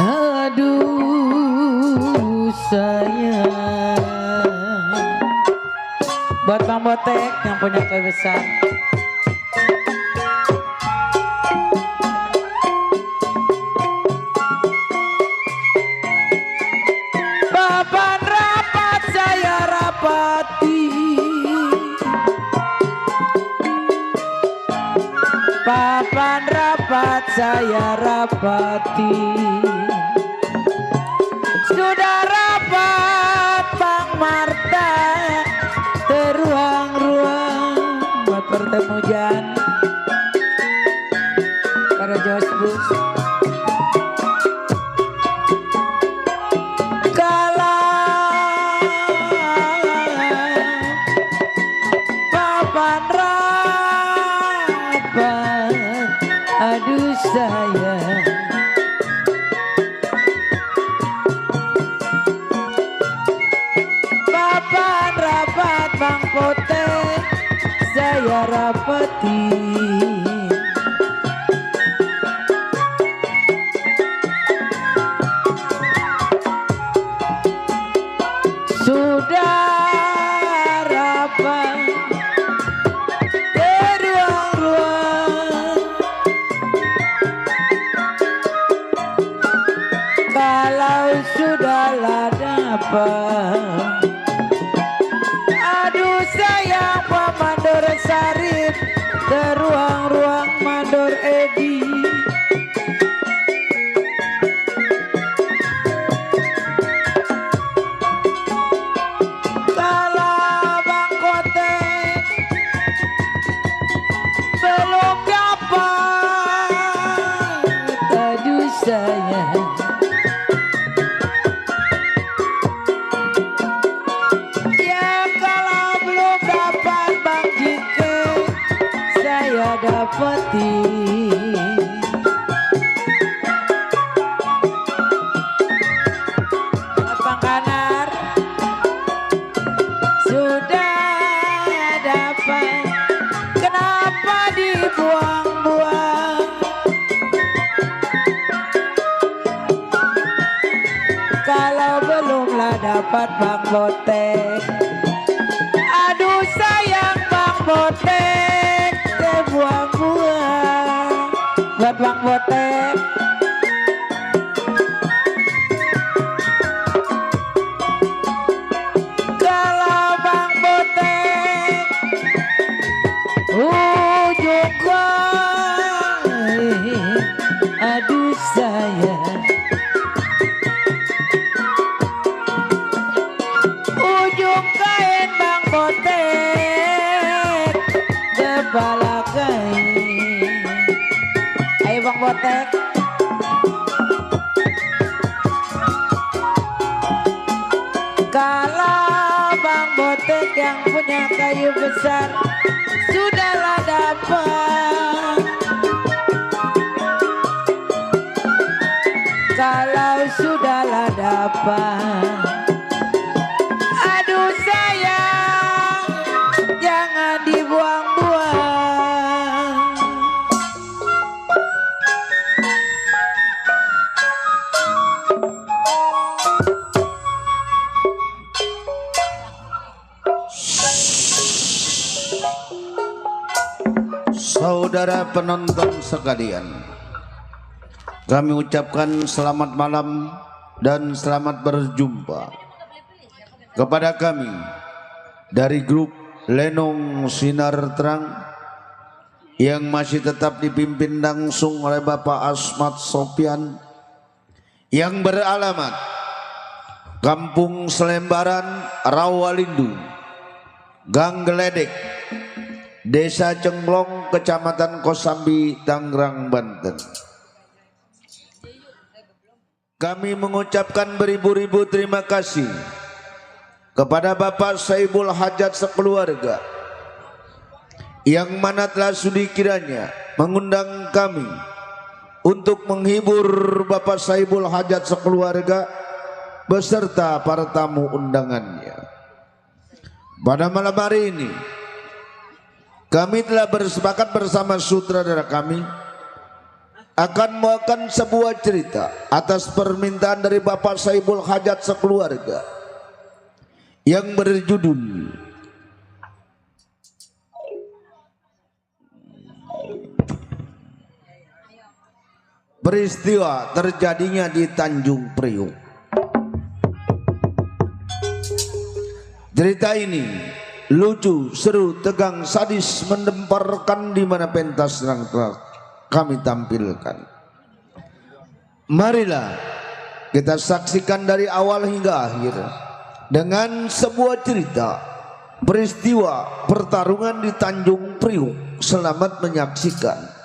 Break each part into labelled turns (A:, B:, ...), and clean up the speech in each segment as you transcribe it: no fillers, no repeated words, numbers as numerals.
A: Aduh sayang, buat Bang Botek yang punya kebesaran. Papan rapat saya rapati, papan rapat saya rapati. Sudah rapat Bang Marta, teruang-ruang buat bertemu Jan para Josbus. Papan rapat, aduh sayang, papan rapat Bang Botek saya rapati. Sudah rapat beruang-ruang, kalau sudahlah dapat. Aduh sayang Pak Mandor Sarip, teruang-ruang Mandor Edi. Kalau Bang Botek belum dapat, aduh sayang, ya kalau belum dapat Bang Jike saya dapati. Bang Kanar sudah dapat, kenapa dibuang-buang? Kalau belumlah dapat Bang Botek, aduh sayang Bang Botek, buang-buang buat Bang Botek. Kalau Bang Botek juga, aduh sayang, ujung kain Bang Botek, kepala kain. Ayo Bang Botek, kalau Bang Botek yang punya kayu besar sudahlah dapat. Kalau sudahlah dapat, aduh sayang, jangan dibuang-buang.
B: Saudara penonton sekalian, kami ucapkan selamat malam dan selamat berjumpa kepada kami dari grup Lenong Sinar Terang yang masih tetap dipimpin langsung oleh Bapak Asmat Sopian, yang beralamat Kampung Selembaran, Rawalindu, Gang Geledek, Desa Cenglong, Kecamatan Kosambi, Tangerang, Banten. Kami mengucapkan beribu-ribu terima kasih kepada Bapak Saibul Hajat sekeluarga, yang mana telah sudi kiranya mengundang kami untuk menghibur Bapak Saibul Hajat sekeluarga beserta para tamu undangannya. Pada malam hari ini kami telah bersepakat bersama sutradara kami akan membawakan sebuah cerita atas permintaan dari Bapak Saibul Hajat sekeluarga yang berjudul Peristiwa Terjadinya di Tanjung Priuk. Cerita ini lucu, seru, tegang, sadis, mendemparkan di mana pentas yang telah kami tampilkan. Marilah kita saksikan dari awal hingga akhir dengan sebuah cerita peristiwa pertarungan di Tanjung Priuk. Selamat menyaksikan.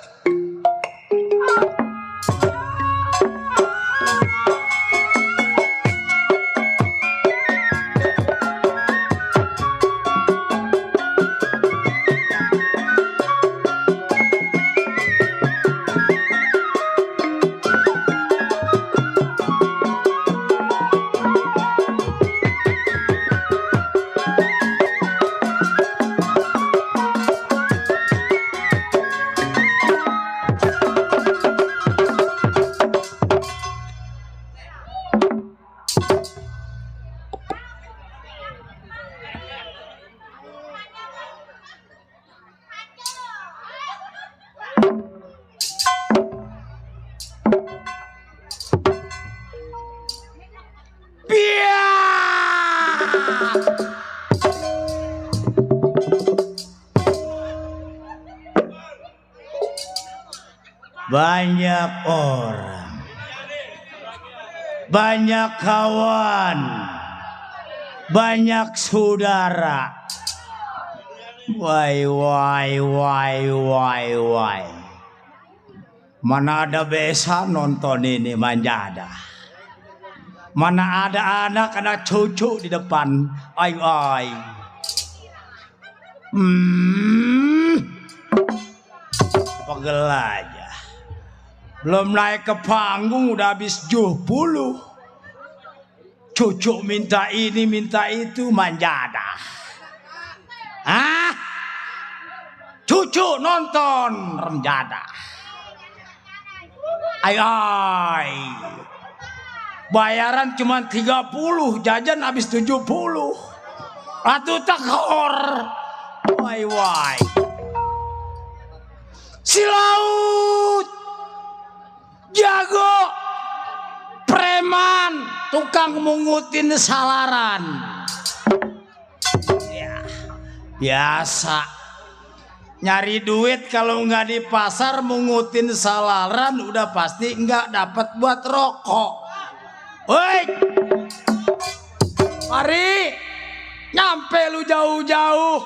C: Banyak orang, banyak kawan, banyak saudara. Wai. Mana ada besa nonton ini manjada. Mana ada anak cucu di depan. Ai. Pegel aja. Belum naik ke panggung udah habis 70. Cucu minta ini minta itu manjada. Cucu nonton remjada. Ai. Bayaran cuma 30, jajan habis 70. Atuh tekor. Wai. Si laut jago, preman, tukang mungutin salaran. Ya, biasa. Nyari duit kalau nggak di pasar mungutin salaran udah pasti nggak dapat buat rokok. Woi, mari nyampe lu jauh-jauh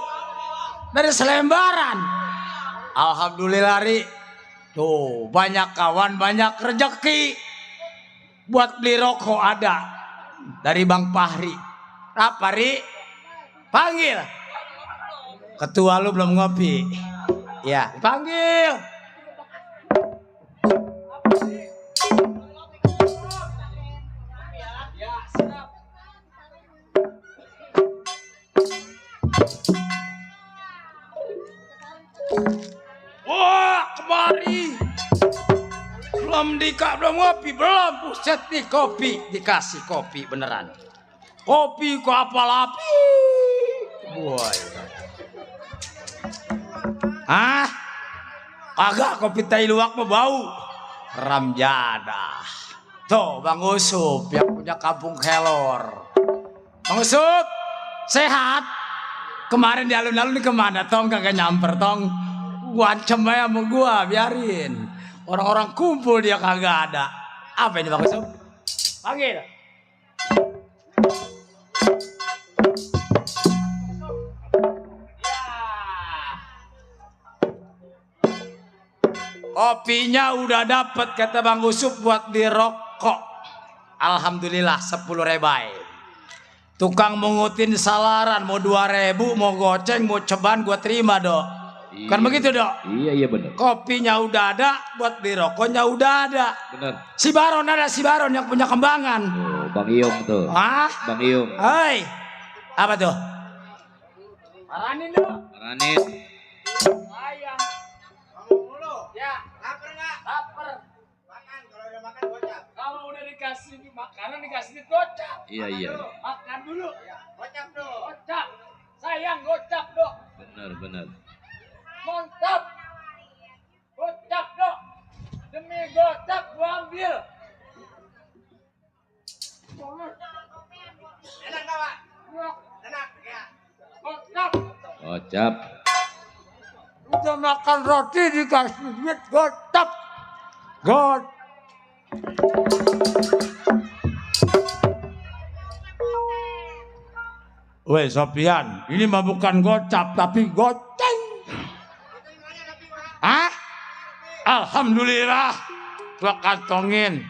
C: dari Selembaran. Alhamdulillah Ri. Tuh, banyak kawan, banyak rezeki. Buat beli rokok ada dari Bang Fahri. Apa, Ri? Panggil. Ketua lu belum ngopi. Ya, panggil. Wah, kemari. Belum ngopi, belum. Buset nih kopi. Dikasih kopi beneran. Kopi kok apal api. Boy. Agak kopi tai luwak mah bau. Ramjada. Tuh Bang Usup yang punya kampung Kelor. Bang Usup, sehat? Kemarin di alun-alun kemana? Tong kagak nyamper tong. Gua ancam aja sama gua, biarin. Orang-orang kumpul dia kagak ada. Apa ini Bang Usup? Panggil. Kopinya udah dapet kata Bang Usup buat dirokok. Alhamdulillah 10 rebai. Tukang mengutin salaran mau 2.000, mau goceng, mau ceban gua terima dok. Iya, kan begitu dok?
D: Iya bener.
C: Kopinya udah ada, buat dirokoknya udah ada.
D: Bener.
C: Si Baron yang punya kembangan.
D: Oh, Bang Iung tuh. Bang Iung.
C: Hai, apa tuh? Maranin dok.
D: Maranin.
C: Ayam. Ya, lapar nggak? Lapar. dikasih makanan, dikasih gocap.
D: Iya.
C: Makan dulu. Gocap dulu. Gocap. Sayang gocap dok.
D: Benar.
C: Mantap. Gocap dok. Demi gocap gua ambil. Enak gak Pak? Enak ya. Gocap.
D: Gocap.
C: Udah makan roti dikasih duit gocap. Weh Sopian, ini mah bukan gocap tapi goceng. Hah? Alhamdulillah, gua kantongin.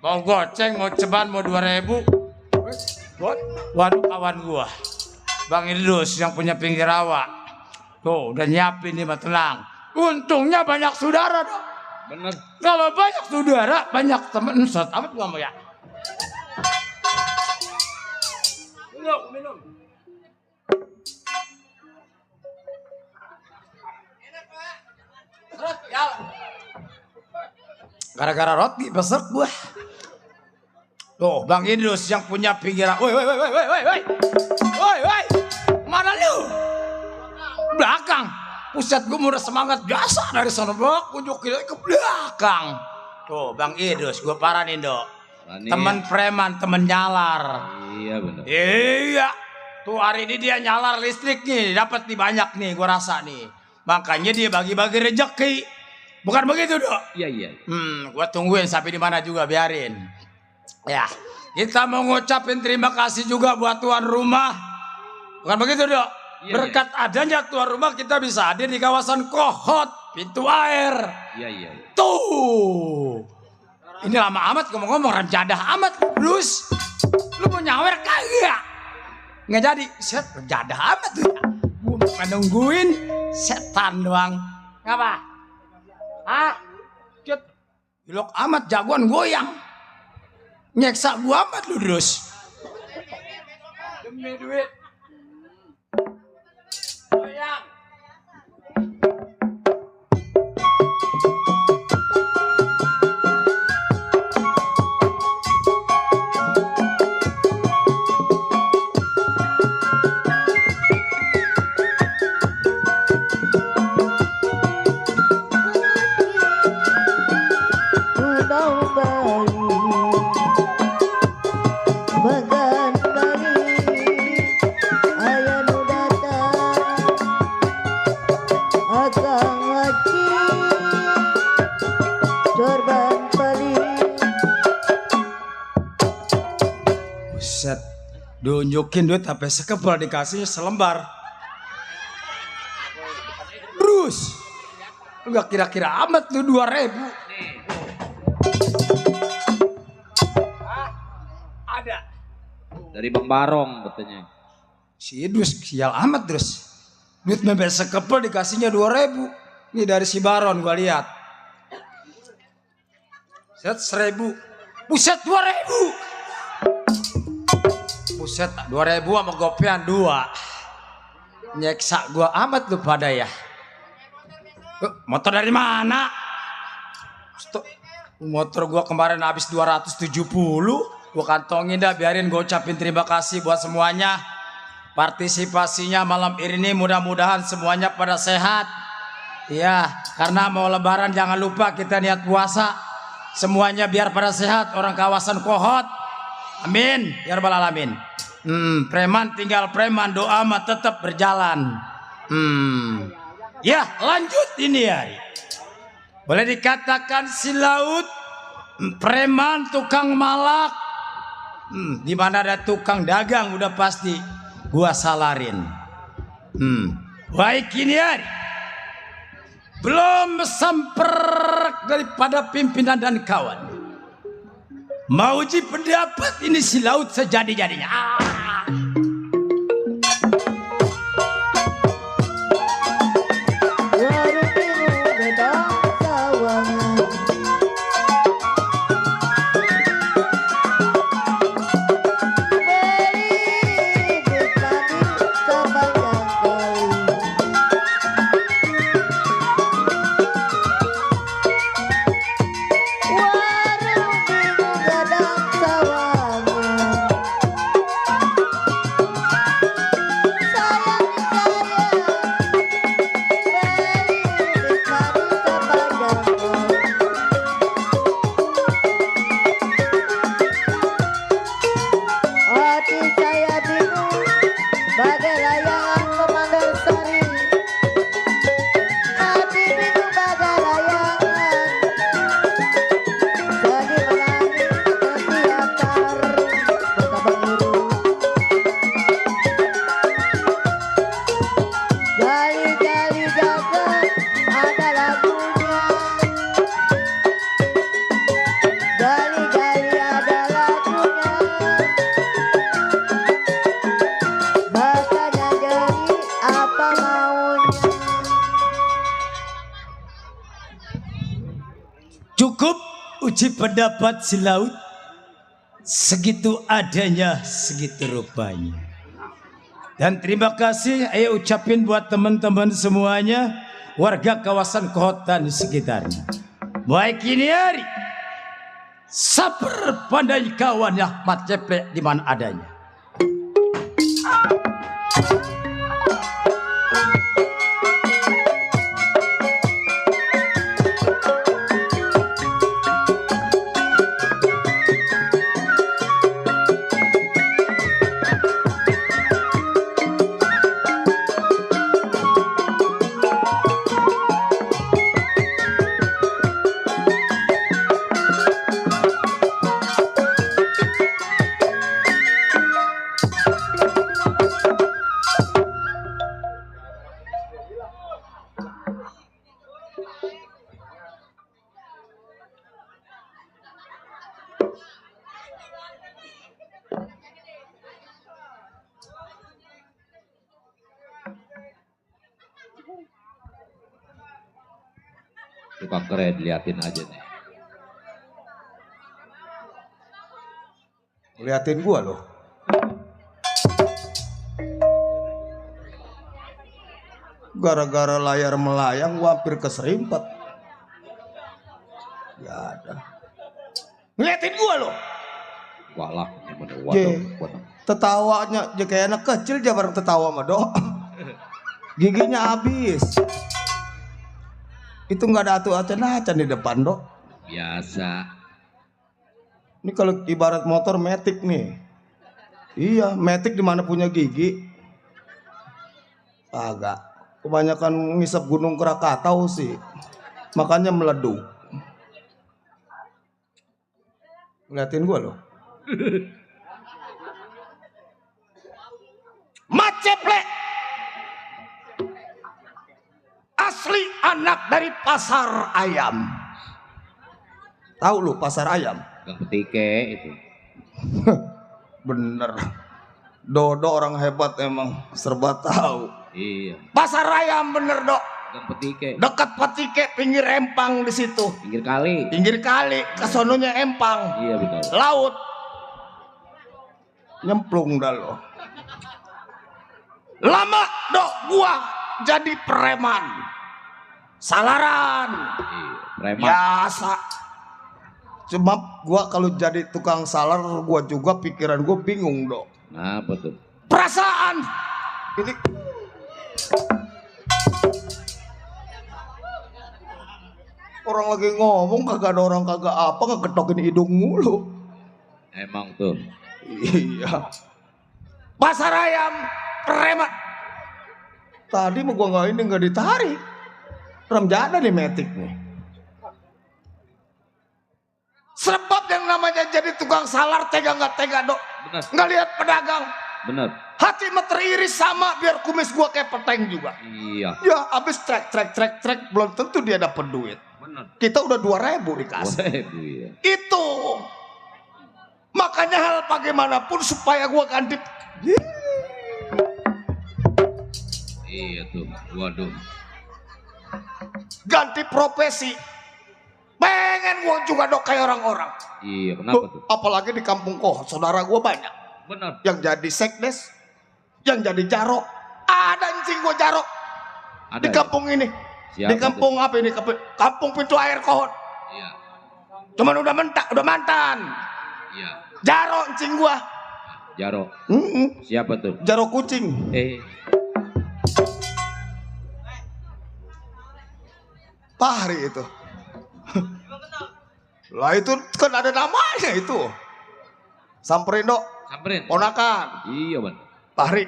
C: Mau goceng, mau ceban, mau 2.000. Waduh kawan gua, Bang Idrus yang punya pinggir rawa. Tuh udah nyiapin nih mah tenang. Untungnya banyak saudara dong.
D: Bener.
C: Kalau banyak saudara, banyak temen. Set amat gua mau ya. Minum. Gara-gara roti besar gua. Tuh Bang Idrus yang punya pikiran. Woi. Mana lu? Belakang. Pusat gua udah semangat biasa dari sana bak. Unjuk ke belakang. Tuh Bang Idrus gua paranin dok. Teman preman, teman nyalar.
D: Iya benar.
C: Iya. Tuh hari ini dia nyalar listrik nih. Dapat nih banyak nih gua rasa nih. Makanya dia bagi-bagi rezeki. Bukan begitu dok?
D: Iya.
C: Gua tungguin sampai di mana juga biarin. Ya, kita mau ngucapin terima kasih juga buat tuan rumah. Bukan begitu dok?
D: Iya,
C: Berkat adanya tuan rumah kita bisa hadir di kawasan Kohot, pintu air.
D: Iya.
C: Tuh. Ini lama amat ngomong-ngomong renjadah amat terus. Lu mau nyawer kagak? Nggak jadi. Set renjadah amat tuh ya. Gua mau nungguin setan doang. Ngapa? Ah, cut, ilok amat jagoan goyang, nyeksa gua amat lu terus. Demi duit, goyang. Buset, diunjukin duit sampai sekepal dikasihnya selembar. Bruce, lu gak kira-kira amat lu 2.000. Ada.
D: Dari Bang Barong katanya.
C: Si Idrus sial amat terus. Duit sampai sekepal dikasihnya 2.000. Ini dari si Baron gua lihat. Set 1.000. Buset 2.000. Buset 2.000 sama gopean 2. Nyeksa gua amat lu pada ya. Motor dari mana? Motor gua kemarin habis 270. Gua kantongin dah, biarin gua ucapin terima kasih buat semuanya. Partisipasinya malam ini mudah-mudahan semuanya pada sehat. Ya, karena mau lebaran jangan lupa kita niat puasa. Semuanya biar pada sehat orang kawasan Kohot. Amin ya rabbal alamin. Preman tinggal preman, doa mah tetap berjalan. Ya lanjut ini hari. Boleh dikatakan si laut preman tukang malak. Di mana ada tukang dagang udah pasti gua salarin. Baik ini hari. Belum samper daripada pimpinan dan kawan. Mau uji pendapat ini si laut sejadi-jadinya. Uji pendapat si laut, segitu adanya, segitu rupanya. Dan terima kasih ayo ucapin buat teman-teman semuanya, warga kawasan Kohotan di sekitarnya. Baik ini hari, sabar pandai kawan Ahmad Ceplek di mana adanya.
D: Suka keren, liatin aja nih.
E: Liatin gua loh. Gara-gara layar melayang gua hampir keserimpet. Gak ada. Ngeliatin gua loh.
D: Walak, gimana? Waduh.
E: Tetawanya aja kayak anak kecil aja bareng tertawa sama dok. Giginya habis. Itu nggak ada atu-acan di depan dok.
D: Biasa.
E: Ini kalau ibarat motor Matic nih. Iya, Matic di mana punya gigi? Agak. Kebanyakan ngisap gunung Krakatau sih. Makanya meleduk. Ngeliatin gua loh.
C: Maceplek asli anak dari pasar ayam.
E: Tahu lu pasar ayam?
D: Gang Petike itu.
E: Bener. Dodo orang hebat emang, serba tahu.
D: Iya.
C: Pasar ayam bener dok.
D: Gang Petike.
C: Dekat Petike, pinggir empang di situ.
D: Pinggir kali.
C: Pinggir kali, kesononya empang.
D: Iya betul.
C: Laut.
E: Nyemplung dah lo.
C: Lama dok gua jadi preman. Salaran.
D: Iya. Preman.
C: Biasa.
E: Cuma gua kalau jadi tukang salar gua juga pikiran gua bingung dok.
D: Nah betul.
C: Perasaan.
E: Ini orang lagi ngomong kagak ada orang kagak apa ngegetokin hidung mulu.
D: Emang tuh.
E: Iya.
C: Pasar ayam preman.
E: Tadi mau gua nggak ditarik. Ramjana nih Matic nih.
C: Sebab yang namanya jadi tukang salar tega nggak tega dok.
D: Benar.
C: Nggak lihat pedagang.
D: Benar.
C: Hati mah teriris sama biar kumis gua kayak peteng juga.
D: Iya.
E: Ya abis trek belum tentu dia dapat duit.
D: Benar.
E: Kita udah 2.000 dikasih.
D: Waduh ya.
C: Itu. Makanya hal bagaimanapun supaya gua ganti.
D: Iya tuh. Waduh.
C: Ganti profesi. Pengen gua juga dok kayak orang-orang.
D: Iya. Kenapa tuh?
E: Apalagi di kampung saudara gua banyak.
D: Benar.
E: Yang jadi sekdes, yang jadi jarok.
C: Ada encing gua jarok
D: Ada
C: di
D: ya?
C: kampung ini.
D: Siapa
C: Di kampung apa ini? Kampung Pintu Air Kohot.
D: Iya.
C: Cuman udah mantan.
D: Iya.
C: Jarok encing gua.
D: Jaro. Siapa tuh?
E: Jarok kucing. Pahri itu. Lah itu kan ada namanya itu. Samperin dok.
D: Samperin.
E: Ponakan.
D: Iya benar.
E: Pahri.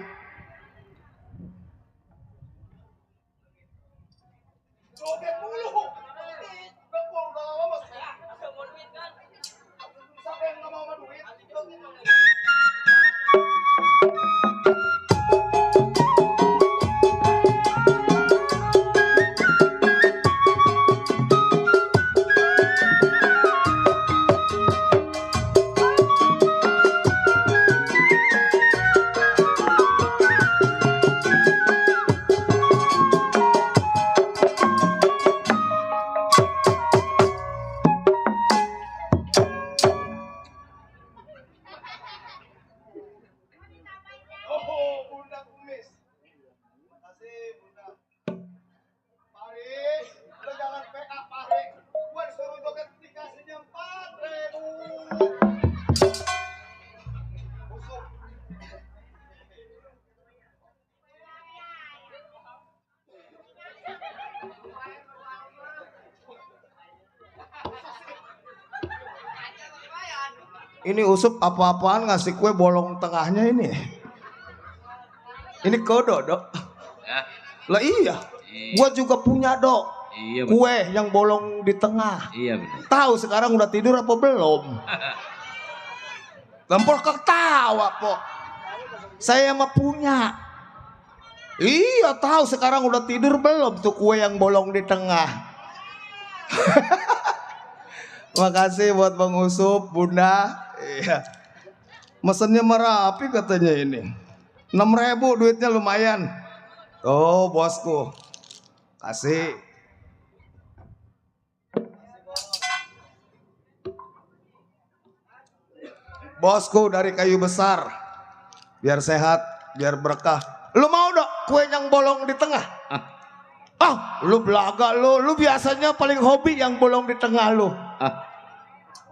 E: ini Usup apa-apaan ngasih kue bolong tengahnya ini. Ini kodo, Dok.
D: Ya.
E: Lah iya.
D: Iya.
E: Gua juga punya, Dok.
D: Iya benar.
E: Kue yang bolong di tengah.
D: Iya benar.
E: Tahu sekarang udah tidur apa belum? Lempor ketawa, Pok. Saya mah punya. Iya, tahu sekarang udah tidur belum tuh kue yang bolong di tengah. Makasih buat Bang Usup, Bunda. Iya. Mesennya merapi katanya ini. 6.000 duitnya lumayan. Oh, bosku. Kasih. Bosku dari kayu besar. Biar sehat, biar berkah. Lu mau dok kue yang bolong di tengah? Lu belaga lu. Lu biasanya paling hobi yang bolong di tengah lu.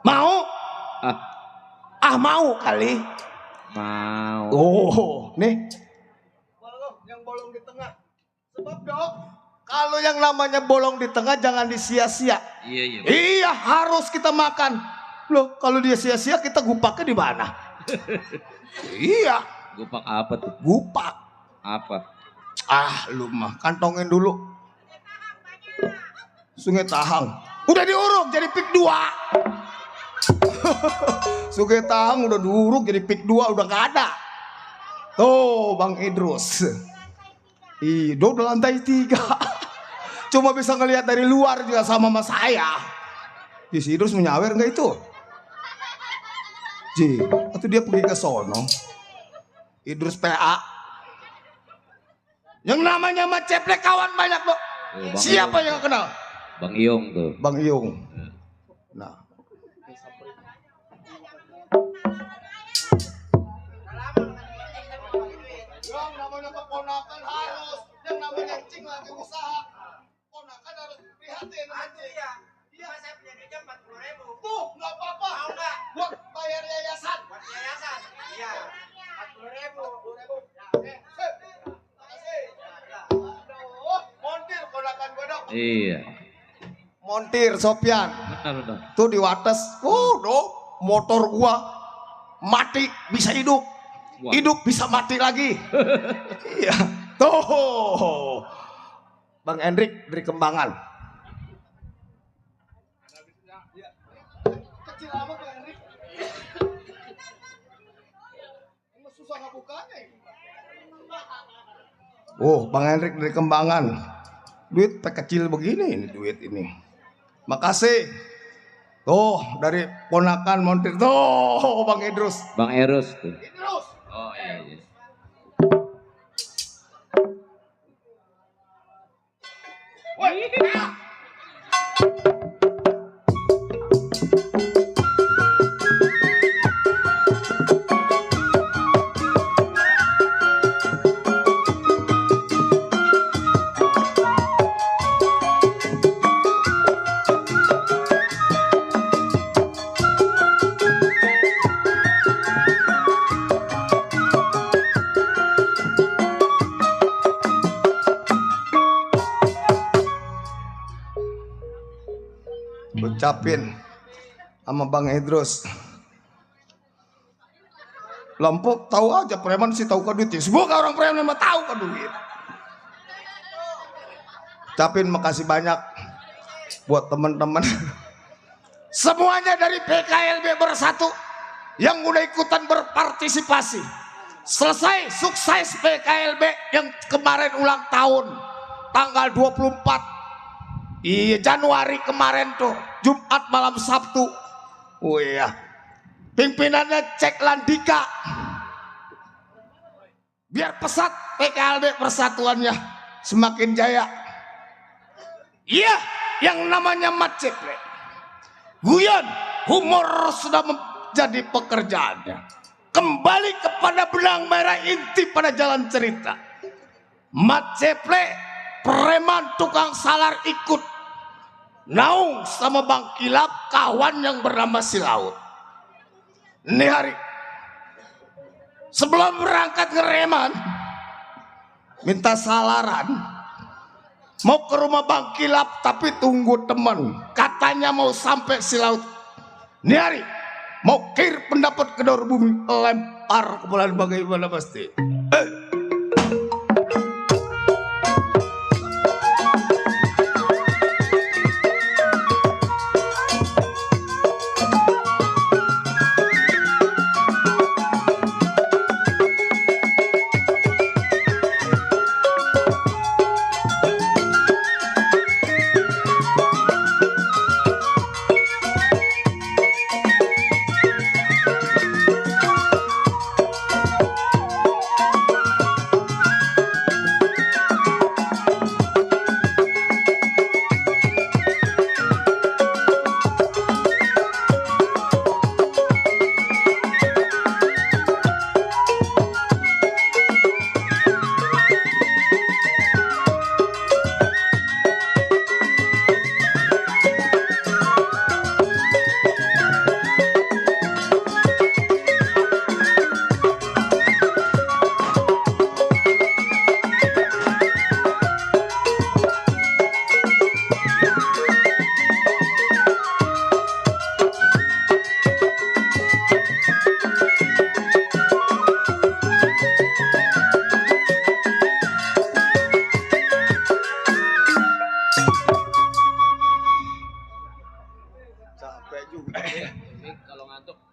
E: Mau? Mau kali.
D: Mau.
E: Oh, nih. Yang bolong di tengah. Sebab dok, kalau yang namanya bolong di tengah jangan disia-sia.
D: Iya iya.
E: Iya, harus kita makan. Loh, kalau dia sia-sia kita gupaknya di mana? Iya,
D: Gupak apa tuh?
E: gupak.
D: Apa?
E: Lu mah kantongin dulu. Sungai Tahang. Udah diuruk jadi pik 2. Sungai Tahang udah diuruk jadi pik 2 udah gak ada. Tuh Bang Idrus. Udah lantai 3. Cuma bisa ngelihat dari luar juga sama saya. Si Idrus menyawer nggak itu? Atau dia pergi ke sono. Idrus PA. Yang namanya Mat Ceplek kawan banyak dok.
D: Bang
E: Siapa
D: Iyong.
E: yang kenal?
D: Bang Iyong tuh.
E: Bang Iyong. Nah. Yang namanya keponakan harus, yang namanya cing lagi usaha. Ponakan harus prihatin. Iya. Saya punya duitnya 40.000. Tuh, nggak apa-apa. Mau nggak? Buat bayar yayasan. Buat yayasan. Iya. 40.000. Montir ponakan gue dok.
D: Iya.
E: Montir Sopyan.
D: Benar.
E: Tuh di Wates. Dok, motor gua mati bisa hidup.
D: Wah.
E: Hidup bisa mati lagi. Iya. Tuh. Bang Hendrik dari Kembangan. Kecil amat Bang Hendrik. Susah ngabukanya. Bang Hendrik dari Kembangan. Duit kecil begini ini duit ini. Makasih. Tuh dari ponakan montir. Tuh Bang Idrus.
D: Bang Eros tuh.
E: Idrus.
D: Oh iya iya.
E: Ucapin sama Bang Idrus. Lompok tahu aja preman sih tahu ke duit. Semoga orang preman mah tahu ke duit. Ucapin makasih banyak buat teman-teman. Semuanya dari PKLB Bersatu yang udah ikutan berpartisipasi. Selesai sukses PKLB yang kemarin ulang tahun tanggal 24 Januari kemarin tuh, Jumat malam Sabtu. Oh iya. Pimpinannya Cek Landika. Biar pesat PKLB persatuannya semakin jaya. Iya, yang namanya Mat Ceplek. Guyon, humor sudah menjadi pekerjaannya. Kembali kepada benang merah inti pada jalan cerita. Mat Ceplek, preman tukang salar ikut naung sama Bang Kilap, kawan yang bernama Si Laut. Ini hari sebelum berangkat ke Reman, minta salaran mau ke rumah Bang Kilap tapi tunggu teman, katanya mau sampai Si Laut. Ini hari Mokir pendapat kedor bumi, lempar kepala bagaimana pasti.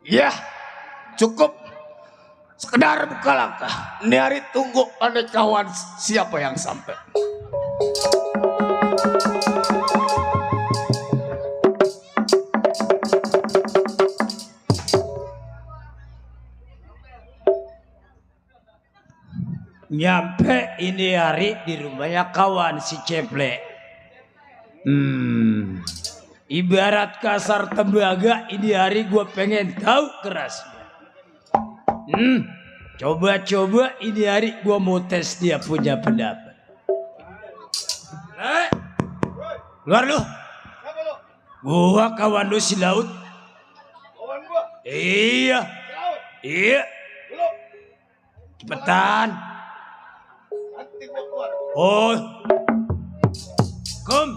E: Ya, cukup sekedar buka langkah. Ini hari tunggu pada kawan siapa yang sampai.
C: Nyampe ini hari di rumahnya kawan si Ceple. Ibarat kasar tembaga, ini hari gue pengen tahu kerasnya. Coba-coba ini hari gue mau tes dia punya pendapat. Luar lu. Gua kawan lu si Laut.
E: Kawan gua.
C: Iya. Iya. Cepetan.
E: Nanti gua keluar.
C: Oh. Kom.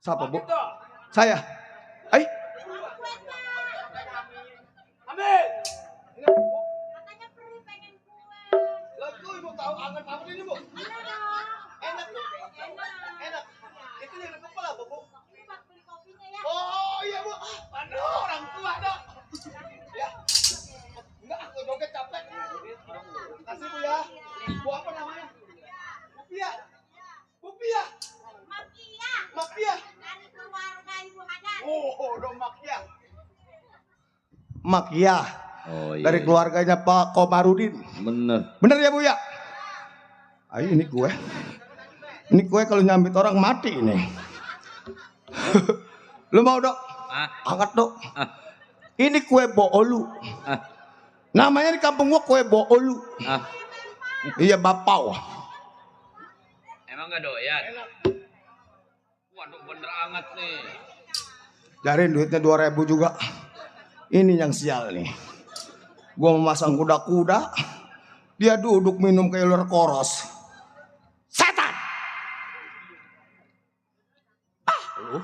E: Siapa, Bu? Saya. Ai. Amin.
F: Katanya perlu pengen kue.
E: Lalu Ibu tahu angan apa ini, Bu? Enak, Bu. Enak. Itu yang kepala, Bu.
F: Pak beli kopinya ya.
E: Oh, iya, Bu. Aduh, orang tua, Dok. Ya. Enggak, aku joget capek. Kasih, Bu ya. Bu apa namanya? Pupia. Pupia.
F: Makia.
E: Makia.
F: Dari keluarga Ibu Hana.
E: Makia.
D: Oh iya.
E: Dari keluarganya Pak Komarudin.
D: Bener.
E: Bener ya Bu ya? Ayo ini kue. Ini kue kalau nyambit orang mati ini. Lu mau dok? Angkat dok. Ini kue boolu. Namanya di kampung gua kue boolu. Iya bapau.
D: Emang gak doyan? Waduh bener anget nih.
E: Cariin duitnya 2.000 juga. Ini yang sial nih. Gua memasang kuda-kuda. Dia duduk minum kayak ular koros. Setan! Lu.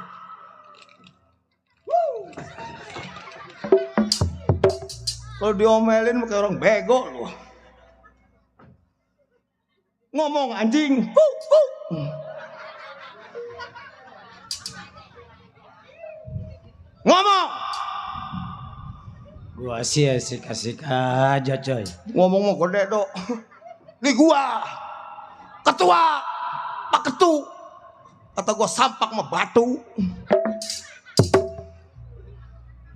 E: Kalau diomelin kayak orang bego lu. Ngomong anjing. Ngomong.
C: Gua sih asik-asik aja coy.
E: Ngomong mau gede dok. Nih gua ketua Pak Ketu. Kata gua sampak sama batu.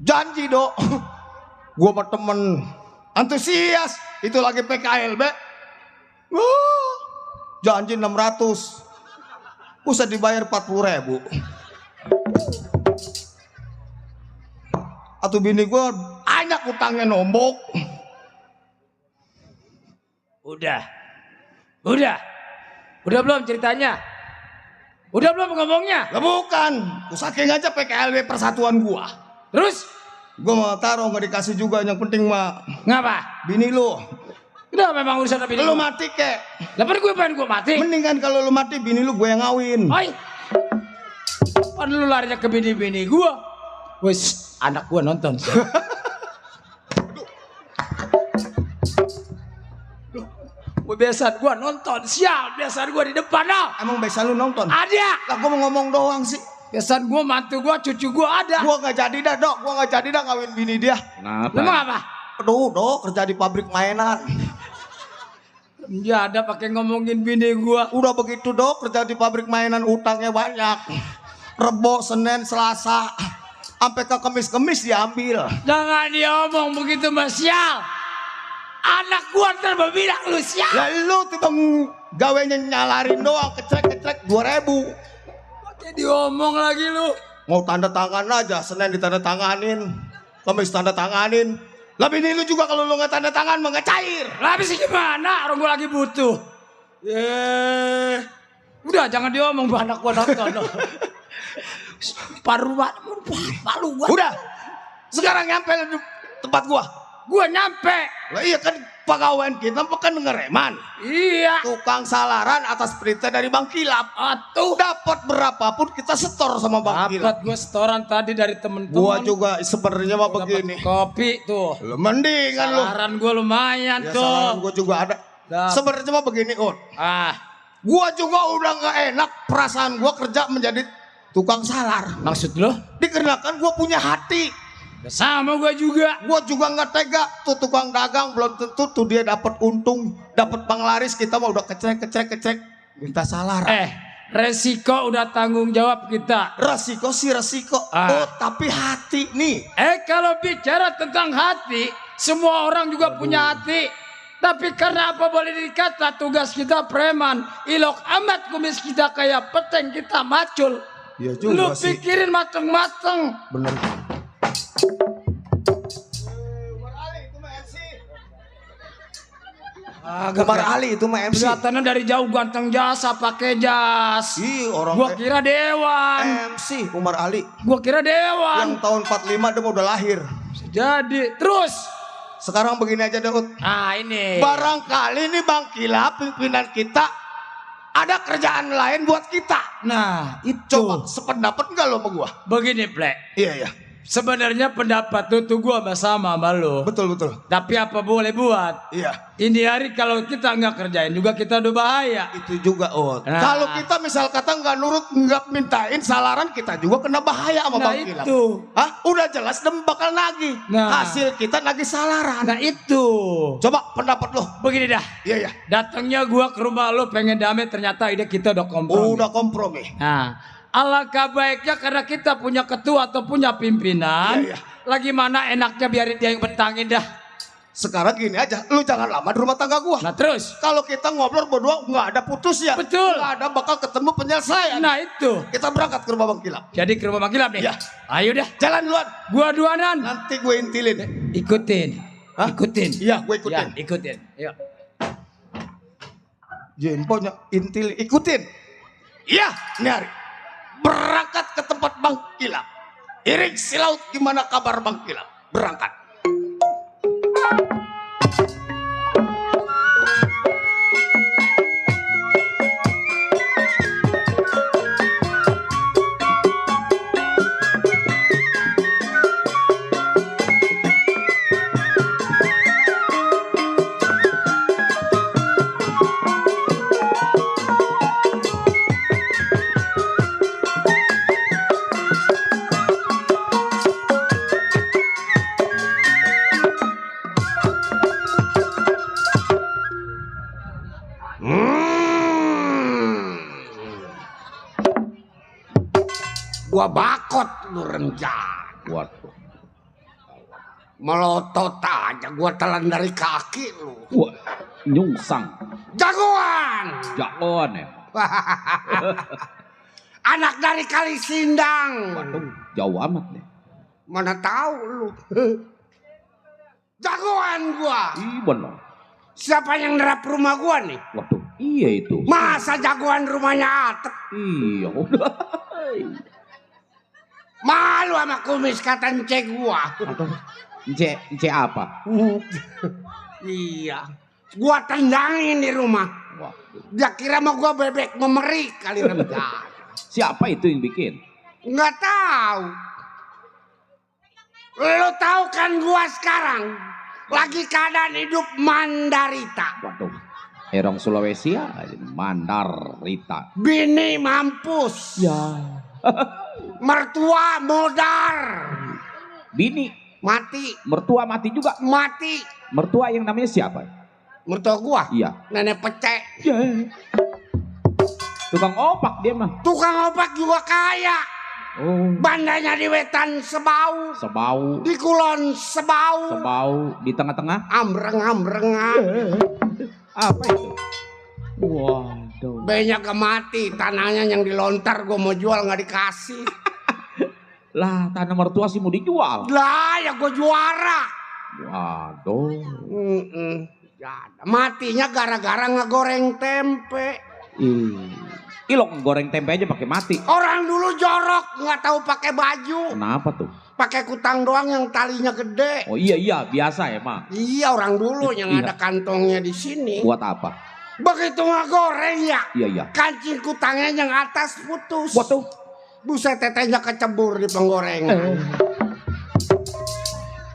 E: Janji dok. Gua sama temen antusias. Itu lagi PKLB. Janji 600. Usah dibayar 40.000. Atau bini gua banyak utangnya nombok.
C: Udah belum ceritanya? Udah belum ngomongnya?
E: Lah bukan, ku saking aja PKLB persatuan gua.
C: Terus?
E: Gua mau taruh nggak dikasih juga, yang penting mah
C: Ngapa?
E: bini lu.
C: Udah memang urusan apa ini?
E: Lu mati kek.
C: Lepas gue pengen gue mati.
E: Mendingan kalau lu mati bini lu gue yang ngawin.
C: Oi. Pan lu larinya ke bini-bini gua. Wes, anak gua nonton. Biasaan gua nonton, sial. Biasaan gua di depan dah.
E: Emang biasa lu nonton?
C: Ada.
E: Lah gua mau ngomong doang sih.
C: Biasaan gua, mantu gua, cucu gua ada.
E: Gua nggak jadi dah dok, gua nggak jadi dah ngawin bini dia.
D: Kenapa?
C: Memang apa?
E: Aduh dok, kerja di pabrik mainan.
C: Ya ada pakai ngomongin bini gua.
E: Udah begitu dok, kerja di pabrik mainan utangnya banyak. Rebo, Senin, Selasa, sampai ke Kemis diambil.
C: Jangan diomong begitu mas, sial. Anak gua ntar bilang lu sial.
E: Ya lu timbang gawenya nyalarin doang, kecrek 2.000.
C: Pakai diomong lagi lu.
E: Mau tanda tangan aja, Senin ditanda tanganin, Kemis tanda tanganin. Lah bini lu juga kalau lu nggak tanda tangan mah nggak cair.
C: Lah habis gimana? Orang gua lagi butuh. Udah jangan diomong bu, anak gua nonton. Paru malu gua.
E: Udah, sekarang nyampe di tempat gua.
C: Gua nyampe.
E: Lah iya kan pegawai kita kan ngereman.
C: Iya.
E: Tukang salaran atas perintah dari Bang Kilap.
C: Atuh.
E: Dapat berapapun kita setor sama Bang Kilap.
C: Dapat gua setoran tadi dari temen-temen.
E: Gua juga sebenarnya mah
C: Gua
E: begini.
C: dapet kopi tuh.
E: Lu mendingan lu.
C: Salaran gua lumayan
E: Ya,
C: tuh.
E: salaran gua juga ada.
C: Dap-
E: Sebenarnya mah begini, Ut. Gua juga udah nggak enak perasaan gua kerja menjadi tukang salar.
C: Maksud lo?
E: Dikarenakan gua punya hati.
C: Sama gua juga.
E: Gua juga nggak tega tuh tukang dagang belum tentu tuh dia dapat untung, dapat panglaris, kita mah udah kecek minta salar.
C: Resiko udah tanggung jawab kita.
E: Resiko sih resiko. Oh, tapi hati nih.
C: Kalau bicara tentang hati, semua orang juga punya hati. Tapi karena apa boleh dikata tugas kita preman, ilok amat kumis kita kayak peteng kita macul.
E: Iya juga
C: Lu
E: sih.
C: pikirin mateng-mateng.
E: Bener. Umar Ali itu mah MC.
C: Kelihatannya dari jauh ganteng jasa pakai jas.
E: Ih, orang
C: Gua kira dewan.
E: MC Umar Ali.
C: Gua kira dewan.
E: Yang tahun 45 dia udah lahir.
C: Jadi terus.
E: Sekarang begini aja Daud.
C: Ini.
E: Barangkali nih Bang Kilap pimpinan kita ada kerjaan lain buat kita.
C: Nah itu.
E: Coba sependapat enggak lo sama gua?
C: Begini Plek.
E: Iya.
C: Sebenarnya pendapat tuh gua sama lo.
E: Betul.
C: Tapi apa boleh buat?
E: Iya.
C: Ini hari kalau kita nggak kerjain juga kita udah bahaya.
E: Itu juga Ut.
C: Nah.
E: Kalau kita misal kata nggak nurut, nggak mintain salaran, kita juga kena bahaya sama Bang Kilap.
C: Itu.
E: Hah? Udah jelas dem bakal nagih.
C: Nah.
E: Hasil kita nagih salaran.
C: Nah itu.
E: Coba pendapat lo.
C: Begini dah.
E: Iya.
C: Datangnya gua ke rumah lo pengen damai, ternyata ide kita udah kompromi.
E: Udah kompromi.
C: Nah, alangkah baiknya karena kita punya ketua atau punya pimpinan,
E: Iya.
C: Lagi mana enaknya biarin dia yang bentangin dah.
E: Sekarang gini aja, lu jangan lama di rumah tangga gua.
C: Nah terus.
E: Kalau kita ngobrol berdua nggak ada putusnya.
C: Betul.
E: Nggak ada bakal ketemu penyelesaian.
C: Nah itu.
E: Kita berangkat ke rumah Bang Kilap.
C: Jadi ke rumah Bang Kilap nih.
E: Iya.
C: Ayo dah.
E: Jalan duluan.
C: Gua duanan.
E: Nanti gue intilin.
C: Ikutin.
E: Hah?
C: Ikutin.
E: Iya, gue ikutin.
C: Ya, ikutin. Yuk.
E: Jemponya intil ikutin. Iya, ini hari. Berangkat ke tempat Bang Kilap. Iring si laut, gimana kabar Bang Kilap? Berangkat. Gua bakot lu rencan.
D: Waduh.
E: Melotot aja gua telan dari kaki lu.
D: Wah, nyungsang.
E: Jagoan.
D: Jagoan ya.
E: Anak dari Kali Sindang.
D: Waduh, jauh amat nih.
E: Mana tahu lu. Jagoan gua.
D: Ih, bener.
E: Siapa yang nerap rumah gua nih?
D: Waduh, iya itu.
E: Masa jagoan rumahnya Atep?
D: Iya, udah.
E: Malu sama kumis kata ence gua.
D: Aduh, ence apa?
E: Iya. Gua tendangin di rumah.
D: Waduh.
E: Dia kira sama gua bebek memerik kali rendah.
D: Siapa itu yang bikin?
E: Nggak tahu. Lu tahu kan gua sekarang lagi keadaan hidup mandarita.
D: Waduh, Erong Sulawesi ya, Mandarita.
E: Bini mampus.
D: Ya.
E: Mertua modar.
D: Bini
E: Mati.
D: mertua mati juga.
E: Mati.
D: Mertua yang namanya siapa?
E: Mertua gua.
D: Iya.
E: Nenek pecek.
D: Ya. Tukang opak dia mah.
E: Tukang opak juga kaya.
D: Oh.
E: Bandanya di Wetan sebau.
D: Sebau.
E: Di Kulon sebau.
D: Sebau di tengah-tengah.
E: Ambreng-ambrengan.
D: Apa itu? Waduh.
E: Banyak mati. Tanahnya yang dilontar gue mau jual nggak dikasih.
D: Lah tanah mertua sih mau dijual.
E: Lah ya gue juara.
D: Waduh.
E: Matinya gara-gara ngegoreng tempe.
D: Ilok goreng tempe aja pakai mati.
E: Orang dulu jorok nggak tahu pakai baju.
D: Kenapa tuh?
E: Pakai kutang doang yang talinya gede.
D: Oh iya biasa emang.
E: Iya orang dulu yang
D: Iya.
E: ada kantongnya di sini.
D: Buat apa?
E: Begitu ngegoreng ya.
D: Iya.
E: Kancing kutangnya yang atas putus.
D: Waduh.
E: Buset tetenya kecebur di penggorengan.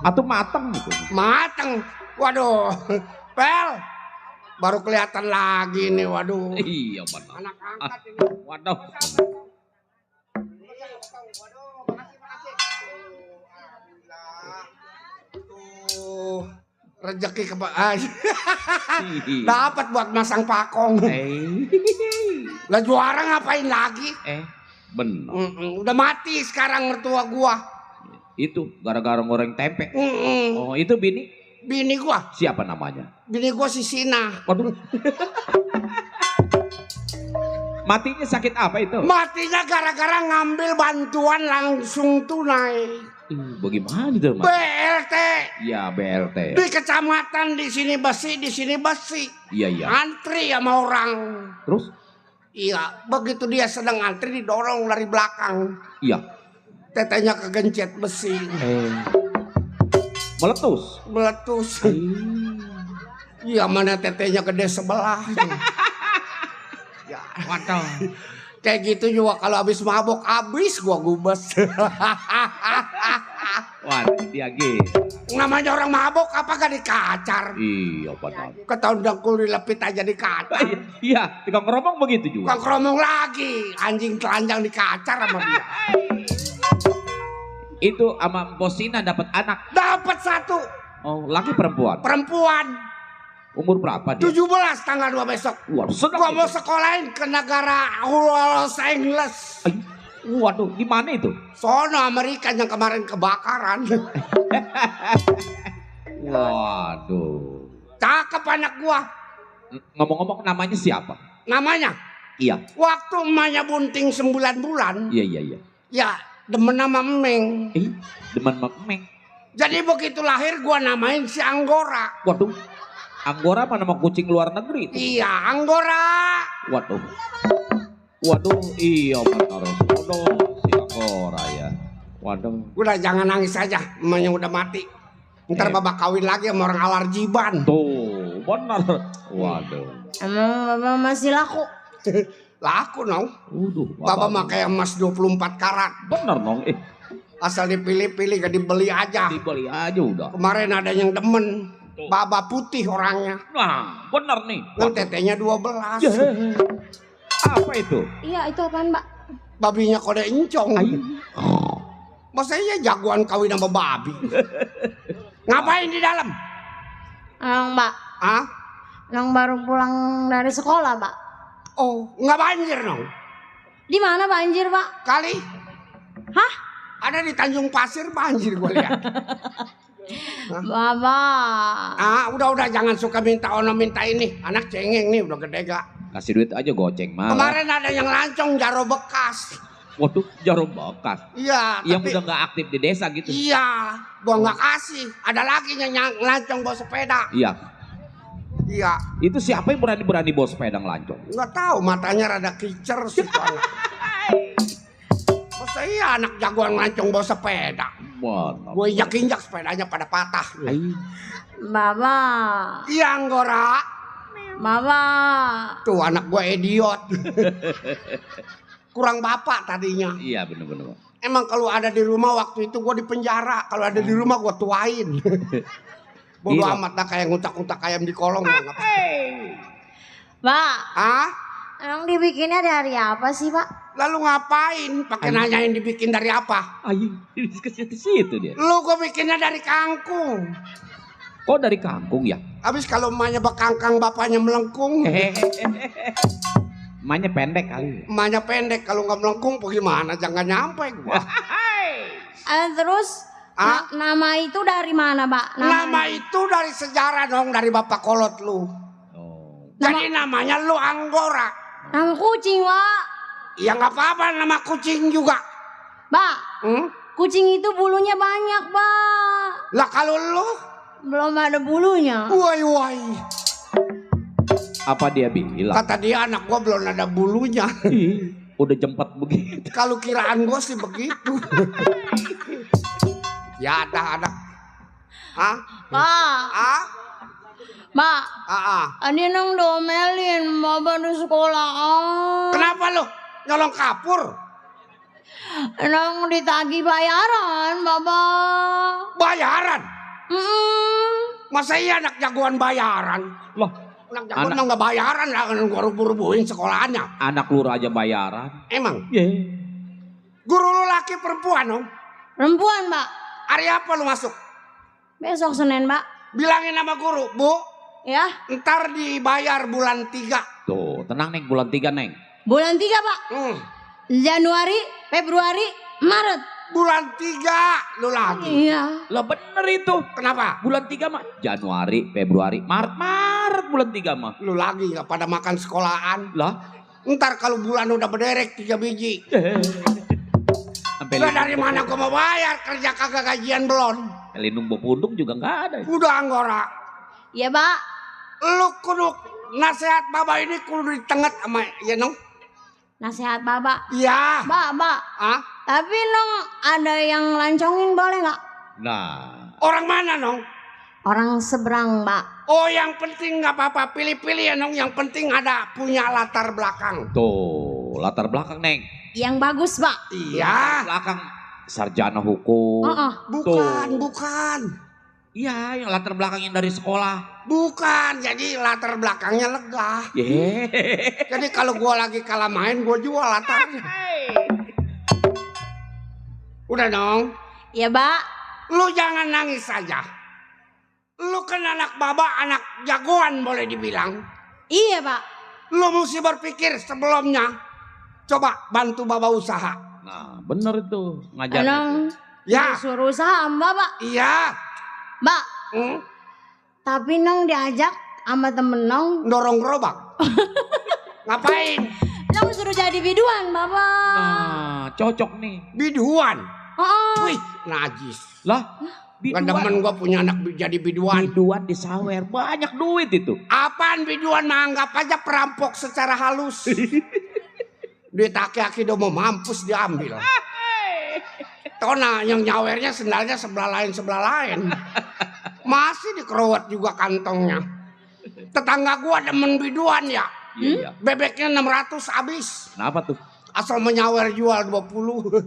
D: Atau matang gitu.
E: Mateng. Waduh. Pel. Baru kelihatan lagi nih. Waduh.
D: Iya benar.
E: Anak angkat ini.
D: Waduh.
E: Tuh. Rezeki dapat buat masang pakong. Lah juara ngapain lagi?
D: Benar.
E: Udah mati sekarang mertua gua.
D: Itu gara-gara goreng tempe.
E: Mm-mm.
D: Oh itu bini?
E: Bini gua.
D: Siapa namanya?
E: Bini gua si Sina.
D: Waduh. Matinya sakit apa itu?
E: Matinya gara-gara ngambil bantuan langsung tunai.
D: Bagaimana itu, Mas?
E: BLT.
D: Ya BLT.
E: Di kecamatan di sini besi, di sini besi.
D: Iya.
E: Antri sama orang.
D: Terus?
E: Iya, begitu dia sedang antri didorong dari belakang.
D: Iya.
E: Tetenya kegencet besi.
D: Meletus.
E: Meletus. Iya, mana tetenya gede sebelah. Ya, waduh. Kayak gitu juga kalau habis mabok habis gua gubes.
D: Wah, dia gitu.
E: Namanya orang mabok apa gak dikacar?
D: Iya, benar.
E: Ketahuan dengkul dilepit aja dikacar.
D: Iya, tukang keromong begitu juga.
E: Kang keromong lagi, anjing telanjang dikacar sama dia.
D: Itu sama Bosina dapat anak.
E: Dapat satu.
D: Oh, laki perempuan.
E: Perempuan.
D: Umur berapa dia?
E: 17 tanggal 2 besok.
D: Wah, senang
E: Gua
D: itu.
E: mau sekolahin ke negara Los Angeles.
D: Waduh, di mana itu?
E: Sono Amerika yang kemarin kebakaran.
D: Waduh.
E: Cakep anak gua.
D: Ngomong-ngomong namanya siapa?
E: Namanya
D: Iya.
E: waktu emaknya bunting 9 bulan.
D: Iya.
E: Ya demen nama Meng.
D: Demen Meng.
E: Jadi begitu lahir gua namain si Anggora.
D: Waduh. Anggora apa nama kucing luar negeri itu?
E: Iya Anggora.
D: Waduh. Waduh, iya Mas Tarosono si Anggora ya. Waduh.
E: Udah jangan nangis aja, emaknya udah mati. Ntar babak kawin lagi sama orang alarjiban.
D: Tuh, benar. Waduh.
F: Emang bapak masih laku?
E: Laku nong.
D: Waduh.
E: Bapak mah kayak emas 24 karat.
D: Bener nong.
E: Asal dipilih-pilih gak dibeli aja.
D: Dibeli aja udah.
E: Kemarin ada yang demen. Baba putih orangnya.
D: Nah, bener nih.
E: Yang tetenya 12.
D: Apa itu?
F: Iya, itu apaan, Mbak?
E: Babinya kode encong.
D: Ayo.
E: Masa iya jagoan kawin sama babi? Ngapain di dalam?
F: Nang, Mbak.
E: Ah?
F: Nang baru pulang dari sekolah, Mbak.
E: Oh, nggak banjir dong.
F: Di mana banjir, Pak?
E: Kali
F: Hah?
E: ada di Tanjung Pasir banjir gue lihat.
F: Bapak.
E: Ah, udah jangan suka minta ono minta ini. Anak cengeng nih udah gede gak?
D: Kasih duit aja goceng malah.
E: Kemarin ada yang lancong jaro bekas.
D: Waduh, jarum bekas.
E: Iya,
D: Yang
E: tapi
D: udah nggak aktif di desa gitu.
E: iya, gua nggak kasih. Ada lagi yang lancong bawa sepeda.
D: Iya.
E: Iya,
D: Itu siapa yang berani bawa sepeda ngelancong?
E: nggak tahu matanya rada kicer sih tuh anak. Masa iya anak jagoan lancong bawa sepeda?
D: Mana?
E: Gue injak-injak sepedanya pada patah.
F: Bapak.
E: Iya Anggora.
F: Bapak.
E: Tuh anak gue idiot. Kurang bapak tadinya.
D: Iya bener-bener.
E: Emang kalau ada di rumah waktu itu gue di penjara. Kalau ada di rumah gue tuain. Bodoh
D: Iya.
E: amat dah kayak ngutak-ngutak ayam di kolong.
F: Pak.
E: Ah?
F: Emang dibikinnya dari apa sih, Pak?
E: Lalu ngapain? Pakai nanyain dibikin dari apa?
D: Ayo, ke situ dia.
E: Lu gue bikinnya dari kangkung.
D: Kok dari kangkung ya?
E: Habis kalau emaknya bekangkang bapaknya melengkung.
D: Emaknya pendek kali.
E: Emaknya pendek kalau nggak melengkung bagaimana? Jangan nyampe gua.
F: Terus
E: Ah?
F: nama itu dari mana, Pak?
E: Nama itu dari sejarah dong, dari bapak kolot lu.
D: Oh.
E: Jadi namanya lu Anggora.
F: Nama kucing, Pak.
E: Ya nggak apa-apa nama kucing juga.
F: Pak, kucing itu bulunya banyak, Pak.
E: Lah kalau lu,
F: Belum ada bulunya.
E: woi.
D: Apa dia bilang?
E: Kata dia anak gua belum ada bulunya.
D: Ih, udah jempat begitu.
E: Kalau kiraan gua sih begitu. Ya ada. Ah?
F: Pak,
E: Ah?
F: Pak.
E: Ah?
F: Adi nang domelin Bapak di sekolah.
E: Kenapa lu? Nyolong kapur?
F: Nang ditagih bayaran, Bapak.
E: Bayaran?
F: Mm-mm.
E: Masa iya anak jagoan bayaran?
D: Loh,
E: Anak jagoan mah nggak bayaran lah, kan gua rubuh-rubuhin sekolahnya.
D: anak lu aja bayaran.
E: Emang?
D: Ye.
E: Guru lu laki perempuan dong?
F: Perempuan, Pak.
E: Hari apa lu masuk?
F: Besok Senin, Pak.
E: Bilangin sama guru, Bu,
F: Ya,
E: ntar dibayar bulan 3.
D: Tuh, tenang Neng, bulan 3 Neng.
F: bulan 3, Pak. Januari, Februari, Maret.
E: Bulan 3 lu lagi.
F: Iya.
D: Lah bener itu.
E: Kenapa?
D: Bulan 3 mah Januari, Februari, Maret bulan 3 mah.
E: Lu lagi nggak pada makan sekolahan.
D: Lah,
E: Ntar kalau bulan udah berderek 3 biji.
D: sampai
E: Lah dari mana gua mau bayar? Kerja kagak gajian belum.
D: lindung bopundung juga nggak ada.
E: Udah Anggora.
F: Iya, Pak.
E: Lu kudu nasihat Baba ini kudu ditenget sama ya nong.
F: Nasihat Bapak.
E: Iya.
F: Pak.
E: Ah?
F: Tapi nong ada yang lancongin boleh nggak?
D: Nah,
E: Orang mana nong?
F: Orang seberang, Pak.
E: Oh yang penting nggak apa-apa pilih-pilih ya nong. Yang penting ada punya latar belakang.
D: tuh latar belakang Neng.
F: Yang bagus, Pak.
E: Iya.
D: Belakang sarjana hukum.
E: Bukan.
D: Iya, yang latar belakang yang dari sekolah.
E: Bukan. Jadi latar belakangnya lega.
D: Ye.
E: Jadi kalau gua lagi kalah main gua jual latarnya. Udah dong.
F: Iya, Pak.
E: Lu jangan nangis saja. Lu kan anak Baba, anak jagoan boleh dibilang.
F: Iya, Pak.
E: Lu mesti berpikir sebelumnya. Coba bantu Baba usaha.
D: Nah, bener itu ngajar.
F: Nong
E: Ya.
F: disuruh usaha mbak pak.
E: Iya.
F: Mbak,
E: Hmm?
F: tapi Nong diajak sama temen Nong.
E: Dorong gerobak. Ngapain?
F: Nong suruh jadi biduan bapak.
D: Nah, cocok nih.
E: Biduan.
F: Oh,
E: Wih, najis.
D: Lah,
E: Gak demen gua punya anak jadi biduan.
D: biduan di sawer banyak duit itu.
E: Apaan biduan, mah anggap aja perampok secara halus. Duit aki-aki udah mau mampus diambil. Tona yang nyawernya sendalnya sebelah lain. Masih dikerowat juga kantongnya. Tetangga gua demen biduan ya.
D: Iya.
E: Bebeknya 600 habis.
D: Kenapa tuh?
E: Asal menyawer jual 20.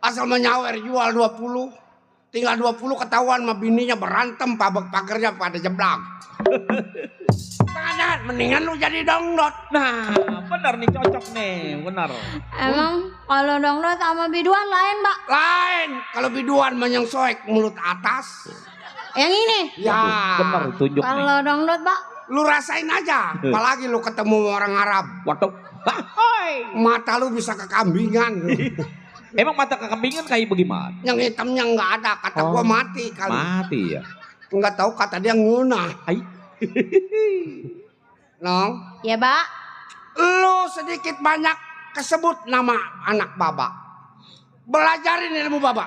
E: Asal menyawer jual 20. Tinggal 20 ketahuan sama bininya berantem, pagernya pada jeblak. Jangan, mendingan lu jadi dongdot.
D: Nah, benar nih cocok nih, benar.
F: emang kalau dongdot sama biduan lain mbak.
E: Lain, kalau biduan menyang soek mulut atas.
F: Yang ini.
E: Ya,
D: Benar tunjuk nih.
F: Kalau dongdot mbak.
E: lu rasain aja. Apalagi lu ketemu orang Arab.
D: Waduh.
E: Mata lu bisa kekambingan.
D: Emang mata kekambingan kayak bagaimana?
E: Yang hitamnya nggak ada, kata gua mati kali.
D: Mati ya.
E: Nggak tahu kata dia ngunah.
D: Ai.
E: Nong,
F: Ya mbak.
E: lu sedikit banyak kesebut nama anak baba. Belajarin ilmu baba.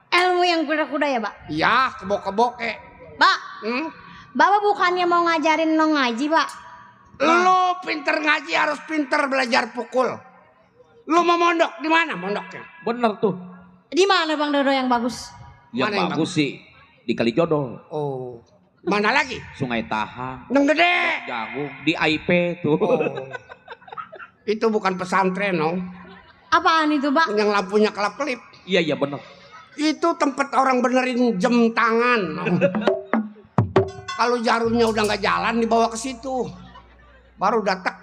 F: Ilmu yang kuda-kuda ya mbak.
E: Ya, kebok-keboke.
F: Mbak,
E: Hmm?
F: bapak bukannya mau ngajarin Nong ngaji pak?
E: Lu pinter ngaji harus pinter belajar pukul. Lu mau mondok di mana mondoknya?
D: Bener tuh.
F: Di mana bang Dodo yang bagus?
D: Yang
E: Mana yang
D: bagus sih di Kalijodo,
E: Oh, mana lagi?
D: Sungai Tahang,
E: Neng gede.
D: Jagung, di IP tuh.
E: Oh. Itu bukan pesantren, no.
F: Apaan itu pak?
E: Yang lampunya kelap-kelip.
D: Iya bener.
E: Itu tempat orang benerin jam tangan. No. Kalau jarumnya udah nggak jalan dibawa ke situ. Baru udah tek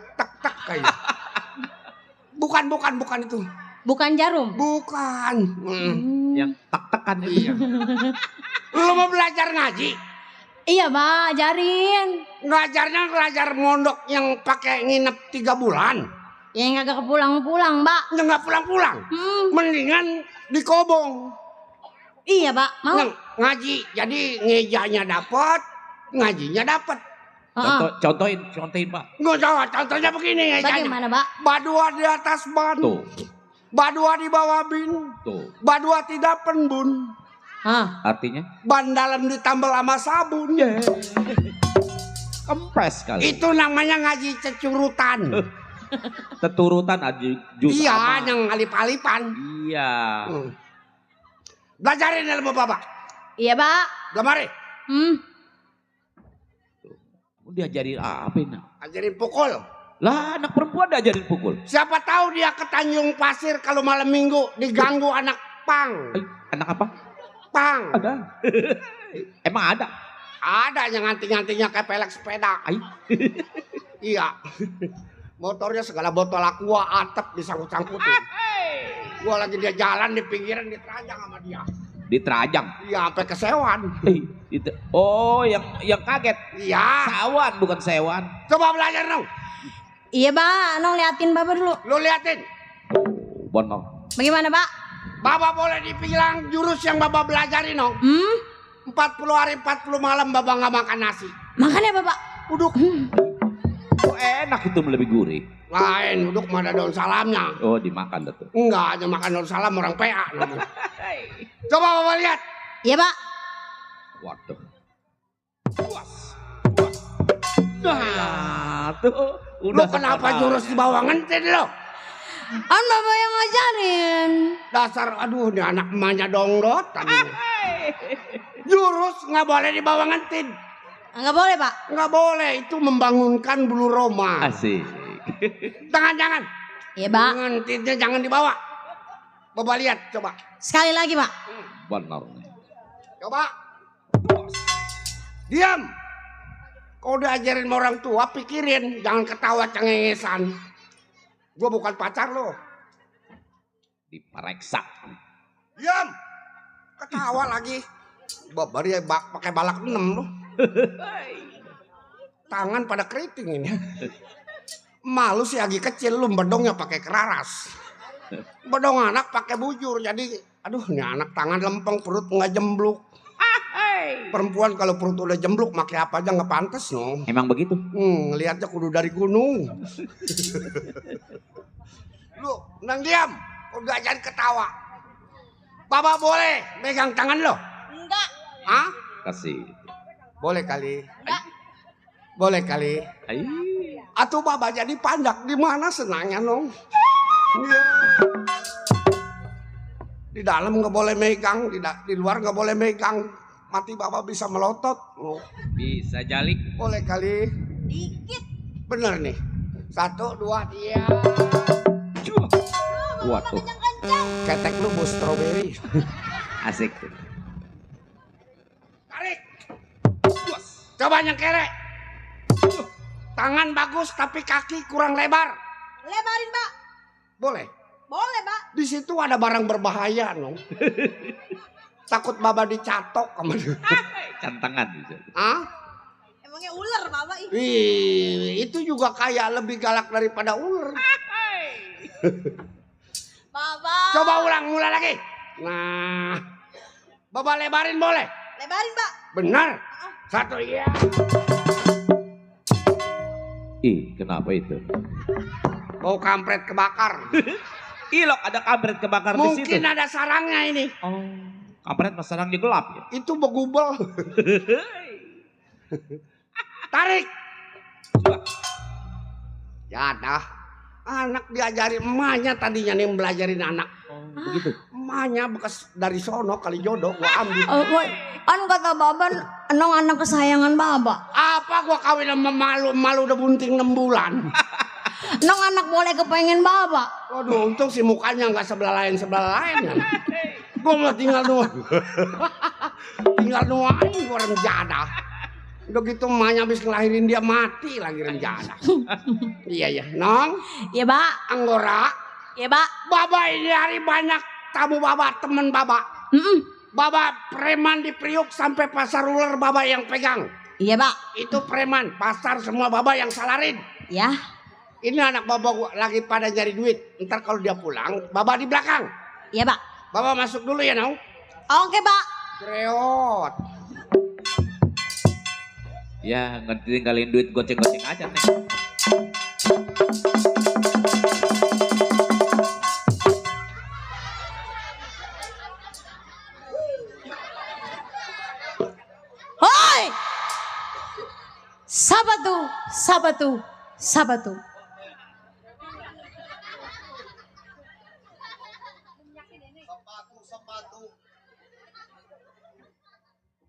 E: kayak. Bukan itu.
F: Bukan jarum.
E: Bukan.
D: Yang tak-tekan itu.
E: Iya. Lu mau belajar ngaji?
F: Iya mbak, ajarin.
E: Ngajar mondok yang pakai nginep 3 bulan.
F: Yang agak pulang-pulang mbak.
E: Yang nggak pulang-pulang. Mendingan di Kobong.
F: Iya pak, mau?
E: Yang ngaji. Jadi ngejanya dapat, ngajinya dapat.
D: Contohin Pak.
E: Nggak tahu, contohnya begini ngejanya.
F: Bagaimana pak?
E: Badua di atas ban.
D: Tuh.
E: Badua di bawah bin.
D: Tuh.
E: Badua tidak penbun.
F: Hah?
D: Artinya
E: Ban dalam ditambal sama sabun.
D: kempes kali.
E: Itu namanya ngaji cecurutan.
D: Teturutan aja jus
E: Iya,
D: sama.
E: yang alip-alipan.
D: Iya.
E: Belajarin ilmu bapak.
F: Iya pak.
E: Gamari.
D: Diajarin apa ini?
E: Ajarin pukul.
D: Lah anak perempuan diajarin pukul.
E: Siapa tahu dia ke Tanjung Pasir kalau malam minggu diganggu anak pang.
D: Anak apa?
E: Pang.
D: Ada. Emang ada?
E: Ada yang nganting-ngantingnya kayak pelek sepeda.
D: Ai.
E: Iya. Motornya segala botol aqua atap disangkut-sangkutin. Gua lagi dia jalan di pinggiran diterajang sama dia.
D: Diterajang.
E: Iya, sampai kesewan.
D: Oh, yang kaget.
E: Iya.
D: Sawan bukan sewan.
E: Coba belajar dong.
F: Iya pak, Nong liatin bapak dulu.
E: Lu liatin.
D: Bono.
F: Bagaimana pak?
E: Bapak boleh dibilang jurus yang bapak belajarin dong. 40 hari 40 malam bapak nggak makan nasi.
F: Makan ya bapak?
E: Uduk.
D: Oh, enak itu lebih gurih.
E: Lain, uduk mana daun salamnya.
D: Oh, dimakan dah tuh.
E: Enggak, hanya makan daun salam orang PA. Coba bapak lihat.
F: Iya pak.
D: Waduh. Nah, tuh.
E: Lu kenapa jurus di bawah ngentin lo?
F: Kan bapak yang ngajarin.
E: Dasar, aduh, ini anak emaknya dongdot. Jurus nggak boleh di bawah ngentin.
F: Enggak boleh pak.
E: Nggak boleh, itu membangunkan bulu roma.
D: Asik.
E: Jangan.
F: Iya pak.
E: Ngentinnya jangan dibawa. Bapak lihat, coba.
F: Sekali lagi pak.
D: Benar.
E: Coba. Diam. Kau diajarin sama orang tua, pikirin. Jangan ketawa cengengesan. Gua bukan pacar lo.
D: Diperiksa.
E: Diam. Ketawa lagi. Bapak dia pakai balak 6 lo. Tangan pada keriting ini. Malu sih lagi kecil lu bedongnya pakai keraras. Bodong anak pakai bujur. Jadi aduh ini anak tangan lempeng perut nggak jembluk. Perempuan kalau perut udah jembluk pakai apa aja nggak pantas no.
D: Emang begitu?
E: Ngeliatnya kudu dari gunung. Lu nang diam, udah jangan ketawa. Baba boleh megang tangan lo?
F: Enggak.
E: Hah?
D: Kasih.
E: Boleh kali.
F: Enggak.
E: Boleh kali.
D: Ai.
E: Atuh baba jadi pandak di mana senangnya nong? Iya. Di dalam nggak boleh megang, di luar nggak boleh megang. Mati baba bisa melotot. Oh,
D: Bisa jalik.
E: boleh kali.
F: Dikit.
E: Bener nih. 1, 2, 3.
D: Waduh,
E: Ketek lu bos strawberry.
D: asik.
E: Tarik. Coba nyengkerek. Tangan bagus tapi kaki kurang lebar.
F: Lebarin, Pak.
E: Boleh.
F: Boleh, Pak.
E: Di situ ada barang berbahaya, nong. Takut baba dicatok sama dia.
D: Cantangan bisa.
E: Hah?
F: Emangnya ular, Bapak. Ih.
E: Wih, itu juga kayak lebih galak daripada ular.
F: Bapak.
E: Coba mulai lagi. Nah, baba lebarin boleh?
F: Lebarin, Pak.
E: Benar. 1 iya.
D: Ih, kenapa itu?
E: Bau kampret kebakar.
D: Ilok ada kampret kebakar di situ.
E: Mungkin ada sarangnya ini.
D: Oh, kampret masarang di gelap ya?
E: Itu begubel. Tarik. Ya dah. Anak diajari emaknya tadinya nih belajarin anak.
D: Begitu.
E: Emaknya bekas dari sono kali jodoh gua ambil.
F: Woy, kan kata Bapak, enong anak kesayangan Bapak.
E: Apa gua kawin sama malu udah bunting 6 bulan.
F: Enong anak boleh kepengen Bapak.
E: Waduh, untung si mukanya nggak sebelah lain. Gua mau tinggal dua. Tinggal nuain gua renjada. Udah gitu emaknya habis ngelahirin dia mati lagi renjada. Iya, Nong.
F: Iya, Pak.
E: Anggora.
F: Iya, Pak.
E: Baba ini hari banyak tamu baba, temen baba. Baba preman di Priuk sampai pasar ular baba yang pegang.
F: Iya, Pak.
E: Itu preman, pasar semua baba yang salarin.
F: Ya.
E: Ini anak baba gua lagi pada nyari duit. Ntar kalau dia pulang, baba di belakang.
F: Iya, Pak.
E: Baba masuk dulu ya, Nong.
F: Oke, Pak.
E: Kreot.
D: Ya, ngerti tinggalin duit goceng-goceng aja, Neng.
F: Hoi! Sabatu.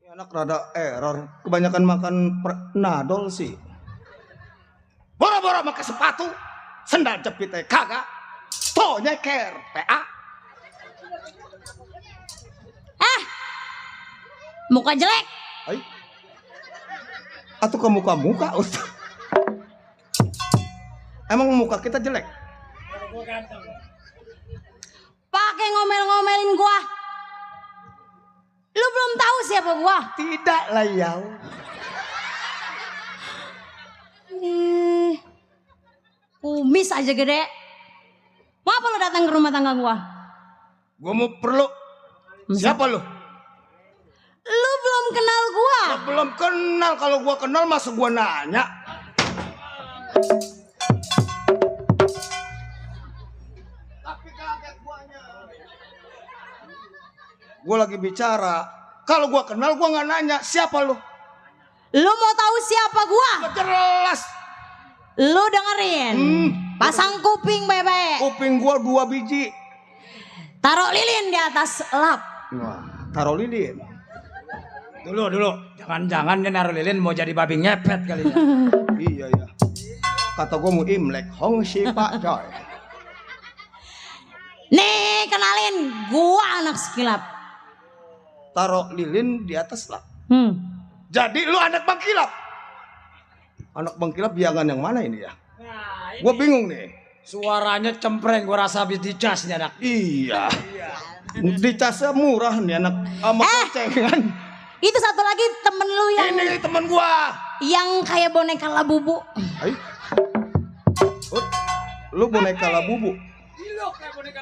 E: Anak rada error, kebanyakan makan nadol sih. Boro-boro pakai sepatu, sendal jepitnya kagak, toh nyeker, PA.
F: Muka jelek.
E: Ay. Atau ke muka-muka, emang muka kita jelek?
F: Pakai ngomel-ngomelin gua. Lu belum tahu siapa gua?
E: Tidak lah ya.
F: Kumis aja gede. Ngapa lu datang ke rumah tangga gua?
E: Gua mau perlu. Siapa lu?
F: Lu belum kenal gua.
E: Belum kenal, kalau gua kenal masuk gua nanya. Tapi kaget guanya. Gua lagi bicara. Kalau gua kenal gua nggak nanya siapa lu.
F: Lu mau tahu siapa gua?
E: Jelas.
F: Lu dengerin. Pasang kuping bebek.
E: Kuping gua 2 biji.
F: Taruh lilin di atas lap.
E: Wah, taruh lilin.
C: Dulu. Jangan-jangan dia naruh lilin mau jadi babi ngepet kali ya.
E: Iya ya. Kata gua mau Imlek, hong si Pak Joy.
F: Nih kenalin, gua anak sekilap.
E: Taruh lilin di atas lah. Jadi lu anak Bang Kilap. Anak Bang Kilap biangan yang mana ini ya? Gua bingung nih.
C: Suaranya cempreng, gua rasa habis dicas nih anak.
E: Iya. Dicasnya murah nih anak sama gocengan.
F: Itu satu lagi temen lu yang
E: Ini temen gua.
F: yang kayak boneka labubu.
E: Ay. Lu boneka labubu.
C: Ilok kayak boneka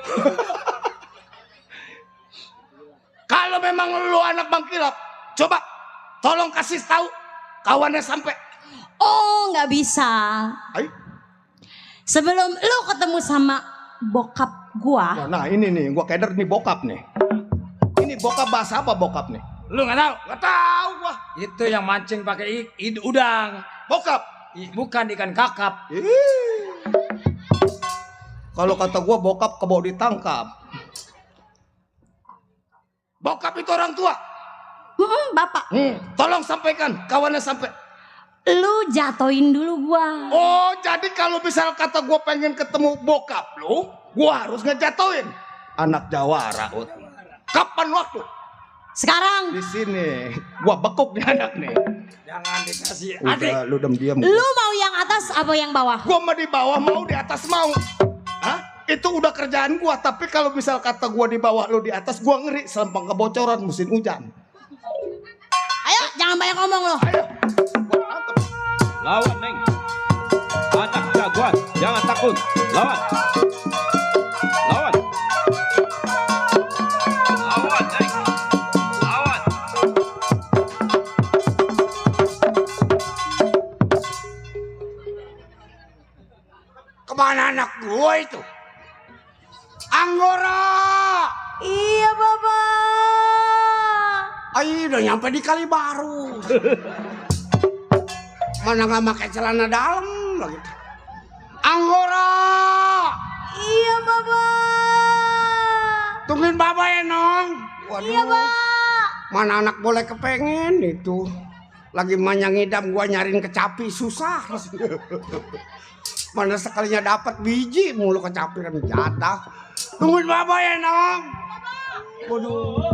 E: Kalau memang lu anak Bang Kilap, coba tolong kasih tahu kawannya sampai.
F: Oh, nggak bisa.
E: Ayo.
F: Sebelum lu ketemu sama bokap gua,
E: Nah ini nih, gua keder nih bokap nih. Ini bokap bahasa apa bokap nih?
C: Lu nggak tahu?
E: Gak tahu gua.
C: Itu yang mancing pakai udang.
E: Bokap.
C: Bukan ikan kakap.
E: Ih. Kalau kata gua bokap kebawa ditangkap. Bokap itu orang tua.
F: bapak,
E: Tolong sampaikan kawannya sampai.
F: lu jatoin dulu gua.
E: Oh, jadi kalau misal kata gua pengen ketemu bokap lu, gua harus ngejatoin. Anak Jawara, Ut. Kapan waktu?
F: Sekarang,
E: Di sini. Gua bekuk nih anak nih.
C: Jangan dikasih
E: Udah,
C: adik.
E: lu diam.
F: lu mau yang atas apa yang bawah?
E: Gua mau di bawah, mau di atas mau. Hah? Itu udah kerjaan gua, tapi kalau misal kata gua di bawah lu di atas, gua ngeri selempang kebocoran musim hujan.
F: Ayo, jangan banyak ngomong lo.
E: Ayo. Gua tangkep.
D: Lawan Neng. Anak jagoan, jangan takut. Lawan. Lawan. Lawan Neng. Lawan.
E: Kemana anak gua itu? Anggora!
F: Iya, bapak.
E: Ayo udah nyampe di Kalibaru. Mana nggak pakai celana dalam lagi. Anggora!
F: Iya, bapak.
E: Tungguin bapak ya Nong. Waduh.
F: Iya, Pak.
E: Mana anak boleh kepengen itu. Lagi manyang idam gua nyariin kecapi susah. Mana sekalinya dapat biji mulu kecapi kan jatah. Tungguin bapak ya Nong. Waduh.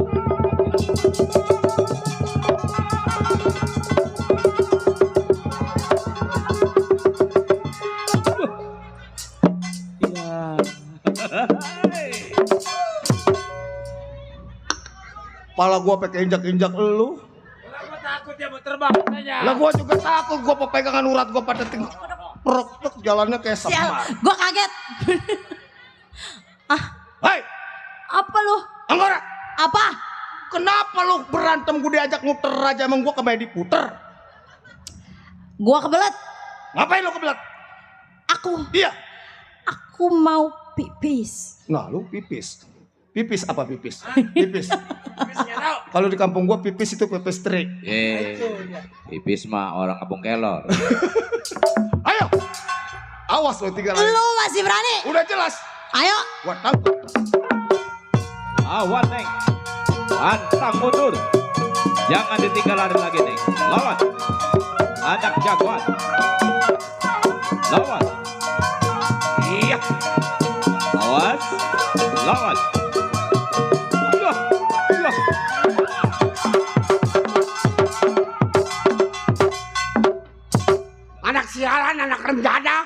E: Pala gua pakai injak-injak lu.
C: Gua takut dia mau terbang katanya.
E: Lah gua juga takut gua pegangan urat gua pada prok jalannya kayak
F: Sial,
E: semar.
F: gua kaget.
E: Hei,
F: Apa lu?
E: Anggora,
F: Apa?
E: kenapa lu berantem gua diajak muter aja emang gua kembali diputer?
F: Gua kebelet.
E: Ngapain lu kebelet?
F: Aku
E: Iya.
F: mau pipis.
E: Nah, lu pipis. Pipis apa pipis? Pipis.
C: Nggak tahu.
E: Kalau di kampung gua pipis itu pepes trik.
D: Pipis mah orang kampung kelor.
E: Ayo. Awas lo tiga lagi.
F: Lu masih berani?
E: Udah jelas.
F: Ayo.
E: Gua tangkap.
D: Lawan Neng. Pantang mundur. Jangan ditinggal lari lagi Neng. Lawan. Anak jagoan. Lawan.
E: Iya.
D: Awas. Lawan. Yah. Yah.
E: Anak sialan, anak remjada.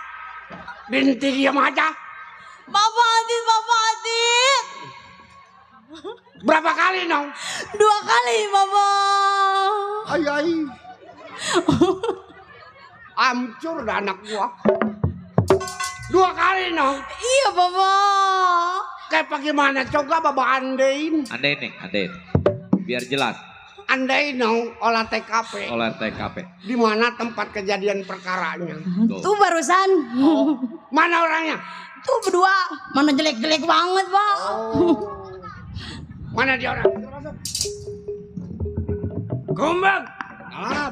E: Binti diam aja.
F: Bapak Adit.
E: Berapa kali Nong?
F: 2 kali, Bapak.
E: Ay. Hancur dah anak gua. 2 kali Nong.
F: Iya, Bapak.
E: Kayak bagaimana coba Bapak andain.
D: Andain Neng, andain. Biar jelas.
E: Andain Nong olah TKP.
D: Olah TKP.
E: Di mana tempat kejadian perkaranya?
F: Tuh barusan.
E: Mana orangnya?
F: Tuh berdua. Mana jelek-jelek banget, Pak.
E: Mana dia orang?
C: Gombang.
E: Ah,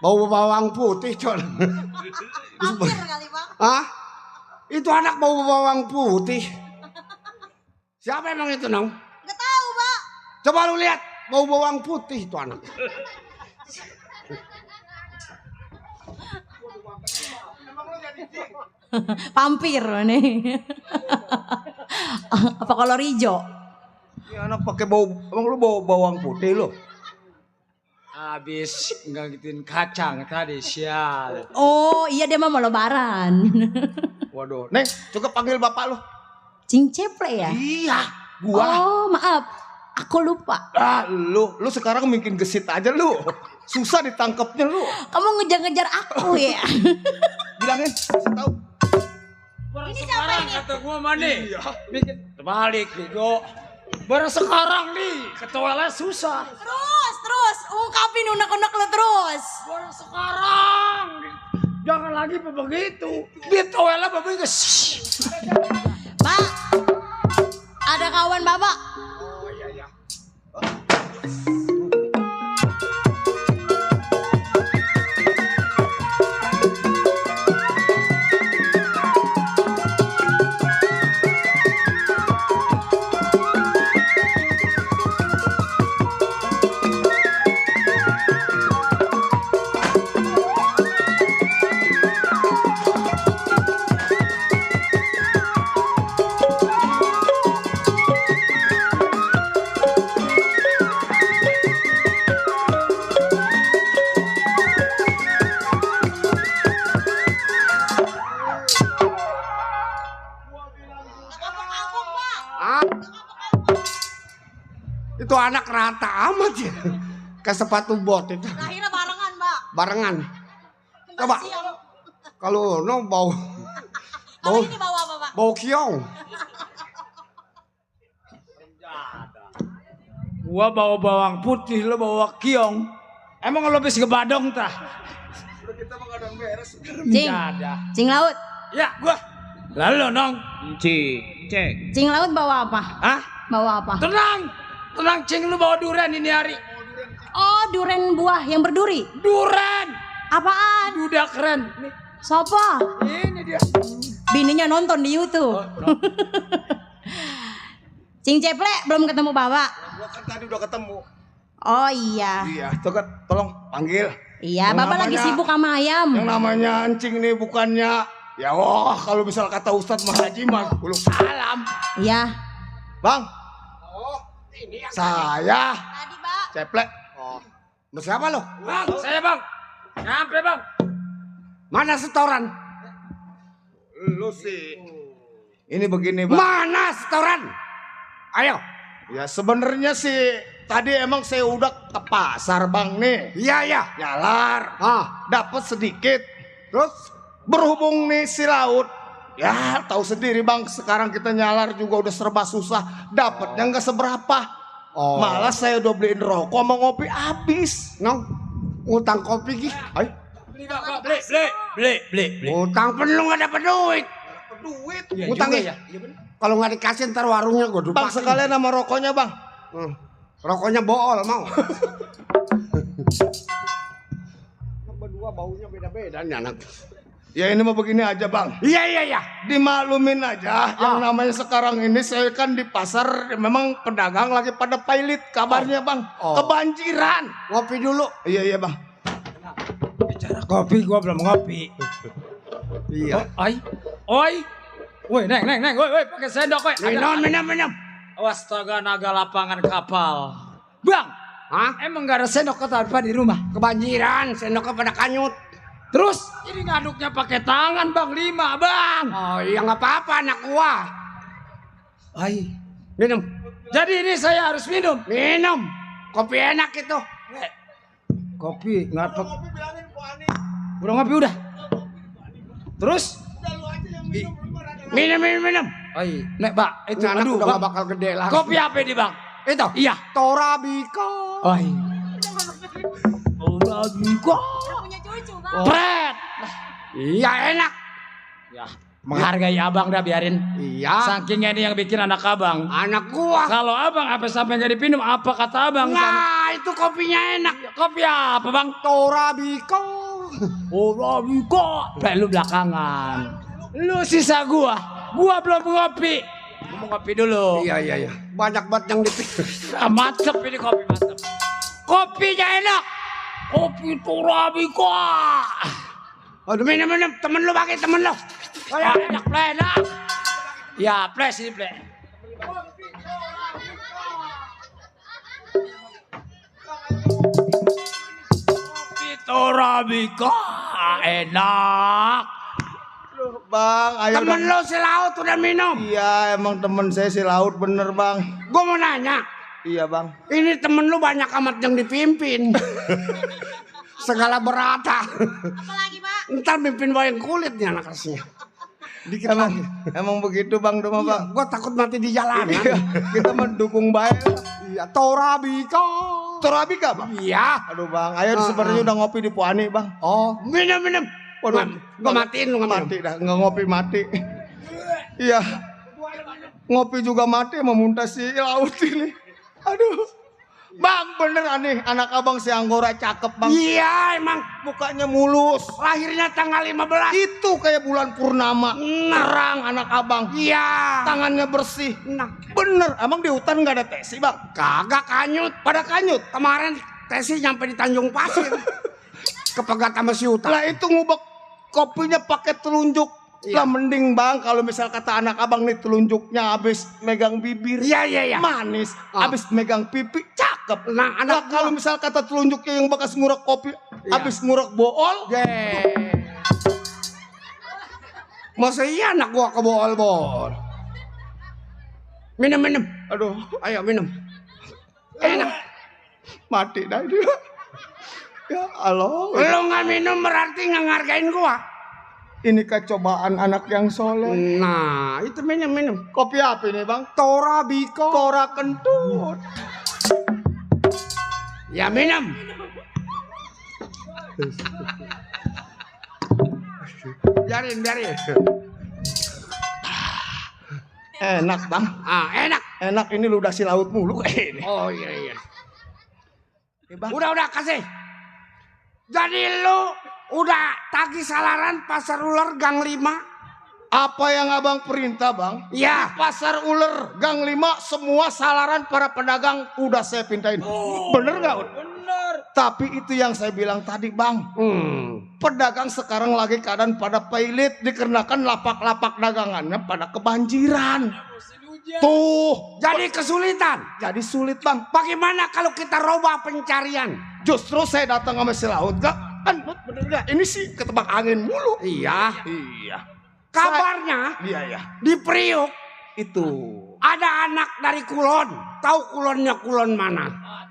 E: Bau bawang putih, Con.
F: Hampir kali Pak.
E: Hah? Itu anak bau bawang putih. Siapa emang itu, Nong?
F: Gak tahu Pak.
E: Coba lu lihat, bau bawang putih itu anak.
F: Pampir nih. Apa kolor hijau?
E: Ini anak pakai bau, emang lu bau bawang putih lu?
C: Habis ngangkitin kacang tadi sial.
F: Oh iya dia mah mau lebaran.
E: Waduh, Neng, coba panggil bapak lu.
F: Cing Ceple ya?
E: Iya, gua.
F: Oh maaf, aku lupa.
E: Lu sekarang bikin gesit aja lu. Susah ditangkapnya lu.
F: Kamu ngejar-ngejar aku ya?
E: Bilangin, kasih tahu.
F: Ini siapa ini?
C: Kata gua mana? Bikin terbalik bego. Baru sekarang nih, ketuanya susah.
F: Terus, ungkapin unek-unek lu terus.
C: Baru sekarang. Jangan lagi begitu. Dia toilet begitu.
F: Pak, ada kawan bapak.
E: Oh iya iya. Itu anak rata amat ya. Kayak sepatu bot itu.
F: Akhirnya barengan, Mbak.
E: Barengan. Coba.
F: Siang.
E: Kalau no bau
F: Kalau ini bawa apa, Pak?
E: bau kiong.
C: Gua bawa bawang putih, lo bawa kiong. Emang lo bisa ngebadong tah?
F: Cing.
C: Ada.
F: Cing laut.
C: Ya, gua. Lalu nong.
D: Cek.
F: Cing laut bawa apa?
C: Hah?
F: Bawa apa?
C: Tenang. Tenang Cing, lu bawa durian ini hari.
F: Oh, duren buah yang berduri.
C: Durian.
F: Apaan?
C: Udah keren. Nih,
F: Sopo?
C: ini dia.
F: Bininya nonton di YouTube. Cing Ceple belum ketemu bapak.
E: Gua kan tadi udah ketemu.
F: Oh iya.
E: Iya, coba tolong panggil.
F: Iya,
E: Yang
F: bapak lagi
E: namanya-
F: sibuk sama ayam.
E: Yang namanya Encing nih bukannya ya wah kalau misal kata Ustadz Mah Haji mah uluk salam.
F: Iya.
E: Bang. Saya
F: Tadi, Pak.
E: Ceplek. Oh. Mau siapa lo?
C: Bang, saya bang. Nyampe bang.
E: Mana setoran? Lu sih. Ini begini, Bang. Mana setoran? Ayo. Ya sebenarnya sih tadi emang saya udah ke pasar, Bang nih. Iya, iya. Nyalar. Dapat sedikit. Terus berhubung nih si laut. Ya, tahu sendiri, Bang, sekarang kita nyalar juga udah serba susah. Dapatnya nggak seberapa. Malah saya udah beliin rokok sama ngopi habis. Nong, ngutang kopi gih. Ayo.
C: Beli bang, beli.
E: Ngutang penuh nggak dapat duit. Duit. Ngutangnya.
C: ya.
E: Kalau nggak dikasih ntar warungnya gue dupakin. Bang, sekalian sama rokoknya, Bang. Rokoknya bool mau. Berdua baunya beda-beda nih anak. Ya ini mah begini aja, Bang. Iya. Dimaklumin aja. Yang namanya sekarang ini saya kan di pasar memang pedagang lagi pada pailit kabarnya, Bang. Kebanjiran. Ngopi dulu. Iya, Bang.
C: Bicara kopi, gua belum ngopi.
E: Iya.
C: Oi. Woi, neng, woi, pakai sendok, woi.
E: Minum.
C: Astaga, naga lapangan kapal. Bang,
E: Hah?
C: emang gak ada sendok atau apa di rumah?
E: Kebanjiran, sendoknya pada kanyut.
C: Terus, ini ngaduknya pakai tangan, Bang, 5, Bang.
E: Oh iya nggak apa-apa anak gua. Minum.
C: Jadi ini saya harus minum.
E: Minum. Kopi enak itu.
C: Kopi, nggak apa. Udah ngopi udah. Terus?
E: Minum.
C: Nek, Pak, itu
E: Ini anak
C: aduh,
E: udah
C: Bang.
E: gak bakal gede lah.
C: Kopi apa ini, Bang?
E: Itu?
C: Iya.
E: Torabika.
C: Torabika.
F: Udah punya cucu, Bang.
E: Pret. Iya enak.
C: Ya. Menghargai abang dah biarin.
E: Iya.
C: Sakingnya ini yang bikin anak abang.
E: Anak gua.
C: Kalau abang apa sampai nggak dipinum, apa kata abang?
E: Nah, itu kopinya enak.
C: Kopi apa bang?
E: Torabiko.
C: Torabiko. Lu belakangan. Lu sisa gua. Gua belum ngopi. Gua mau ngopi dulu.
E: Iya. Banyak banget yang dipikir.
C: Mantep ini kopi mantep. Kopinya enak. Kopi Torabiko.
E: Aduh, minum. Temen lu pakai temen lu.
C: Enak, enak. Ya, play sini play. Kopi Torabiko enak.
E: Bang, ayo
C: Temen
E: dong.
C: lo si Laut udah minum.
E: Iya, emang temen saya si Laut bener bang.
C: Gue mau nanya,
E: Iya bang.
C: ini temen lu banyak amat yang dipimpin. Segala berata.
F: Apalagi Pak?
C: Ntar mimpin wayang kulit nih anak asnya. Dikit
E: Emang begitu bang, Doma bang.
C: Gue takut mati di jalanan.
E: Iya, kita mendukung baik.
C: Iya, Torabiko.
E: Torabika bang.
C: Iya.
E: Aduh bang, ayo sebenarnya udah ngopi di Puani bang.
C: Oh, minum.
E: Waduh,
C: Gue matiin lu nggak
E: mati dah, nggak ngopi mati. Iya, ngopi juga mati, memuntah si Laut ini. Aduh, bang bener aneh, anak abang si Anggora cakep bang.
C: Iya, emang
E: Mukanya mulus,
C: lahirnya tanggal 15.
E: itu kayak bulan purnama. Terang anak abang.
C: Iya.
E: Tangannya bersih.
C: Nah,
E: Bener, emang di hutan nggak ada tesi bang?
C: kagak kanyut.
E: Pada kanyut.
C: Kemarin Tesi nyampe di Tanjung Pasir. Kepegat sama si Uta.
E: Lah itu ngubek kopinya pakai telunjuk.
C: Iya.
E: Lah mending bang kalau misal kata anak abang nih telunjuknya habis megang bibir.
C: Iya.
E: Manis,
C: Oh.
E: habis megang pipi cakep.
C: Nah,
E: Lah
C: anak
E: kalau misal kata telunjuknya yang bekas ngurek kopi, habis ngurek bool.
C: Masa iya anak gua kebool-bool. Minum.
E: Aduh,
C: Ayo minum. Enak.
E: mati dah dia. Ya Allah.
C: Lu nggak minum berarti nggak ngargain gua.
E: Ini kecobaan anak yang soleh.
C: Nah, itu minum.
E: Kopi apa ini bang?
C: Torabiko.
E: Tora kentut.
C: Ya minum. Biarin.
E: Enak bang.
C: Ah, enak.
E: Enak ini lu udah si Laut mulu kayak ini.
C: Oh iya.
E: Bang.
C: Udah kasih. Jadi lu udah tagih salaran pasar ular Gang 5?
E: Apa yang abang perintah bang?
C: Iya.
E: Pasar ular Gang 5 semua salaran para pedagang udah saya pintain. Bener nggak? Bener. Tapi itu yang saya bilang tadi bang. Pedagang sekarang lagi keadaan pada pailit dikarenakan lapak-lapak dagangannya pada kebanjiran. Tuh.
C: Jadi kesulitan.
E: Jadi sulit bang.
C: Bagaimana kalau kita roba pencarian?
E: Justru saya datang sama si Laut gak? Kan bener gak? Ini sih ketebak angin mulu.
C: Iya.
E: Iya.
C: Kabarnya
E: Iya.
C: di Priuk
E: Itu.
C: ada anak dari Kulon. Tahu Kulonnya Kulon mana?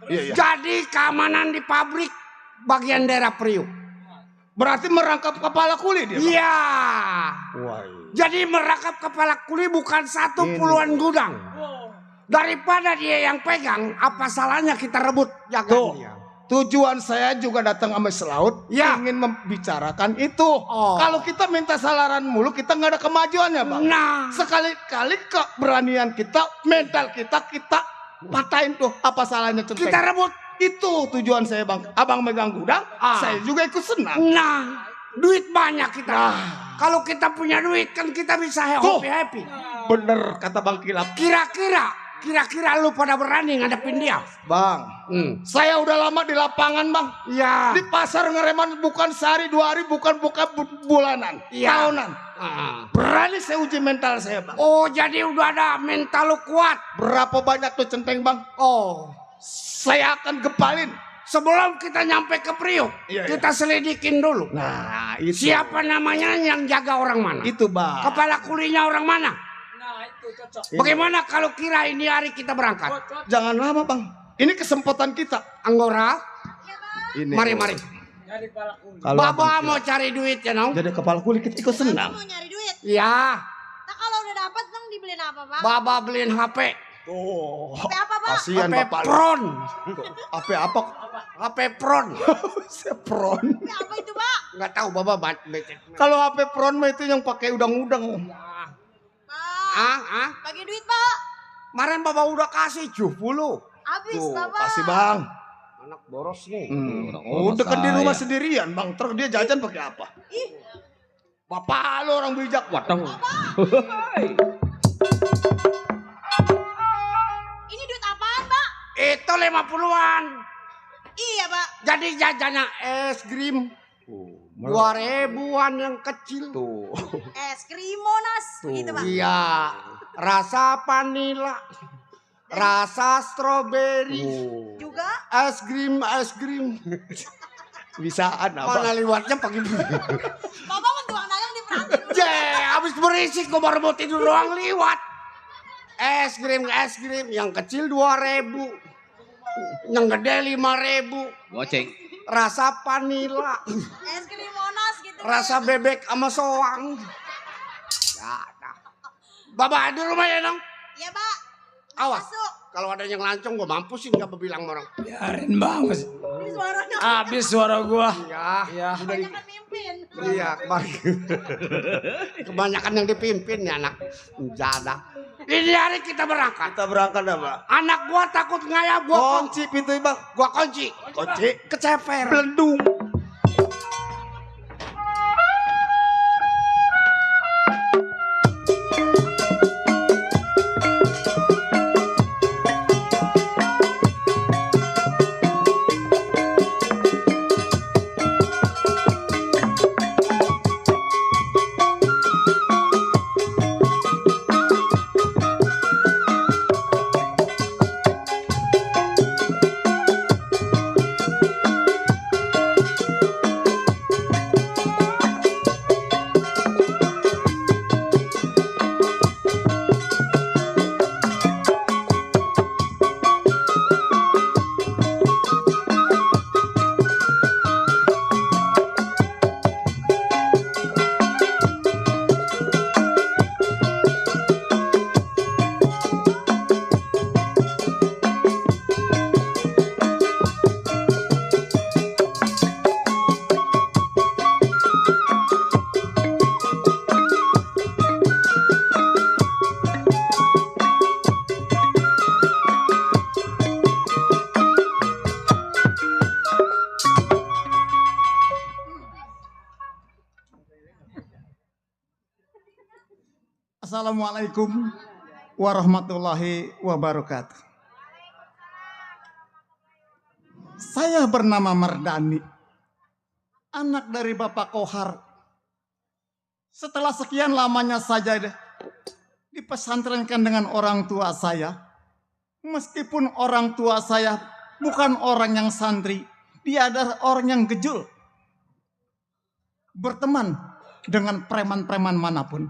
E: Iya.
C: Jadi keamanan di pabrik bagian daerah Priuk.
E: Berarti merangkap kepala kuli dia bang?
C: Iya.
E: Wah.
C: Jadi merangkap kepala kuli bukan satu puluhan gudang. Daripada dia yang pegang, apa salahnya kita rebut jaga
E: Tuh.
C: dia.
E: Tujuan saya juga datang sama Selaut
C: Ya.
E: ingin membicarakan itu.
C: Oh.
E: Kalau kita minta salaran mulu kita nggak ada kemajuannya bang.
C: Nah.
E: Sekali-kali keberanian kita, mental kita patahin tuh. Apa salahnya centeng?
C: Kita rebut.
E: Itu tujuan saya bang. Abang megang gudang, saya juga ikut senang.
C: Nah, duit banyak kita.
E: Nah.
C: Kalau kita punya duit kan kita bisa
E: Tuh.
C: happy.
E: Bener kata bang Kilap.
C: Kira-kira lu pada berani ngadepin dia?
E: Bang, saya udah lama di lapangan bang.
C: Iya.
E: Di pasar ngereman bukan sehari 2 hari, bukan bulanan,
C: Iya.
E: tahunan. Berani saya uji mental saya bang.
C: Oh, jadi udah ada mental lu kuat.
E: Berapa banyak tuh centeng bang?
C: Oh,
E: Saya akan gepalin.
C: sebelum kita nyampe ke Priuk,
E: Iya,
C: kita selidikin dulu.
E: Nah itu.
C: Siapa namanya yang jaga orang mana?
E: Itu bang.
C: Kepala kulinya orang mana? Bagaimana kalau kira ini hari kita berangkat?
E: Jangan lama bang. Ini kesempatan kita.
C: Anggora,
E: Ini.
C: mari.
E: Kalau
C: Baba mau cari duit ya, Nong?
E: jadi kepala kulit kita ikut senang.
F: Mau nyari duit.
C: Ya,
F: Nah kalau udah dapat dong dibeliin apa Pak?
C: Baba beliin HP.
E: Tuh.
F: HP apa, Pak?
E: Kasihan
C: HP
E: Bapak.
C: Pron.
E: HP apa?
C: HP Pron.
E: Sepron.
F: HP apa itu, Pak?
C: Enggak tahu Bapak becek.
E: Kalau HP Pron mah itu yang pakai udang-udang.
F: Pak.
C: Ah.
F: Bagi duit, Pak.
C: Kemarin Bapak udah kasih 70.
F: Habis,
E: Tuh,
F: Bapak.
E: kasih Bang.
C: Anak boros nih.
E: Udah kan di rumah sendirian, Bang. Terus dia jajan pakai apa? Bapak lo orang bijak.
D: Waduh.
F: Ini duit apaan, Pak?
C: Itu 50-an.
F: Iya, Pak.
C: Jadi jajannya es krim. 2.000-an yang kecil.
E: Tuh.
F: Es krim Monas. Begitu, Pak.
C: Iya. Rasa vanila. Rasa stroberi.
F: Juga
C: Es krim.
E: Bisaan
C: Mana
E: apa?
C: lewatnya pagi.
F: Bapak mau tukang dagang di Perantin.
C: Abis berisik gue baru mau tidur doang liwat. Es krim yang kecil 2.000. Yang gede 5.000.
D: Goceng.
C: Rasa vanila.
F: Es krim Monas gitu.
C: Rasa bebek sama soang. Ya, nah. Bapak di rumah ya dong.
F: Iya, Pak.
C: Awas.
F: Masuk.
C: Kalau ada yang lancung gue mampusin gak bilang orang.
A: Biarin banget.
F: Ini suaranya.
A: Habis suara gua.
C: Ya.
F: Banyak mimpin.
C: Iya, kebanyakan yang dipimpin ya anak jada. Ini hari kita berangkat.
E: Kita berangkat apa?
C: Anak gua takut ngayap gua
E: Kunci pintu Bang.
C: gua kunci.
E: Kunci.
C: Keceper.
E: Belendung.
G: Assalamualaikum warahmatullahi wabarakatuh. Saya bernama Mardani, anak dari Bapak Kohar. Setelah sekian lamanya saja dipesantrenkan dengan orang tua saya, meskipun orang tua saya bukan orang yang santri, dia adalah orang yang gejul, berteman dengan preman-preman manapun.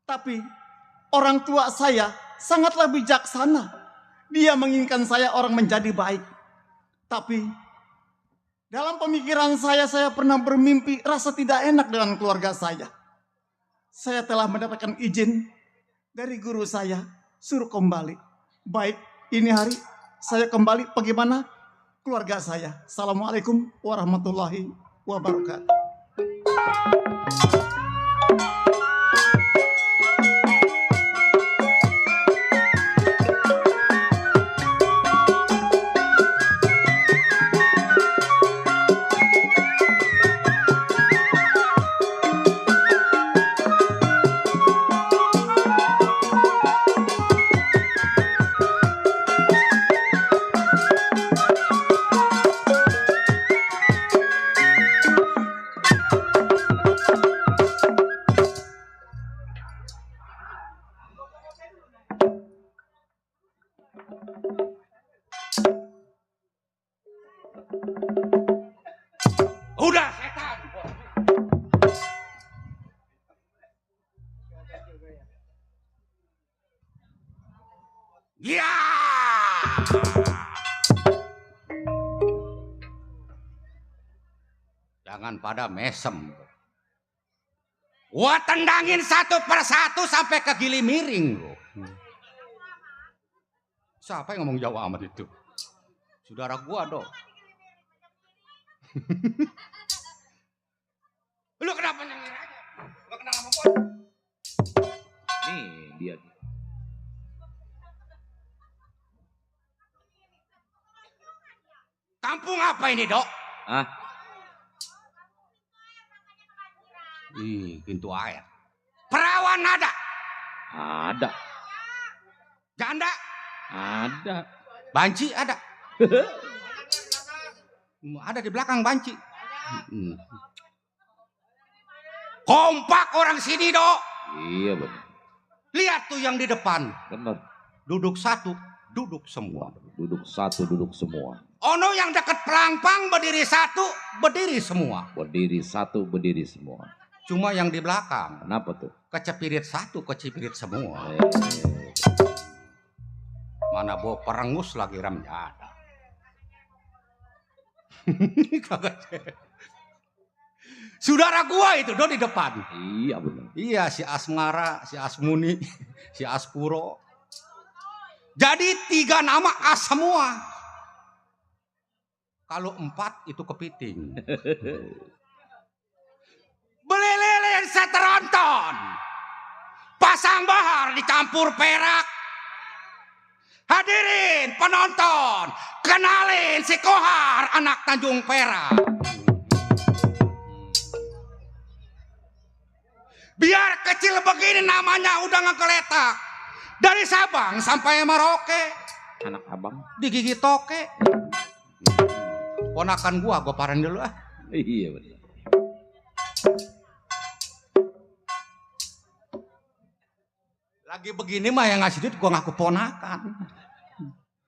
G: Tapi orang tua saya sangatlah bijaksana. Dia menginginkan saya orang menjadi baik. Tapi dalam pemikiran saya pernah bermimpi rasa tidak enak dengan keluarga saya. Saya telah mendapatkan izin dari guru saya, suruh kembali. Baik, ini hari saya kembali, bagaimana keluarga saya. Assalamualaikum warahmatullahi wabarakatuh.
C: Udah setan. Ya. Jangan pada mesem. Gua tendangin satu persatu sampai ke gili miring lo. Siapa yang ngomong Jawa amat itu? Saudara gua dong. Lu kenapa nyengir aja? Gak kenal sama gua.
D: Nih dia.
C: Kampung apa ini, Dok?
D: Ah,
C: Pintu air. Perawan ada?
D: ada.
C: Janda?
D: Ada.
C: Banci ada? Ada di belakang banci. Kompak orang sini, Dok.
D: Iya benar.
C: Lihat tuh yang di depan.
D: Benar.
C: Duduk satu, duduk semua.
D: Duduk satu, duduk semua.
C: Ono yang deket pelangpang berdiri satu, berdiri semua.
D: Berdiri satu, berdiri semua.
C: Cuma yang di belakang,
D: Kenapa tuh?
C: kecepirit satu, kecepirit semua.
D: Eh,
C: Mana bawa perengus lagi Ramjada. Saudara gua itu do di depan.
D: iya benar.
C: Iya, si Asmara, si Asmuni, si Aspuro. Jadi 3 nama As semua. Kalau 4 itu kepiting. Beli lilin seteronton. Pasang bahar dicampur perak. Hadirin penonton, kenalin si Kohar anak Tanjung Perak. Biar kecil begini namanya udah ngegeletak. Dari Sabang sampai Merauke.
D: Anak abang.
C: Digigit toke. Ponakan gua paran dulu ah.
D: Iya benar.
C: Lagi begini mah yang ngasih duit gua ngaku ponakan.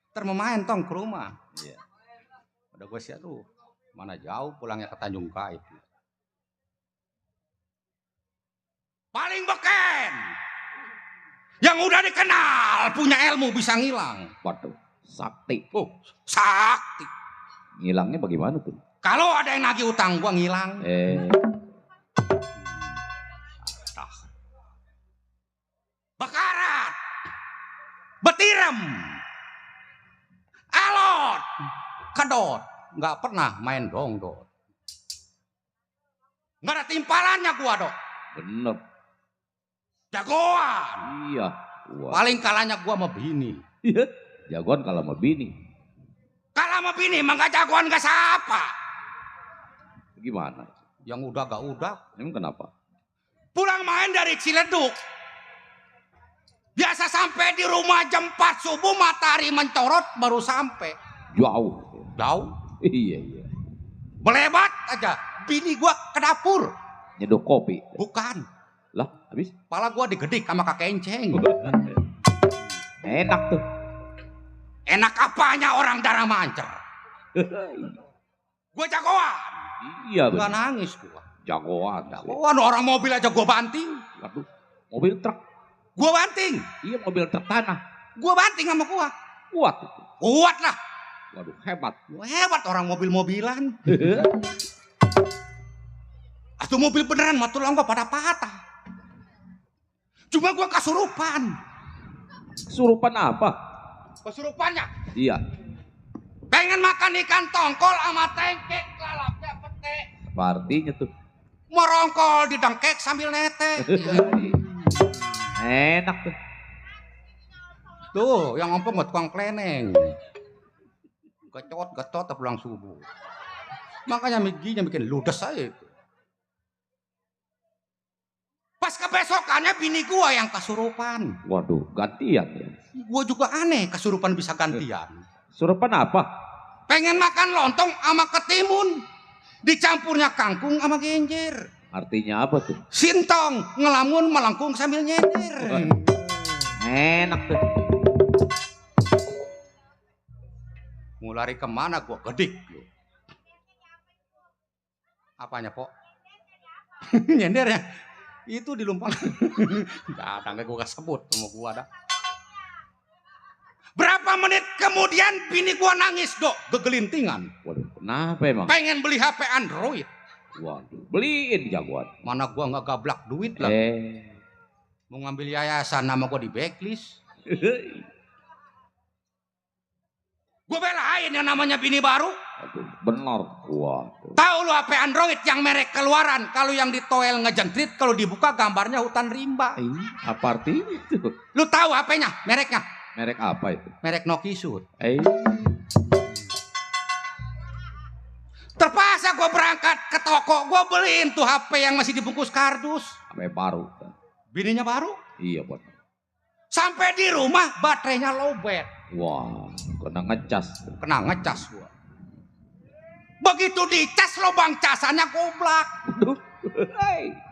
C: Ntar mau main tong ke rumah.
D: Iya.
C: Udah gua sih aduh, mana jauh pulangnya ke Tanjung Kait. Paling beken. Yang udah dikenal, punya ilmu bisa ngilang.
D: Waduh, sakti.
C: Oh, sakti.
D: Ngilangnya bagaimana tuh?
C: Kalau ada yang nagih utang gua ngilang. Bekarat, betirem, alot, kedot, nggak pernah main dongdot. Nggak ada timpalannya gua dok.
D: Bener.
C: Jagoan.
D: Iya. Wah.
C: Paling kalahnya gua sama bini.
D: Iya. Jagoan kalau sama bini.
C: Kalah sama bini emang gak jagoan gak siapa.
D: Gimana?
C: Yang udah gak udah.
D: Emang kenapa?
C: Pulang main dari Ciledug. Biasa sampai di rumah jam 4 subuh matahari mencorot baru sampai.
D: Jauh.
C: Jauh.
D: Iya.
C: Belebat aja. Bini gua ke dapur.
D: Nyedok kopi.
C: Bukan.
D: Lah, habis?
C: Kepala gua digedik sama kakek enceng.
D: Enak tuh.
C: Enak apanya orang darah mancer. Gua jagoan.
D: Iya
C: Gua
D: bener.
C: nangis gua.
D: Jagoan.
C: Jagoan orang mobil aja gua banting.
D: Waduh, mobil truk.
C: Gua banting.
D: Iya, mobil truk tanah.
C: Gua banting sama gua.
D: Kuat itu.
C: Kuat lah.
D: Waduh, hebat.
C: Gua hebat orang mobil-mobilan. Atau mobil beneran mah tulang gua pada patah. Cuma gua kasurupan.
D: Kesurupan apa?
C: Kesurupannya
D: Iya.
C: pengen makan ikan tongkol sama tengkek lalapnya pete.
D: Apa artinya tuh?
C: Merongkol di dengkek sambil nete.
D: Enak tuh.
C: Tuh yang ngomong tukang kleneng. Gecot pulang subuh. Makanya giginya bikin ludes aja itu. Pas kebesokannya bini gua yang kesurupan.
D: Waduh, gantian ya.
C: Gua juga aneh kesurupan bisa gantian.
D: Surupan apa?
C: Pengen makan lontong sama ketimun. Dicampurnya kangkung sama genjer.
D: Artinya apa tuh?
C: Sintong ngelamun melengkung sambil nyender.
D: Enak tuh.
C: Mau lari kemana gua gedik. Apanya pok? Nyender ya? Itu di lumpang. Gak gua sebut sama gua ada. Berapa menit kemudian bini gua nangis dok, gegelintingan.
D: Waduh, kenapa emang?
C: Pengen beli HP Android.
D: Waduh, beliin jagoan.
C: Mana gua nggak gablak duit lah. Mau ngambil yayasan nama gua di backlist. Gue belain yang namanya bini baru.
D: Aduh, benar. Waduh.
C: Tahu lu HP Android yang merek keluaran. Kalau yang di toel ngejentrit, kalau dibuka gambarnya hutan rimba.
D: Apa artinya itu?
C: Lu tahu HP-nya, mereknya?
D: Merek apa itu?
C: Merek Nokisut. Terpaksa gue berangkat ke toko, gue beliin tuh HP yang masih dibungkus kardus.
D: HP baru.
C: Bininya baru.
D: Iya benar.
C: Sampai di rumah baterainya lowbat.
D: Wah, kena ngecas.
C: Kena ngecas gue. Begitu dicas lubang casannya goblak.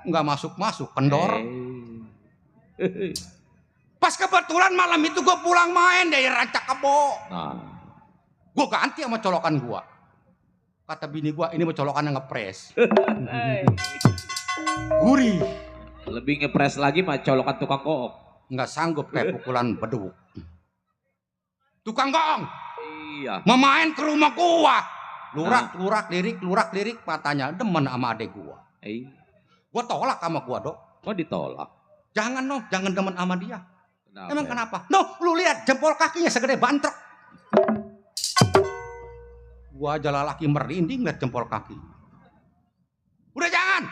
C: Nggak masuk-masuk, kendor. Pas kebetulan malam itu gue pulang main dari Rancak Kebo.
D: Nah,
C: Gue ganti sama colokan gue. Kata bini gue, ini mau colokan yang ngepres. Gurih.
D: lebih ngepres lagi mah colokan tukang goong.
C: Nggak sanggup kayak pukulan beduk. Tukang goong.
D: Iya.
C: Memain ke rumah gua. Lurak lirik matanya demen sama adek gua. Gua tolak sama gua, Dok.
D: Kok ditolak?
C: Jangan, no, jangan demen sama dia.
D: Kenapa?
C: Emang kenapa? No, lu lihat jempol kakinya segede bantrek. Gua aja laki merinding lihat jempol kaki. Udah jangan.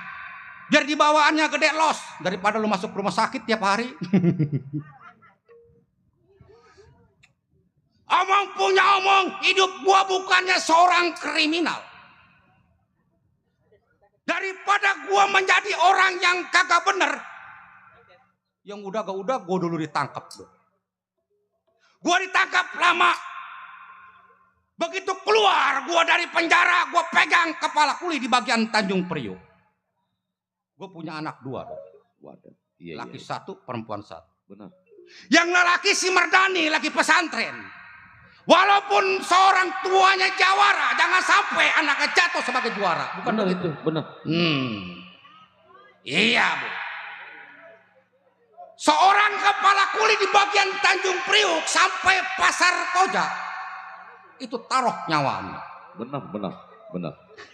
C: Biar dibawaannya gede los daripada lu masuk rumah sakit tiap hari. Omong punya omong, hidup gua bukannya seorang kriminal. Daripada gua menjadi orang yang kagak bener, yang udah gak udah gua dulu ditangkap. Gua ditangkap lama. Begitu keluar gua dari penjara, gua pegang kepala kuli di bagian Tanjung Priok. Gua punya anak 2.
D: Waduh. Iya,
C: laki 1, perempuan 1.
D: Benar.
C: Yang laki si Mardani, laki pesantren. Walaupun seorang tuanya jawara, jangan sampai anaknya jatuh sebagai juara. Bukan
D: Benar
C: begitu.
D: itu, benar.
C: Iya, Bu. Seorang kepala kuli di bagian Tanjung Priok sampai Pasar Koja, itu taruh nyawanya.
D: Benar.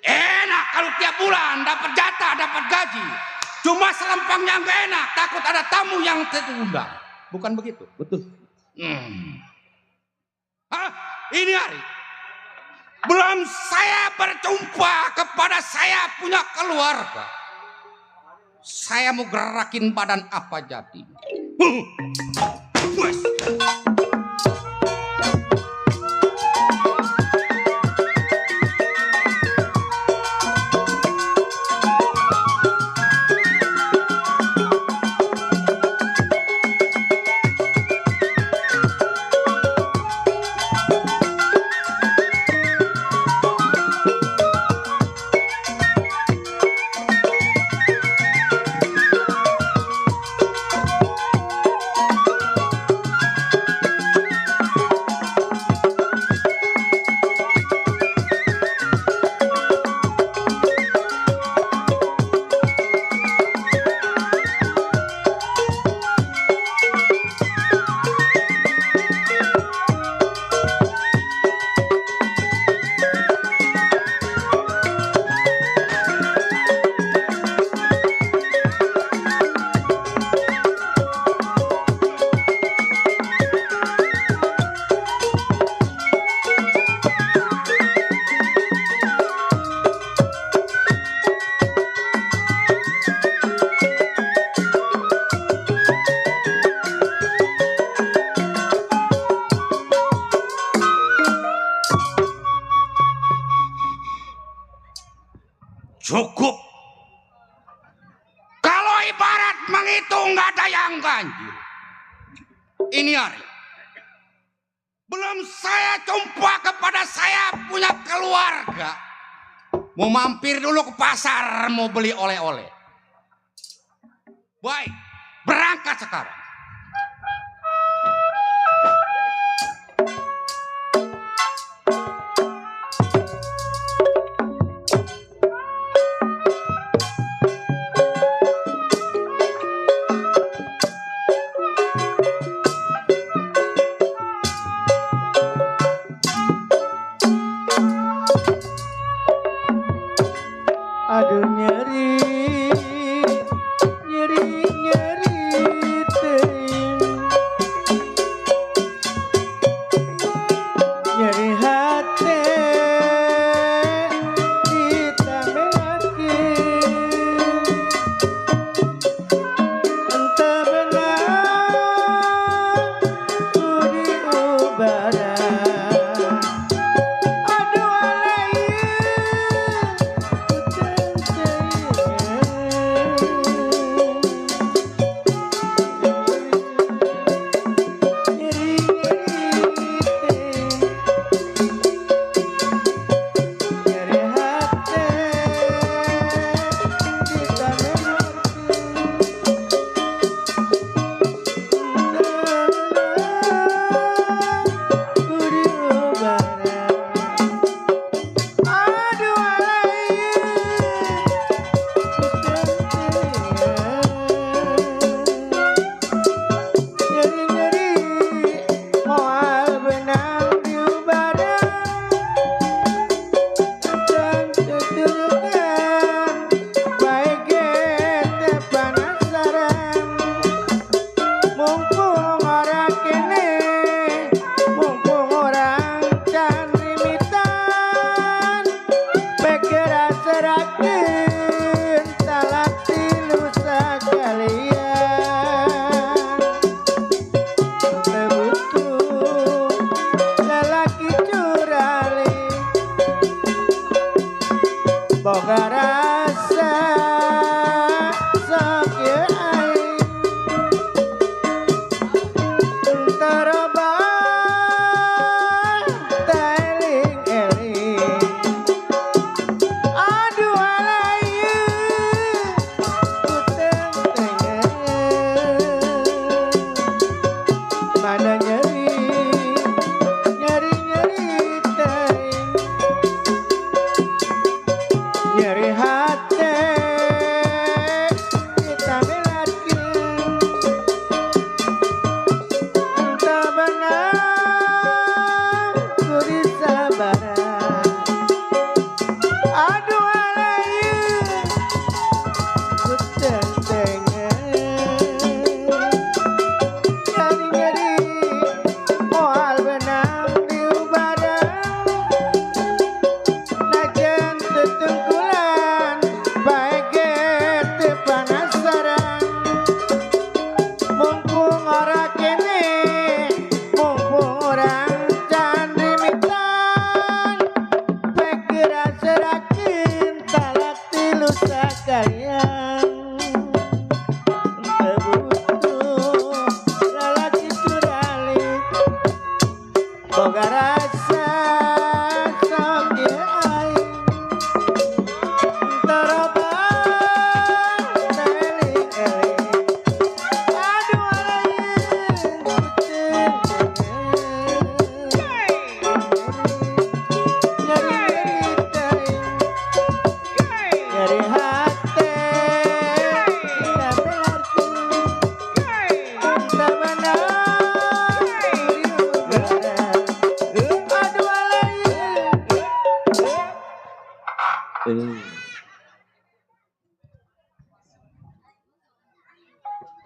C: Enak kalau tiap bulan dapat jatah, dapat gaji. Cuma selempangnya nggak enak, takut ada tamu yang terundang. Bukan begitu?
D: Betul.
C: Ini hari belum saya berjumpa kepada saya punya keluarga. Saya mau gerakin badan apa jadi? Cukup. Kalau ibarat menghitung nggak ada yang ganjil. Ini hari belum saya jumpa kepada saya punya keluarga. Mau mampir dulu ke pasar mau beli oleh-oleh. Baik, berangkat sekarang.
B: Aduh nyeri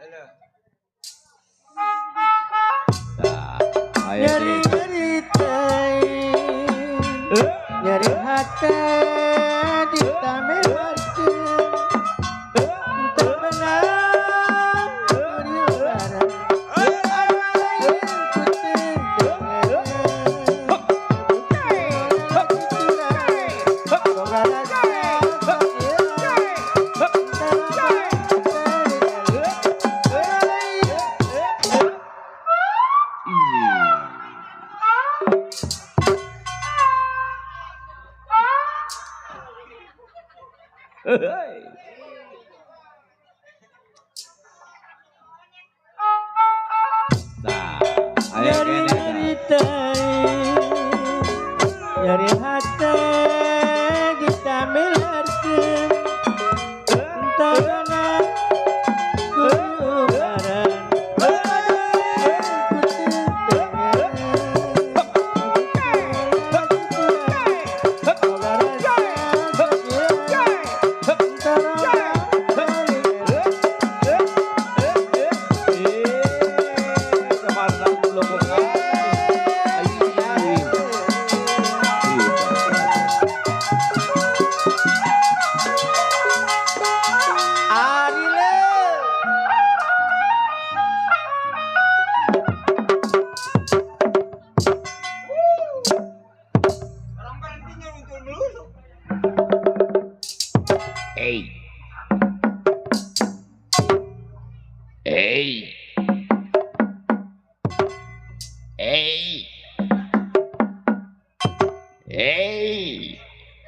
D: Nah, ayo nih.
H: Nyari hati di tamer warga untuk menang berjuara
D: Nah, ayo gini.
H: nyari hati di tamer warga untuk menang berjuara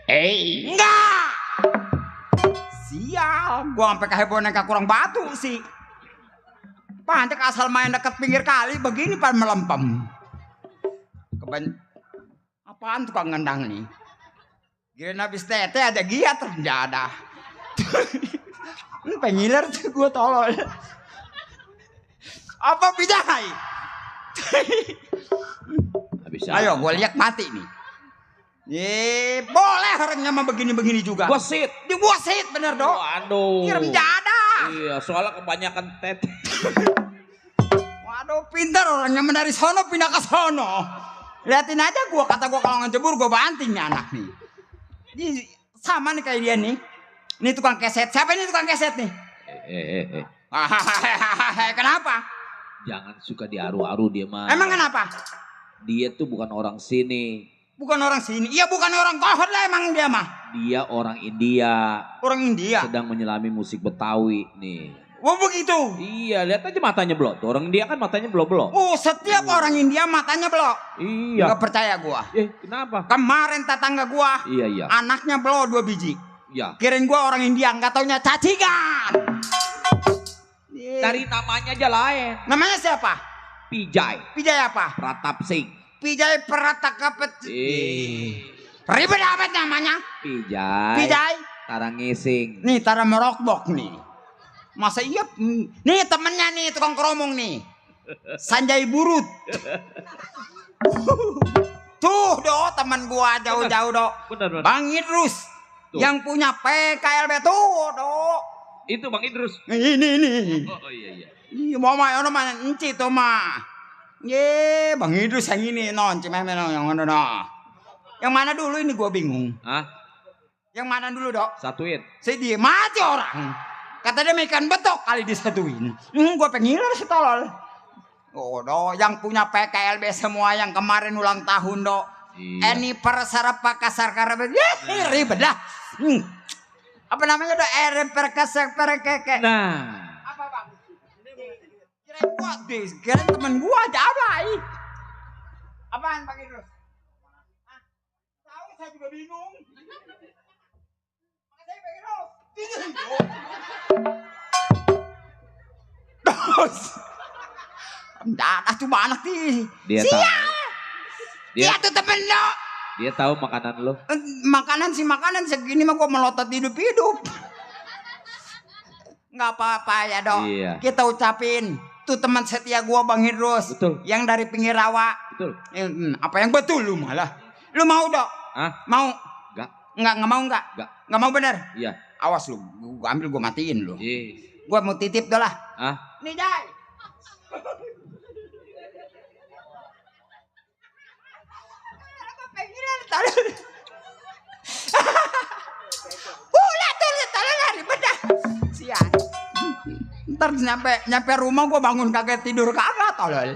C: Enggak. Sial, gua sampai kehebohan kayak kurang batu sih. Pancek asal main deket pinggir kali begini pan melempem. Apaan tukang ngendang nih? Giliran habis tete ada giat enggak ada. Ini pengiler tuh gua tolol. Apa bidai?
D: Bisa.
C: Ayo gua lihat mati nih. Boleh orangnya mah begini-begini juga.
D: Wasit.
C: Diwasit bener dong.
D: Waduh.
C: Kirim jadah.
D: Iya, soalnya kebanyakan tete.
C: Waduh, pintar orangnya dari sono pindah ke sono. Liatin aja gua, kata gua kalau ngejebur gua banting nih anak nih. Ini sama nih kayak dia nih. Ini tukang keset. Siapa ini tukang keset nih? Kenapa?
D: Jangan suka diaru-aru dia mah.
C: Emang kenapa?
D: Dia tuh bukan orang sini.
C: Bukan orang sini. Iya bukan orang kohot lah emang dia mah.
D: Dia orang India.
C: Orang India.
D: Sedang menyelami musik Betawi nih.
C: Oh begitu.
D: Iya, lihat aja matanya belok. Tuh orang India kan matanya belok-belok.
C: Oh, setiap orang India matanya belok.
D: Iya.
C: Gak percaya gua.
D: Kenapa?
C: Kemarin tetangga gua.
D: Iya.
C: Anaknya belok 2 biji.
D: Iya.
C: Kirain gua orang India, nggak taunya cacingan.
D: Dari namanya aja lain.
C: Namanya siapa?
D: Pijay.
C: Pijay apa?
D: Pratap Singh.
C: Pijay Pratakapet. Ribet amat namanya.
D: Pijay.
C: Pijay.
D: Tara ngising.
C: Nih Tara merokbok nih. Masa iya? Nih temennya nih tukang keromong nih. Sanjay Burut. Tuh do teman gua jauh-jauh do.
D: Benar.
C: Bang Idrus.
D: Tuh.
C: Yang punya PKLB tuh do.
D: Itu Bang Idrus.
C: Ini.
D: Oh iya.
C: Iya mau main ono mana enci tuh mah. Ye, Bang Idrus yang ini non cimeme non yang mana no. Yang mana dulu ini gua bingung.
D: Hah?
C: Yang mana dulu dok?
D: Satuin.
C: Saya diem aja orang. Kata dia makan betok kali disatuin. Gua pengiler sih tolol. Oh dok, yang punya PKLB semua yang kemarin ulang tahun dok.
D: Iya.
C: Ini persarap pakasar karabet. Ribet dah. Apa namanya dok? Perkasar perkeke.
D: Nah.
C: Apa bang? Kirain gua deh, kirain temen gua aja apa? Apaan Bang Idrus? Tahu saya juga bingung. Makanya Bang Idrus. Dos. Dadah cuma anak nih.
D: Dia tahu.
C: Dia tuh temen lo.
D: Dia tahu makanan lo.
C: Makanan segini mah gua melotot hidup-hidup. Nggak apa-apa ya dok.
D: Iya.
C: Kita ucapin tuh teman setia gua Bang Idrus.
D: Betul.
C: Yang dari pinggir rawa.
D: Betul.
C: Apa yang betul lu malah? Lu mau dok?
D: Hah?
C: Mau?
D: Enggak.
C: Nggak mau nggak?
D: Enggak.
C: Nggak mau bener?
D: Iya.
C: Awas lu, gua ambil gua matiin lu. Gua mau titip dah lah.
D: Ah,
C: Nih Jai. Lari bedah. Sian. Ntar nyampe rumah gua bangun kaget tidur kagak tolol.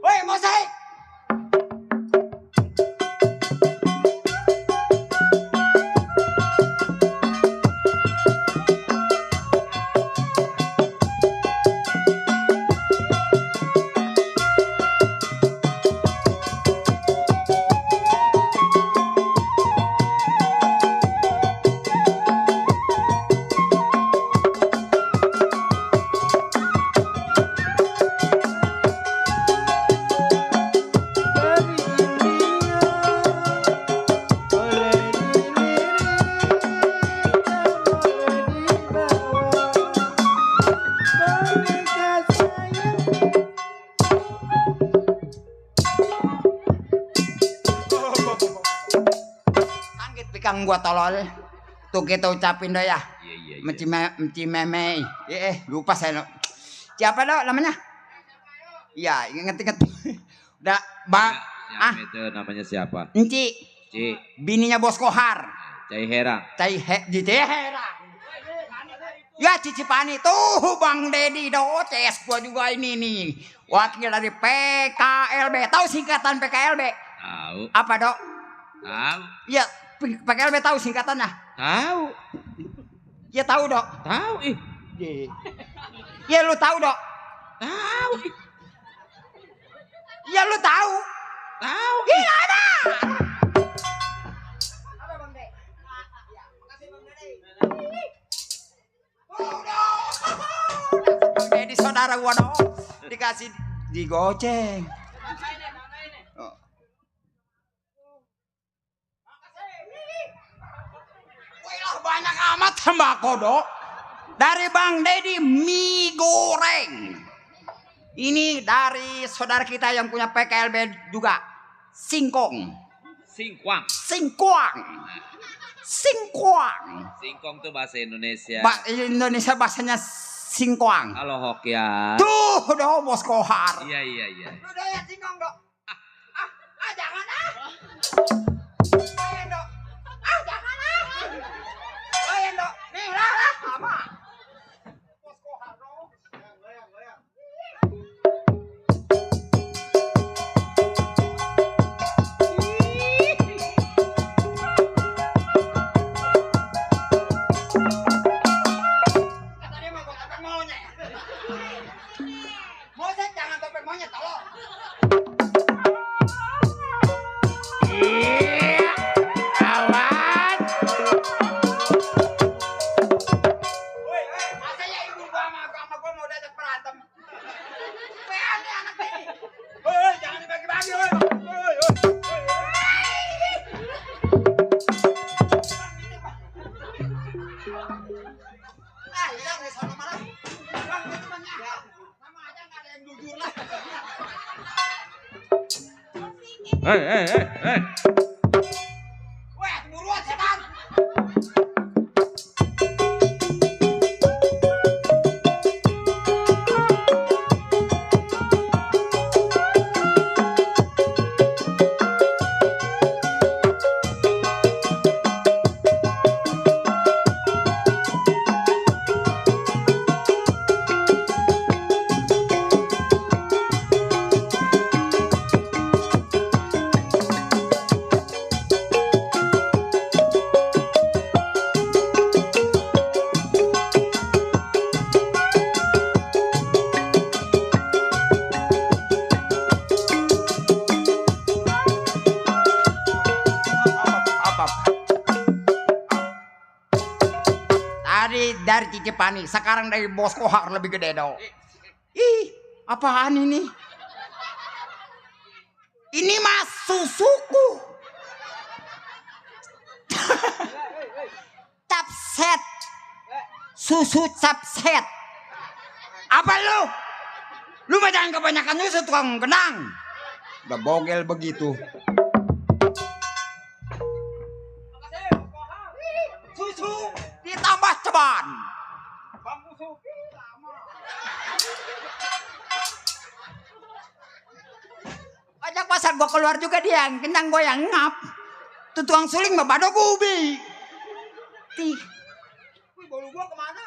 C: Woi, mosaik. Kang gua tolol. Tuh kita ucapin dah ya.
D: iya.
C: Meci meme. Lupa saya. Siapa dok namanya? Iya, inget. Udah, Bang.
D: Yang itu namanya siapa?
C: Enci. Bininya Bos Kohar.
D: Cai Herang.
C: Herang. Ya Cici Pani tuh Bang Dedi Doces gua juga ini nih. Wakil dari PKLB. Tahu singkatan PKLB?
D: Tahu.
C: Apa, Dok?
D: Tahu.
C: Ya, PKLB tahu singkatannya?
D: Tahu.
C: Ya tahu, Dok.
D: Tahu ih.
C: Ya lu tahu, Dok.
D: Tahu ih.
C: Ya lu tahu.
D: Tahu.
C: Iya ada. Apa Bang De? Ya, makasih Bang Dedi. Bang Dedi saudara gua dong. Dikasih digoceng. Banyak amat sembako dok. Dari Bang Dedi mie goreng. Ini dari saudara kita yang punya PKLB juga. Singkong.
D: Singkwang. Singkong tuh bahasa Indonesia.
C: Indonesia bahasanya singkong.
D: Halo Hokian.
C: Tuh dong Bos Kohar.
D: Iya.
C: Udah ya singkong dok. Jangan Ayo dok. Jangan Ayo dok. Nih lah. Apa? Bos Kohar dong. Goyang. Tadi mah gua topeng monyet. Monyet jangan topeng monyet tolong. Awan. Masa ya ibu gua sama gua mau diajak berantem. Aneh anak ini. Jangan dibagi-bagi. Hilang nih sono malah. Bang, itu banyak. Sama aja nggak ada yang jujur lah.
D: Hei.
C: Weh, buruan setan. Dari Cici Pani, sekarang dari Bos Kohar lebih gede dong. Ih, apaan ini? Ini mas susuku. susu capset. Apa lu? Lu mah jangan kebanyakan susu tukang kenang. Udah bogel begitu. Susu ditambah ceban. Ajak pasar gua keluar juga dia, kenyang goyang ngap. Tuh tukang suling mah badok ubi. Tih. Wih, bolu gua kemana?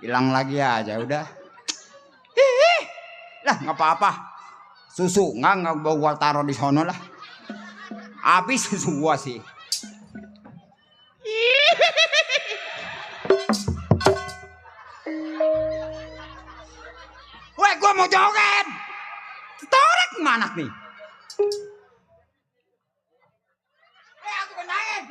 C: Hilang lagi aja udah. Ih. Lah nggak apa-apa. Susu nggak gua taruh di sono lah. Habis susu gua sih. Weh, gua mau joget. Torek mana nih? Aku kenain.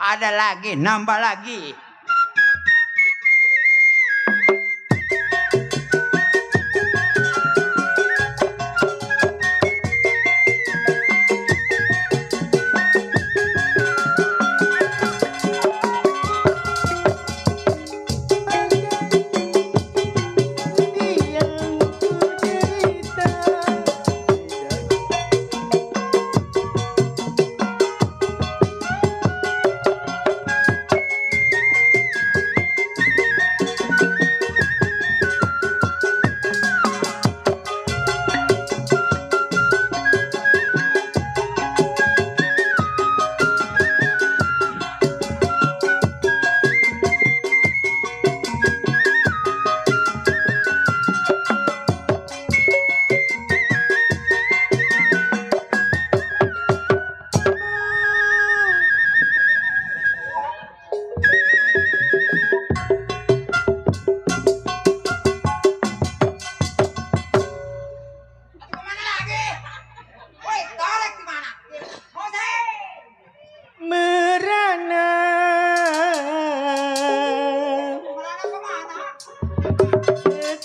C: Ada lagi, nambah lagi.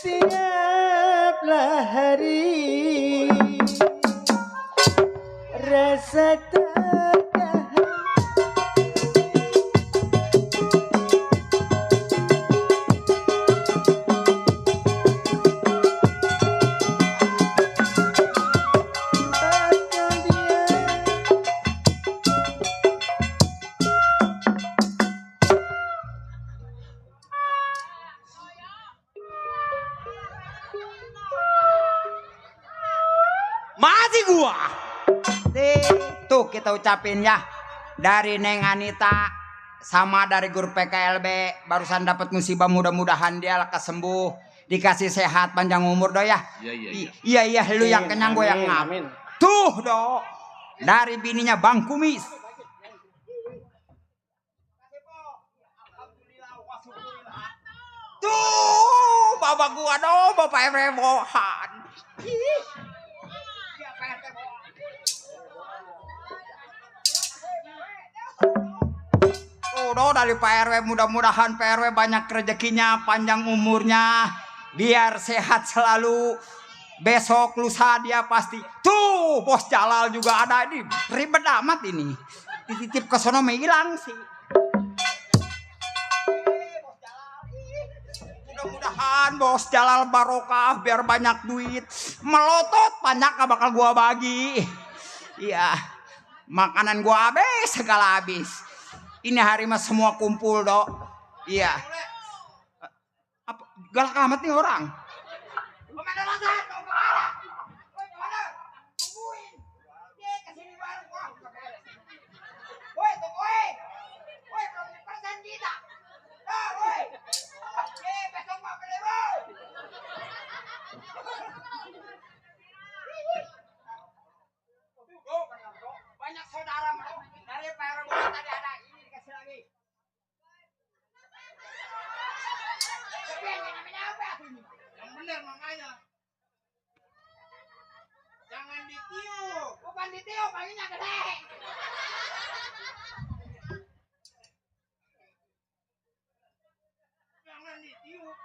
H: Setiaplah hari rasa tertahan. Akan dia
C: Masih gua. Tuh kita ucapin ya dari Neng Anita sama dari guru PKLB barusan dapat musibah, mudah-mudahan dia lekas sembuh, dikasih sehat panjang umur do ya. Iya lu yang kenyang gue yang ngap. Tuh do dari bininya Bang Kumis. Tuh bapak gua do bapak Rebohan. Udah dari Pak RW, mudah-mudahan Pak RW banyak rezekinya, panjang umurnya, biar sehat selalu. Besok lusa dia pasti. Tuh Bos Jalal juga ada, ini ribet amat ini. Dititip ke sono mah hilang sih. Mudah-mudahan Bos Jalal barokah biar banyak duit. Melotot banyak bakal gua bagi. Iya. Makanan gua habis segala habis. Ini hari mah semua kumpul, Dok. Iya. Apa galak amat nih orang? Banyak saudara dari Pak RW tadi ada ini dikasih lagi. Tapi yang namanya apa ini? Yang benar makanya. Jangan ditiup. Bukan ditiup, panggilnya gede. Jangan ditiup.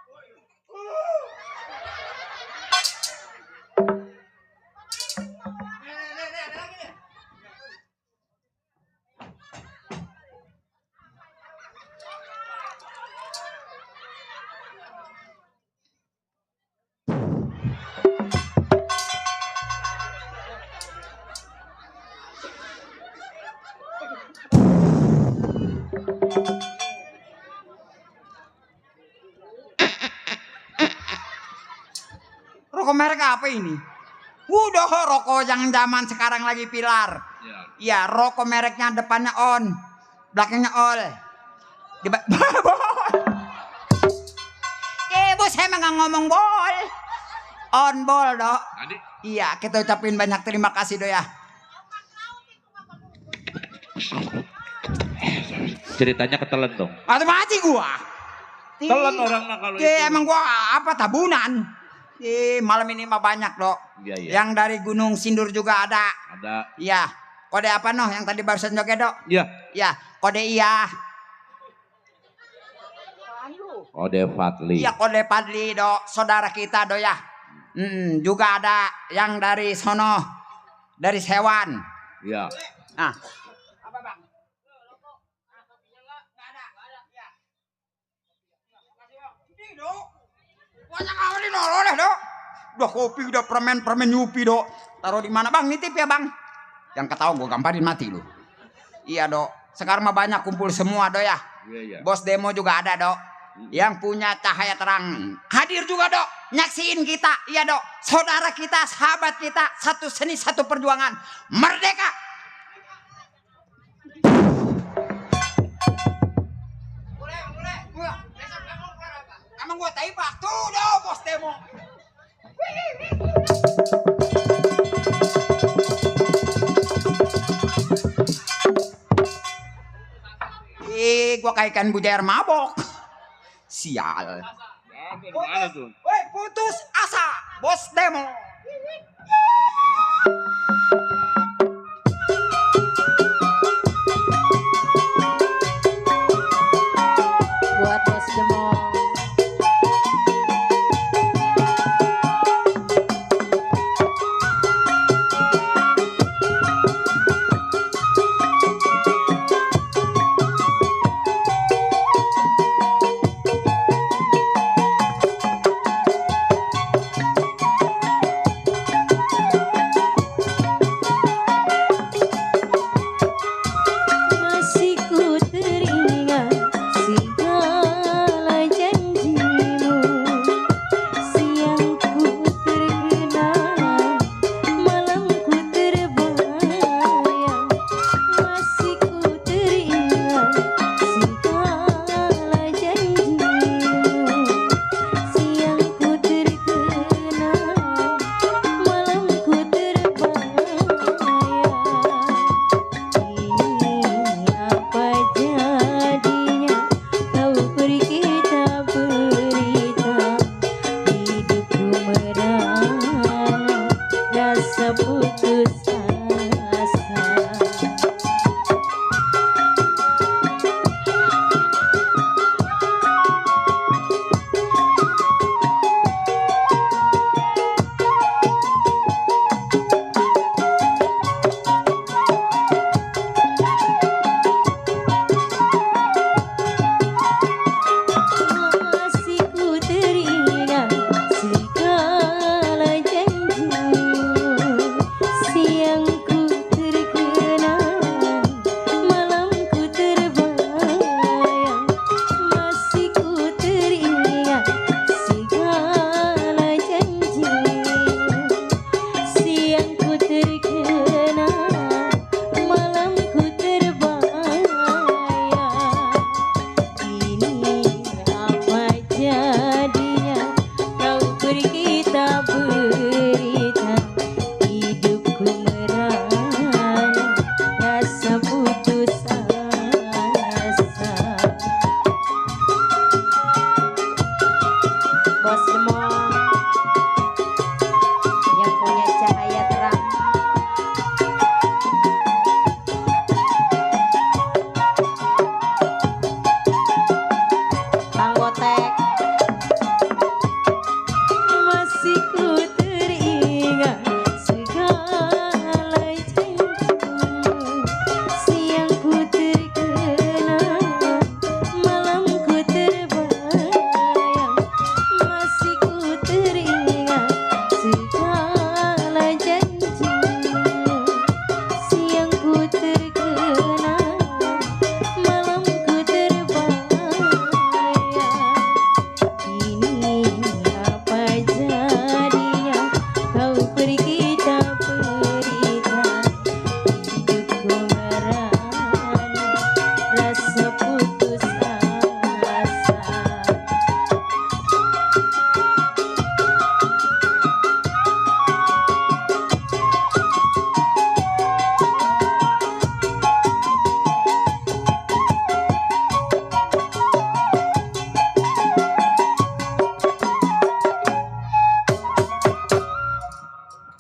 C: Rokok merek apa ini? Udah rokok yang zaman sekarang lagi pilar. Ya, rokok mereknya depannya on, belakangnya all. Bos saya emang gak ngomong bol. On bol, Dok. Iya, kita ucapin banyak terima kasih, Dok ya.
D: Ceritanya ketelan dong.
C: Mati gua.
D: Telan orang mah kalau itu.
C: Emang gua apa tabunan? Malam ini mah banyak, Dok.
D: Iya.
C: Yang dari Gunung Sindur juga ada.
D: Ada.
C: Iya. Kode apa noh yang tadi barusan joget, Dok?
D: Iya.
C: Iya, kode iya.
D: Kode Fadli.
C: Iya, kode Padli, Dok. Saudara kita, Dok ya. Juga ada yang dari sono. Dari Sewan.
D: Iya.
C: Nah. Apa, Bang? Dok. Banyak kali noloh, Dok. Udah kopi, udah permen nyupi, Dok. Taruh di mana, Bang? Nitip ya, Bang. Yang ketawa gue gamparin mati lu. Iya, Dok. Sekarang mah banyak kumpul semua, Dok ya.
D: Iya.
C: Bos demo juga ada, Dok. Yang punya cahaya terang hadir juga, Dok. Nyaksiin kita. Iya, Dok. Saudara kita, sahabat kita, satu seni, satu perjuangan. Merdeka. Boleh. Emang gue taipak tuh, Dok, bos demo. Gua kayak bujair mabok. Sial. Woi, putus asa, bos demo.
F: Buat bos demo.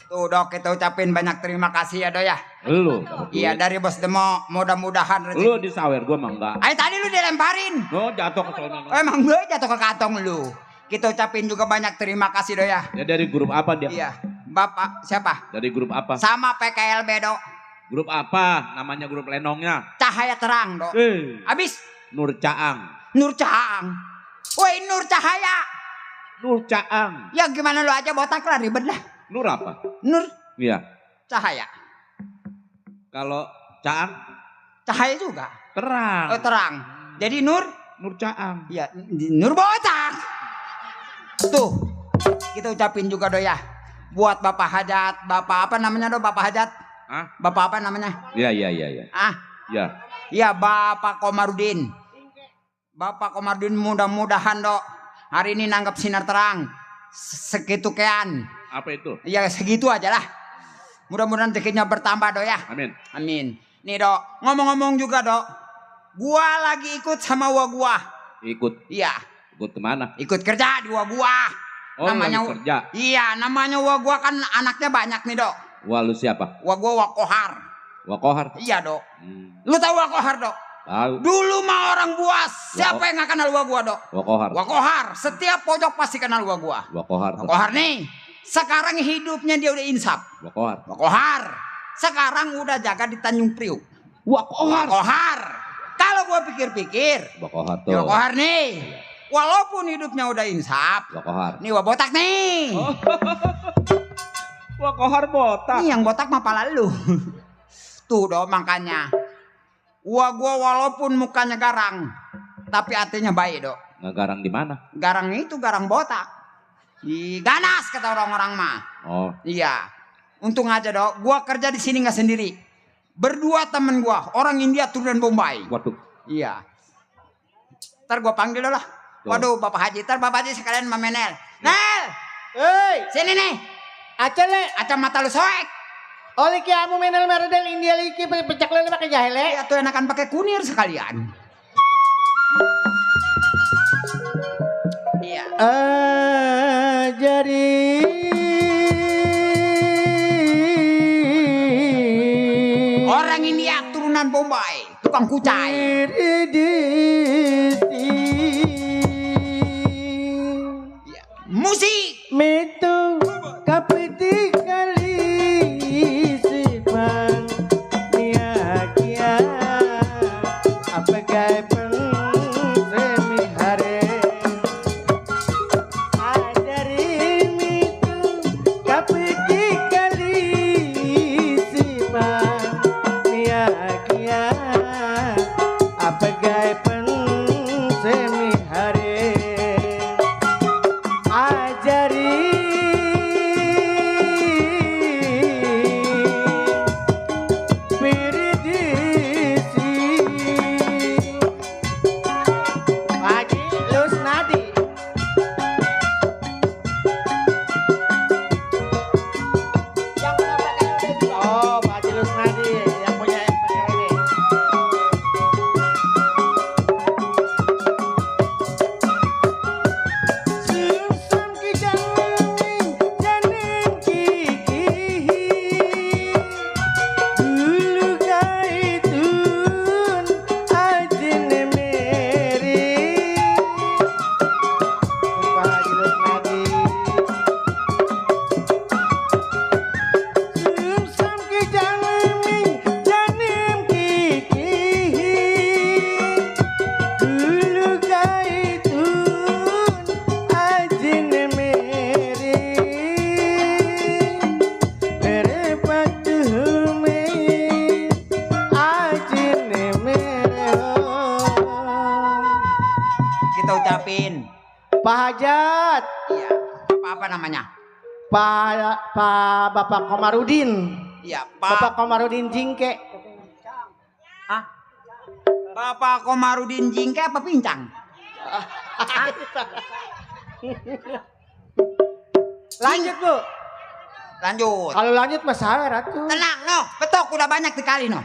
C: Tuh Dok, kita ucapin banyak terima kasih ya Dok ya.
D: Lu.
C: Iya dari Bos Demo, mudah-mudahan rezeki.
D: Lu disawer, gua mah enggak.
C: Tadi lu dilemparin.
D: Oh, jatuh ke sana.
C: Emang gue jatuh ke kantong lu. Kita ucapin juga banyak terima kasih Dok ya.
D: Ya dari grup apa dia?
C: Iya. Bapak siapa?
D: Dari grup apa?
C: Sama PKLB Dok.
D: Grup apa? Namanya grup lenongnya.
C: Cahaya Terang Dok. Abis
D: Nur Caang.
C: Nur Caang. Woi Nur Cahaya.
D: Nur Caang.
C: Ya gimana lu aja botak lah ribet lah.
D: Nur apa?
C: Nur
D: Iya.
C: Cahaya.
D: Kalau Caang
C: Cahaya juga.
D: terang.
C: Oh terang. Jadi Nur.
D: Nur Caang.
C: Ya Nur botak. Tuh. Kita ucapin juga Dok ya. Buat Bapak Hajat. Bapak apa namanya Dok? Bapak Hajat.
D: Hah?
C: Bapak apa namanya?
D: Iya. Ya.
C: Ya Bapak Komarudin. Bapak Komarudin mudah-mudahan Dok. Hari ini nanggap sinar terang. Segitu kean.
D: Apa itu?
C: Ya segitu aja lah. Mudah-mudahan rezekinya bertambah Dok ya.
D: Amin.
C: Amin. Nih Dok, ngomong-ngomong juga Dok. Gua lagi ikut sama gua.
D: Ikut.
C: Iya.
D: Ikut kemana?
C: Ikut kerja di gua.
D: Oh, lagi kerja.
C: Iya, namanya gua kan anaknya banyak nih Dok.
D: Wah, lu siapa?
C: Gua Wakohar.
D: Wakohar.
C: Iya Dok. Lu tahu Wakohar Dok?
D: Tahu.
C: Dulu mah orang Buas. Siapa yang gak kenal gua Dok?
D: Wakohar.
C: Wakohar. Setiap pojok pasti kenal gua.
D: Wakohar.
C: Wakohar nih. Sekarang hidupnya dia udah insaf.
D: Wakohar.
C: Wakohar. Sekarang udah jaga di Tanjung Priuk.
D: Wakohar.
C: Wakohar. Kalau gua pikir-pikir.
D: Wakohar tuh.
C: Wakohar nih. Walaupun hidupnya udah insaf.
D: Wakohar.
C: Nih botak nih.
D: Wakohar botak.
C: Nih yang botak mah pala lu. Tuh Dok makanya. Gua walaupun mukanya garang. Tapi hatinya baik Dok.
D: Ngegarang di mana?
C: Garang itu garang botak. Di ganas kata orang-orang mah.
D: Oh.
C: Iya. Untung aja Dok. Gua kerja di sini nggak sendiri. Berdua temen gua. Orang India turunan Bombay.
D: Waduh.
C: Iya. Ntar gua panggil lo lah. Waduh Bapak Haji. Ntar Bapak Haji sekalian sama Menel. Nel.
H: Hei,
C: Sini nih.
H: acele.
C: Aca mata lu soek.
H: Oli kamu menel meredel India liki pecak lele pakai jahile.
C: Iya tuh enakan pakai kunir sekalian. Iya.
H: Ajari
C: Orang India turunan Bombay, tukang kucai. Iya. Musik.
H: Metu kapiti kali sipan niakia apa gay pen semi hare ajari metu kapiti kali sipan niakia apa gay pen semi hare ajari Piridisi Haji Lusnadi. Yang punya pakai juga. Oh, Pak Haji Lusnadi yang punya pakai ini. Susam ki janin janin kiki dulu gaitun ajine mere Pak Haji Lusnadi. Susam ki janin janin kiki dulu gaitun ajine mere patume ajine mere.
C: Kita ucapin.
H: Pak Hajat,
C: Iya. Apa namanya?
H: Bapak Komarudin,
C: Iya.
H: Bapak Komarudin Jingke.
C: Hah? Bapak Komarudin Jingke apa pincang?
H: Lanjut Bu.
C: Lanjut.
H: Kalau lanjut mas sawer atuh.
C: Tenang no. Betok udah banyak dikali no.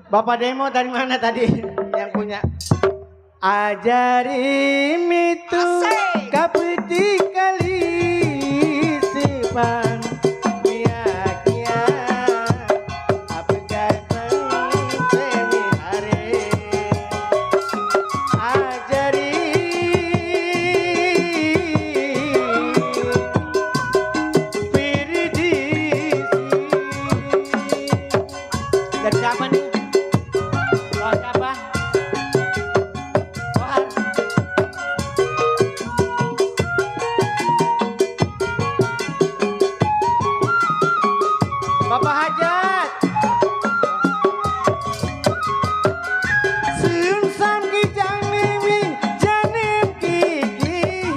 H: Bapak demo dari mana tadi yang punya? Ajari mitu
C: Asik.
H: kapiti kali sipan Bapak Hajat. Sun sam kijang miming janim kiki.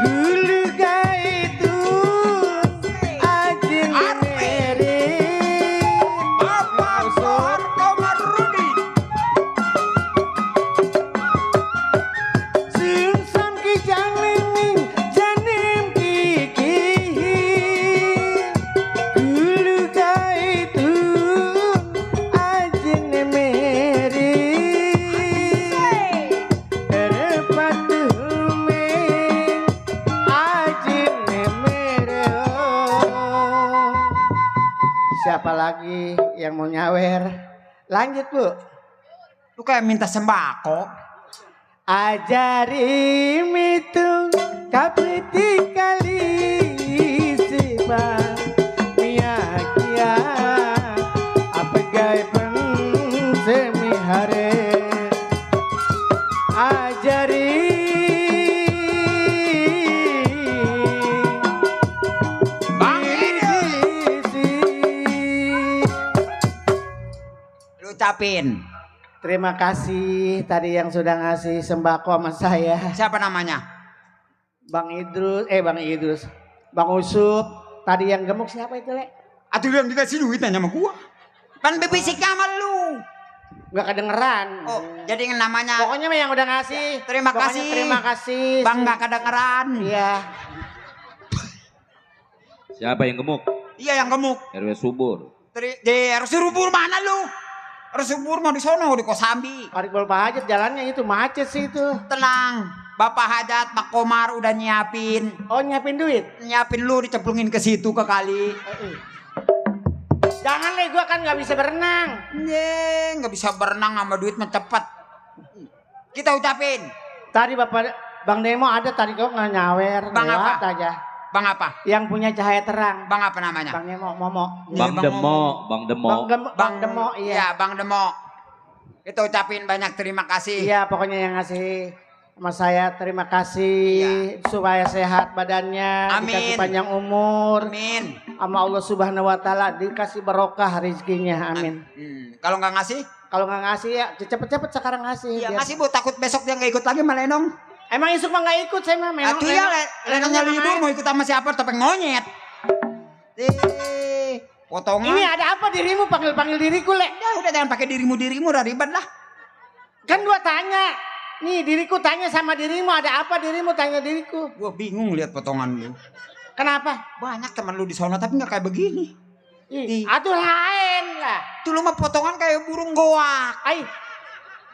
H: Gulu gaitu ajeng mere.
C: Bapak Soeharto Marudi.
H: Sun sam kijang miming janim kiki. Gulu gaitu ajeng mere. Siapa lagi yang mau nyawer? Lanjut Bu.
C: Lu kayak minta sembako.
H: Ajari mitung kapiti kali sipa miakia apa gay pen semihare ajari
C: Bang Idrus. Lu ucapin.
H: Terima kasih tadi yang sudah ngasih sembako sama saya.
C: Siapa namanya?
H: Bang Idrus, Bang Usup. Tadi yang gemuk siapa itu, Le?
C: Atuh lu yang dikasih duit nanya sama gua. Pan bebisiknya sama lu.
H: Gak kedengeran.
C: Oh, jadi yang namanya
H: Pokoknya yang udah ngasih.
C: Terima
H: Pokoknya
C: kasih.
H: Terima kasih.
C: Bang gak kedengeran.
H: Iya.
D: Siapa yang gemuk?
C: Iya yang gemuk.
D: RW Subur.
C: Di RW Subur mana lu? RW Subur mau di sono di Kosambi.
H: Tarik Pak Hajat jalannya itu macet sih itu.
C: Tenang, Bapak Hajat, Pak Komar udah nyiapin.
H: Oh nyiapin duit?
C: Nyiapin lu dicemplungin ke situ ke kali.
H: Jangan Le, gua kan gak bisa berenang.
C: Nggak bisa berenang sama duit mah cepet. Kita ucapin.
H: Tadi Bang Demo ada tadi kok nggak nyawer.
C: Bang
H: Lewat
C: apa?
H: aja.
C: Bang apa?
H: Yang punya cahaya terang.
C: Bang apa namanya?
H: Bang Demo, Momo.
D: Bang Demo, Bang Demo.
H: Bang Demo, iya.
C: Iya, Bang Demo. Kita ucapin banyak terima kasih.
H: Iya, pokoknya yang ngasih sama saya terima kasih supaya sehat badannya,
C: Amin.
H: dikasih panjang umur.
C: Amin.
H: Sama Allah Subhanahu wa taala dikasih barokah rezekinya. Amin.
C: Kalau nggak ngasih?
H: Kalau nggak ngasih ya cepet-cepet sekarang ngasih.
C: Iya
H: biar-
C: ngasih Bu, takut besok dia nggak ikut lagi sama Lenong.
H: Emang Isuk mah nggak ikut saya mah.
C: Atuh ya Lenongnya libur mau ikut sama siapa topeng monyet. Potongan.
H: Ini ada apa dirimu panggil-panggil diriku, Le?
C: Ya udah jangan pakai dirimu udah ribet lah.
H: Kan gua tanya. Nih diriku tanya sama dirimu ada apa dirimu tanya diriku.
C: Gua bingung lihat potongan lu.
H: Kenapa?
C: Banyak teman lu di sana tapi nggak kayak begini.
H: Atuh lain lah.
C: Tuh lu mah potongan kayak burung goak.
H: Ay,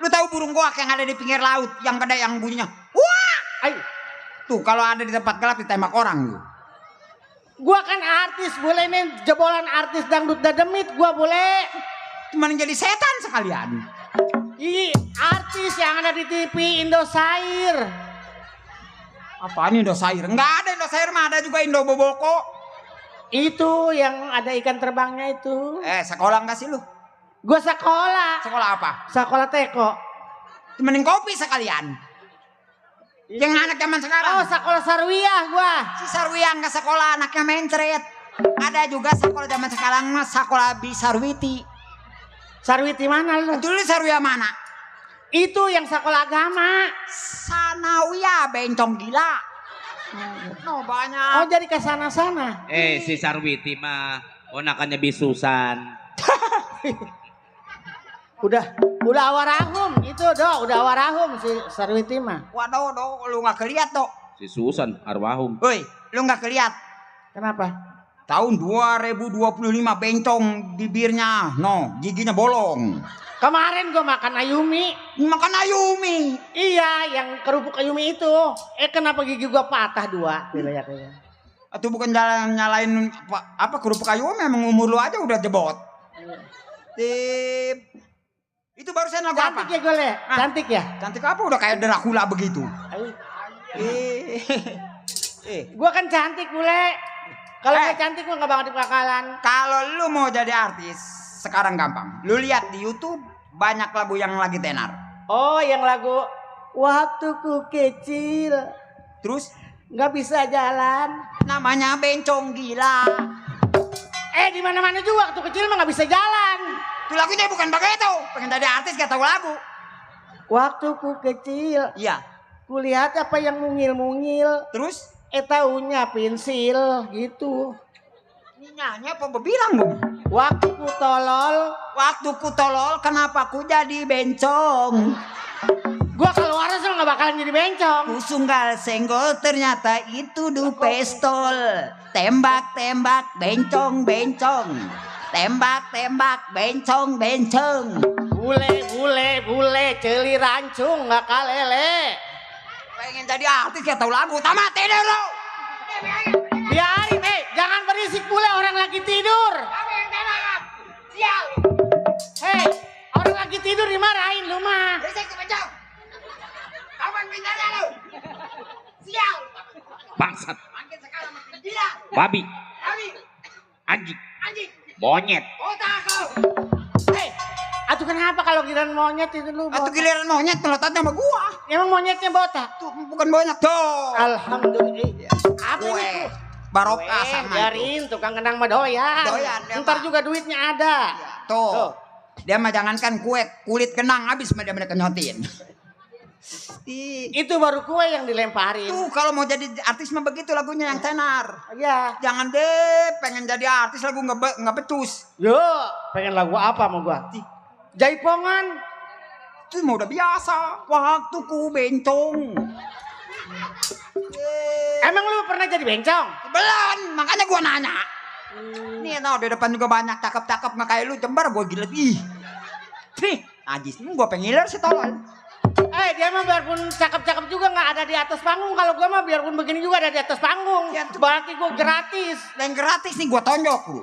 C: Lu tahu burung goak yang ada di pinggir laut yang pada yang bunyinya wah.
H: ay.
C: Tuh kalau ada di tempat gelap ditembak orang lu.
H: Gua kan artis, boleh nih jebolan artis dangdut dademit gua boleh.
C: Cuman jadi setan sekalian.
H: Ih, artis yang ada di TV Indosiar.
C: Apaan Indosiar? Enggak ada Indosiar mah, ada juga Indo Boboko.
H: Itu yang ada ikan terbangnya itu.
C: Sekolah enggak sih lu?
H: Gua sekolah.
C: Sekolah apa?
H: Sekolah teko.
C: Temenin kopi sekalian. Yang anak zaman sekarang.
H: Oh, sekolah Sarwiyah gua.
C: Si Sarwiyah nggak sekolah, anaknya mencret. Ada juga sekolah zaman sekarang mah sekolah Bisarwiti.
H: Sarwiti mana lu?
C: Dulu Sarwiyah mana?
H: Itu yang sekolah agama.
C: Sanawiyah bencong gila. No banyak.
H: Oh, jadi ke sana-sana.
D: Si Sarwiti mah onakannya bisusan.
H: Udah awarahum itu udah awarahum si Sarwiti mah.
C: Waduh, lu nggak keliat dok.
D: Si Susan Arwahum.
C: Woi, lu nggak keliat.
H: Kenapa?
C: Tahun 2025 bencong bibirnya, no, giginya bolong.
H: Kemarin gua makan Ayumi.
C: Makan Ayumi.
H: Iya, yang kerupuk Ayumi itu. Kenapa gigi gua patah dua? Lihat aja.
C: Atau bukan jalan nyalain apa kerupuk Ayumi, memang umur lu aja udah jebot. Tip. Itu barusan lagu
H: Cantik
C: apa?
H: ya gue, Le? Cantik ya?
C: Cantik apa udah kayak Dracula begitu.
H: Gua kan cantik, bule. Kalau nggak cantik gua nggak bakal dibakalan.
C: Kalau lu mau jadi artis, sekarang gampang. Lu lihat di YouTube banyak lagu yang lagi tenar.
H: Oh, yang lagu Waktu Ku Kecil.
C: Terus
H: Nggak bisa jalan.
C: namanya bencong gila.
H: Di mana-mana juga waktu kecil mah nggak bisa jalan.
C: Itu lagunya bukan begitu. Pengen jadi artis gak tahu lagu.
H: Waktu ku kecil,
C: Iya.
H: kulihat apa yang mungil-mungil.
C: Terus?
H: Taunya pensil gitu.
C: Ini nyanyi apa bilang dong?
H: Waktu ku tolol,
C: Waktu ku tolol, kenapa ku jadi bencong?
H: gua kalau waras lo nggak bakalan jadi bencong.
C: Ku sunggal senggol, ternyata itu du pistol. Tembak-tembak, bencong-bencong. Tembak-tembak, bencong-bencong.
H: Bule, celi rancung nggak kalele.
C: Pengen jadi artis gak tahu lagu, tamat tidur lo.
H: Biarin, jangan berisik bule orang lagi tidur. Hei, orang lagi tidur dimarahin lu mah.
C: Berisik tuh bencong. Kapan bintangnya lo? Sial.
D: Bangsat.
C: Makin sekarang makin gila.
D: Babi.
C: Kami,
D: Anjing.
C: anjing,
D: Monyet.
C: otak kau.
H: Atuh kenapa kalau giliran monyet itu lu?
C: Atau giliran monyet melototnya sama gua.
H: Emang monyetnya botak?
C: Tuh, bukan banyak tuh.
H: Alhamdulillah. Apa
C: Kue.
H: ini?
C: Barokah sama itu.
H: Biarin tukang kenang mah doyan.
C: Doyan, dia
H: Ntar
C: mah.
H: juga duitnya ada.
C: Tuh. Dia mah jangankan kue, kulit kenang habis mah dia kenyotin.
H: Itu baru kue yang dilemparin.
C: Tuh kalau mau jadi artis mah begitu lagunya yang tenar.
H: Ya.
C: Jangan deh pengen jadi artis lagu nggak becus.
H: Yo, pengen lagu apa mau gua? Jaipongan.
C: Itu mah udah biasa. Waktu ku bencong.
H: Emang lu pernah jadi bencong?
C: Belum, makanya gua nanya. Nih tau di depan juga banyak cakep-cakep nggak kayak lu, Jember gua gila. Ih. Nih, najis ini gua pengiler sih tolol.
H: Dia mah biarpun cakep-cakep juga nggak ada di atas panggung. Kalau gua mah biarpun begini juga ada di atas panggung.
C: Ya, tuh.
H: Berarti gua gratis.
C: Dan gratis nih gua tonjok lu.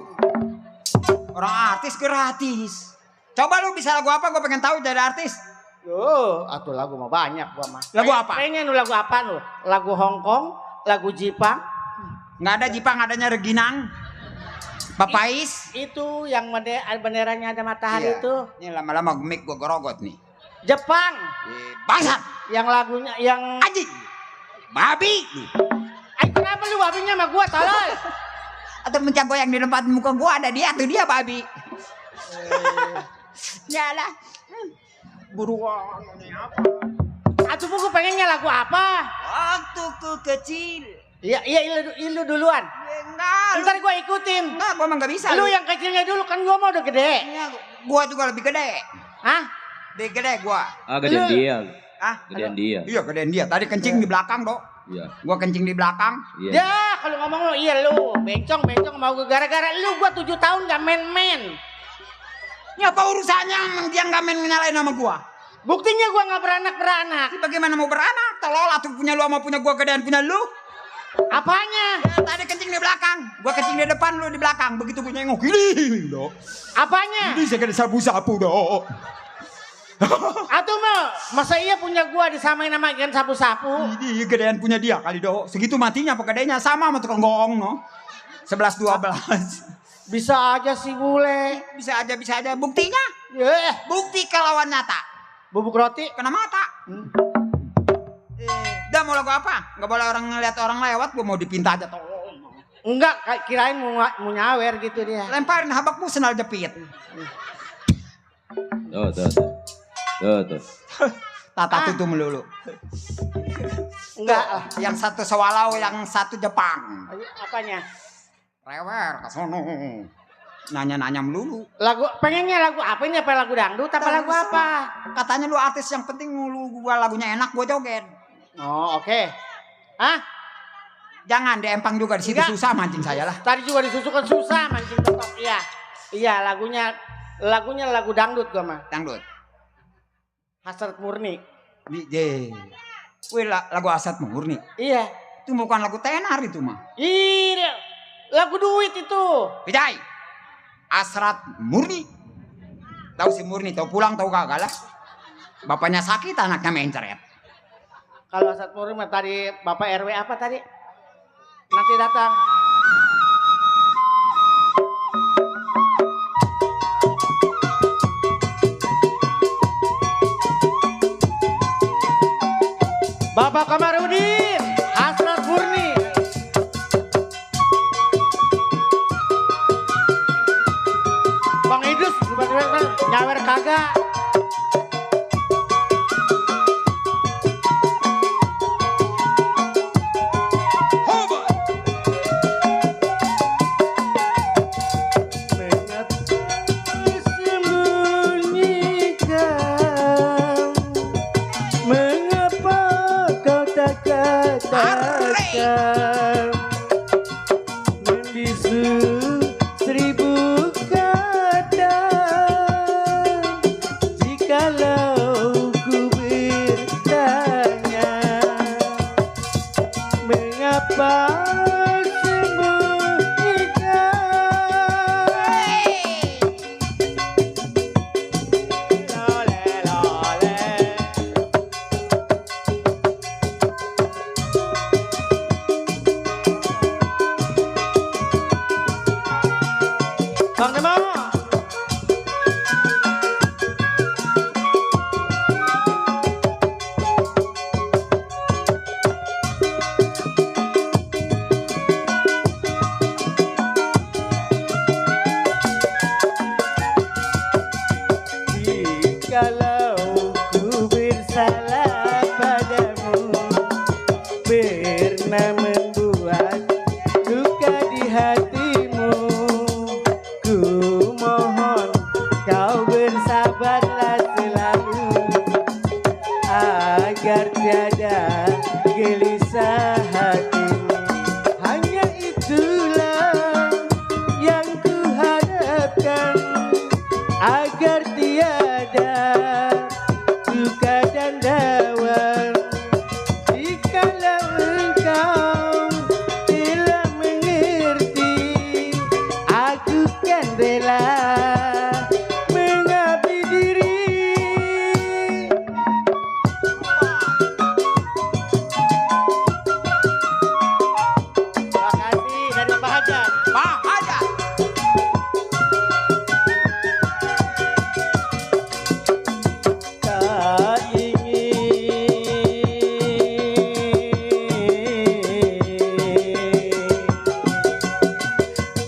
C: Orang artis gratis. Coba lu bisa lagu apa, gua pengen tahu jadi artis.
H: Yo, atuh lagu mah banyak gua mah.
C: Lagu apa?
H: Pengen lu lagu apa lu? Lagu Hongkong, lagu Jepang.
C: Nggak ada Jipang, adanya Reginang. Papais.
H: Itu yang benderanya ada matahari
C: Iya.
H: itu.
C: Ini lama-lama mic gua gorogot nih.
H: Jepang.
C: Bangsat.
H: Yang lagunya yang
C: Anjing. Babi.
H: kenapa lu babinya sama gua tolol?
C: Atau mencago yang di tempat muka gua ada dia tuh, dia babi. Yalah. Buruan ini apa?
H: Atuh gua pengennya lagu apa?
C: Waktu ku kecil.
H: Iya, ilu duluan.
C: Enggak.
H: Ntar gua ikutin.
C: Enggak, gua emang gak bisa.
H: Lu yang kecilnya dulu kan gua mau udah gede.
C: Iya, gua juga lebih gede.
H: Hah?
C: Gede gua.
D: Gedean dia.
C: Ah,
D: Gedean dia.
C: iya gedean dia. Tadi kencing di belakang, Dok.
D: Iya.
C: Gua kencing di belakang.
D: Iya.
H: Ya, kalau ngomong lu iya lu. Bencong mau gua gara-gara lu gua 7 tahun gak main-main.
C: Ini apa urusannya dia nggak main nyalain sama gua?
H: Buktinya gua gak beranak-beranak.
C: Ini bagaimana mau beranak? Tolol atuh punya lu sama punya gua gedean punya lu.
H: Apanya?
C: Ya, tadi kencing di belakang. Gua kencing di depan, lu di belakang. Begitu gua nengok ini, Dok.
H: Apanya?
C: Ini saya kena sapu-sapu, Dok.
H: Atau mah masa iya punya gua disamain sama ikan sapu-sapu?
C: Ini gedean punya dia kali, Dok. Segitu matinya apa gedenya sama tukang goong, no. 11-12.
H: Bisa aja sih bule.
C: Bisa aja. Buktinya? Bukti kelawan nyata.
H: Bubuk roti.
C: Kena mata. Udah mau lagu apa? Nggak boleh orang ngeliat orang lewat, gua mau dipinta aja tolong.
H: Enggak, kirain mau nyawer gitu dia.
C: Lemparin habakmu sendal jepit.
D: Tuh.
C: Tata tutu melulu.
H: Enggak lah.
C: Yang satu Sewalau, yang satu Jepang.
H: Apanya?
C: Rewer ke sono. Nanya-nanya melulu.
H: Pengennya lagu apa ini? Apa lagu dangdut? Apa lagu apa?
C: Katanya lu artis, yang penting lu gua lagunya enak, gua joget.
H: Oh, oke. Hah?
C: Jangan diempang juga di situ,
H: Enggak.
C: susah mancing saya lah.
H: Tadi juga disusukan susah mancing totok. Iya. Iya, lagunya lagu dangdut gua mah.
C: Dangdut.
H: Hasrat murni.
C: Wih, lagu Asad Murni.
H: Iya.
C: Itu bukan lagu tenar itu mah.
H: Iya. Lagu duit itu.
C: Bidai. Asrat Murni. Tahu si Murni, tahu pulang tahu kagak lah. Bapaknya sakit, anaknya mencret.
H: Kalau Hasrat murni mah tadi Bapak RW apa tadi? Nanti datang. Bapak Kamarudin, Hasrat Murni. Nyawer kagak.
I: Mengapa kau tak katakan membisu 1000 kata jikalau ku bertanya mengapa Bang Nemo. Jikalau ku bersalah padamu, pernah membuat duka di hatimu, ku mohon kau bersabarlah selalu agar tiada gelisah hatimu. Hanya itulah yang ku harapkan agar tiada duka dan dawan. Jikalau engkau telah mengerti, aku kan rela mengabdi diri. Terima kasih dari Pak Hajat.
C: Pak Hajat.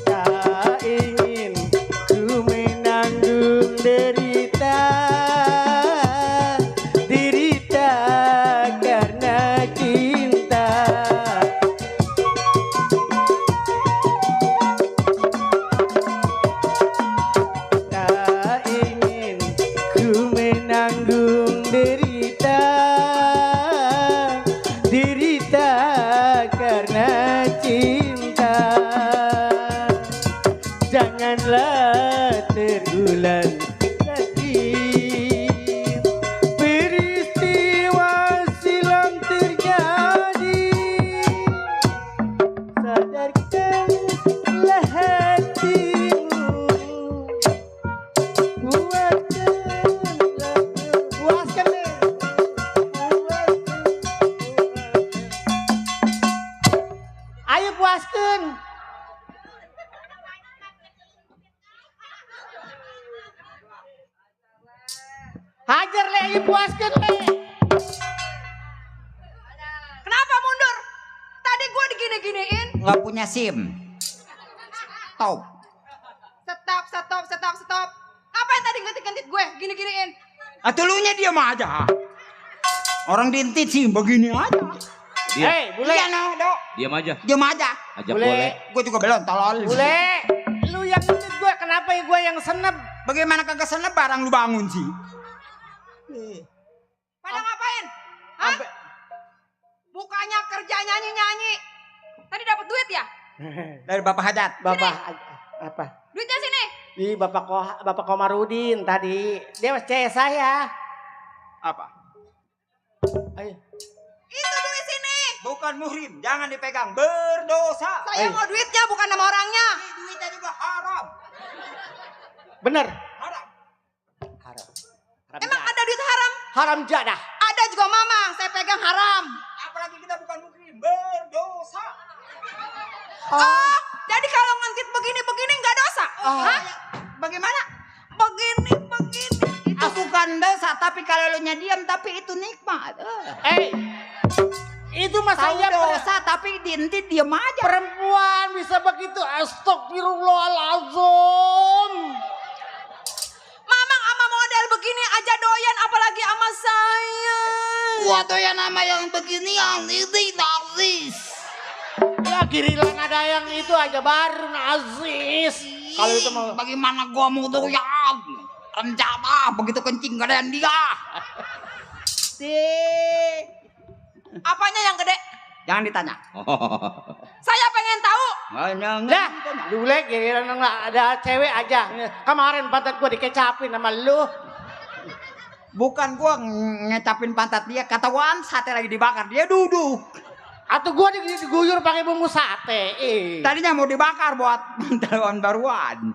I: Tak ingin ku menanggung derita karena cinta. Tak ingin ku menanggung derita karena cinta. Janganlah terulang lagi peristiwa silam terjadi. Sadarkanlah hatimu, puaskan deh. Ayo puaskan. Hajar le, ayo puaskan le.
F: Kenapa mundur? Tadi gue digini-giniin.
C: Nggak punya SIM. Stop.
F: Stop. Ngapain tadi ngentit-ngentit gue? Gini-giniin.
C: Atulunya diam aja. Orang diintit sih begini aja.
H: Hei, bule.
C: Iya no, Dok.
D: Diam aja.
C: Diam aja.
D: Ajak
H: Bule.
D: boleh.
C: Gue juga belum tolol.
H: Bule. Lu yang ngentit gue, kenapa ya gue yang senep?
C: Bagaimana kagak senep barang lu bangun sih?
F: Pada ngapain? Hah? Bukannya kerja nyanyi-nyanyi. Tadi dapat duit ya?
C: Dari Bapak Hajat.
H: Bapak apa?
F: Duitnya sini.
H: Di Bapak Komarudin tadi. Dia cewek saya.
C: Apa?
H: Ayo.
F: Itu duit sini.
C: Bukan muhrim, jangan dipegang, berdosa.
F: Saya mau duitnya bukan nama orangnya.
C: Duitnya juga haram.
H: Bener.
C: Haram.
H: Haram.
F: Emang ada duit haram?
H: Haram jadah.
F: Ada juga mamang, saya pegang haram.
C: Apalagi kita bukan muhrim, berdosa.
F: Oh, jadi kalau ngangkit begini-begini nggak dosa? Hah?
C: Bagaimana?
F: Begini.
C: Itu bukan dosa, tapi kalau lu diam, tapi itu nikmat.
H: Itu mas
C: Tahu
H: saya
C: dosa, tapi diintit diam aja.
H: perempuan bisa begitu. Astagfirullahaladzim.
F: begini aja doyan, apalagi sama saya.
E: Gua doyan nama yang beginian, ini narsis.
H: Ya giliran ada yang itu aja baru nazis. Kalau itu mau
E: Bagaimana gua mau doyan? Rencana begitu kencing gedean dia.
F: Apanya yang gede?
E: Jangan ditanya.
F: Saya pengen tahu.
H: dah dulu giliran ada cewek aja. Kemarin pantat gua dikecapin sama lu.
E: Bukan gua ngecapin pantat dia, ketahuan sate lagi dibakar, dia duduk.
H: Atau gua diguyur pakai bumbu sate.
E: Tadinya mau dibakar buat daun baruan.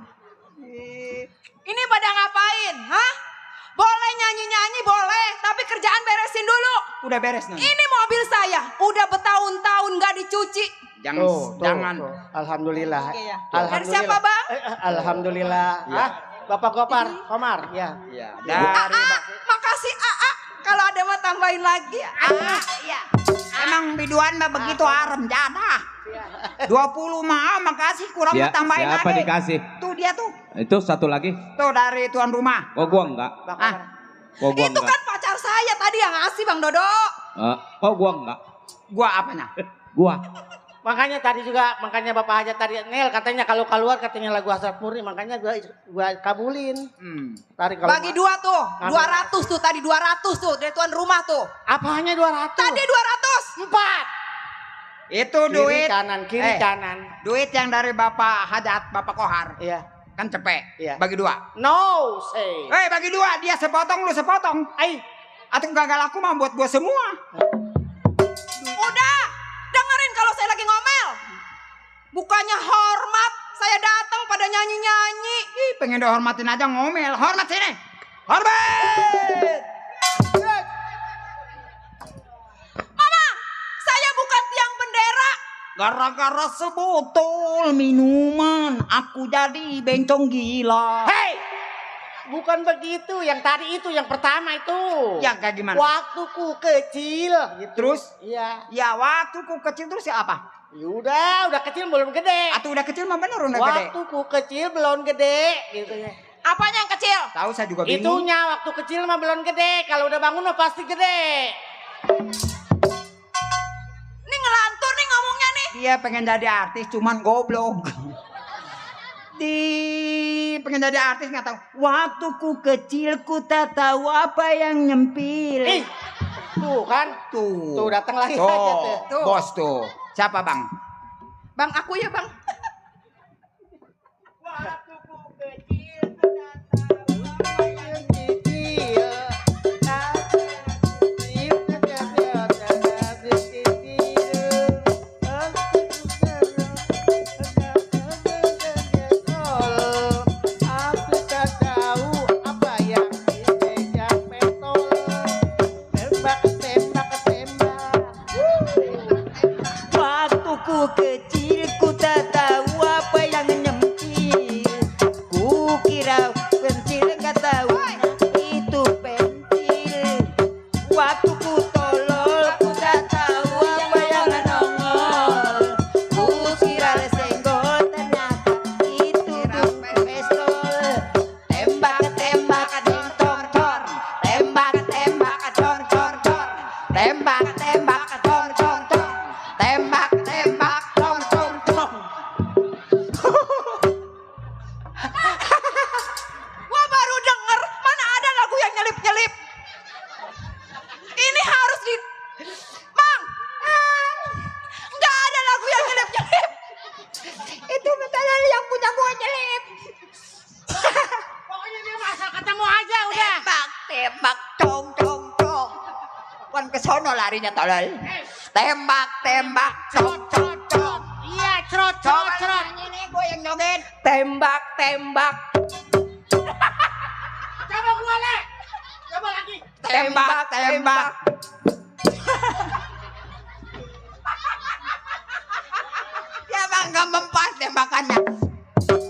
F: Ini pada ngapain? Hah? Boleh nyanyi-nyanyi boleh, tapi kerjaan beresin dulu.
E: Udah beres nih.
F: Ini mobil saya, udah bertahun-tahun gak dicuci.
E: Jangan.
H: Alhamdulillah.
F: Dari
H: Alhamdulillah.
F: siapa, Bang?
H: Alhamdulillah.
E: Ya.
H: Bapak Komar, ya.
E: Iya.
F: Makasih AA. Kalau ada mau tambahin lagi.
E: Iya. Emang biduan mah begitu arem jadah. 20 mah makasih kurang tambahin
D: siapa
E: lagi.
D: dikasih?
E: Tuh dia tuh.
D: Itu satu lagi.
E: Tuh dari tuan rumah.
D: Oh gua enggak. Oh gua
F: Itu
D: enggak.
F: kan pacar saya tadi yang ngasih, Bang Dodo.
D: Oh gua enggak.
E: Gua apanya?
D: Gua.
H: Makanya tadi juga, makanya Bapak Haja tadi Nel katanya kalau keluar katanya lagu Hasrat Murni, makanya gua kabulin. Tarik kalau
F: Bagi dua tuh, 200 tuh tadi 200 tuh dari tuan rumah tuh.
H: Apanya 200?
F: Tadi 200.
H: 4.
E: Itu
H: Kiri
E: duit.
H: kanan, kiri kanan.
E: Duit yang dari Bapak Hajat, Bapak Kohar.
H: Iya.
E: Kan cepet.
H: Iya.
E: Bagi 2.
H: No say.
E: Bagi 2, dia sepotong, lu sepotong. Atau gagal aku mah buat gua semua.
F: Udah, dengerin kalau saya lagi ngomel. Bukannya hormat, saya datang pada nyanyi-nyanyi.
E: Ih, pengen dihormatin aja ngomel. Hormat sini. Hormat.
F: Mama, saya bukan tiang bendera.
E: Gara-gara sebotol minuman, aku jadi bencong gila.
H: Hey! Bukan begitu, yang tadi itu, yang pertama itu.
E: Ya kayak gimana?
H: Waktuku kecil. Gitu.
E: Terus?
H: Iya.
E: Ya waktu ku kecil terus ya apa?
H: Udah kecil belum gede.
E: Atau udah kecil mah bener udah gede.
H: Waktuku kecil belum gede, gitu ya.
F: Apanya yang kecil?
E: Tahu saya juga bingung.
H: Itunya waktu kecil mah belum gede, kalau udah bangun mah pasti gede.
F: Ini ngelantur nih ngomongnya nih.
E: Dia pengen jadi artis cuman goblok. Pengen jadi artis nggak tahu. Waktu ku kecil ku tak tahu apa yang nyempil.
H: Tuh kan, tuh datang lagi aja tuh.
E: Bos tuh. Siapa bang?
F: Bang aku ya bang.
H: Waktu ku kecil ku tak tahu apa yang nyempil.
E: Kecil ku tak tahu apa yang nyempil. Ku kira pensil nggak tahu itu pensil. Waktu ku tolol ku tak tahu apa yang nongol. Ku kira senggol ternyata itu pistol. Tembak tembak dong dong dong. Tembak tembak dong dong dong. Tembak tembak dong dong dong. Tembak tembak dong dong dong.
F: Gua baru denger mana ada lagu yang nyelip-nyelip. Ini harus di Bang. Nggak ada lagu yang nyelip-nyelip.
E: Itu misalnya yang punya gua nyelip.
H: Pokoknya dia asal ketemu aja udah.
E: Tembak tembak dong dong dong. Kan ke sono larinya tolol. Tembak tembak dong dong dong.
H: Iya, cerot.
E: Ini gue yang joget. Tembak tembak.
H: Coba gua le. Coba lagi.
E: Tembak tembak. Ya bang gak mempas tembakannya.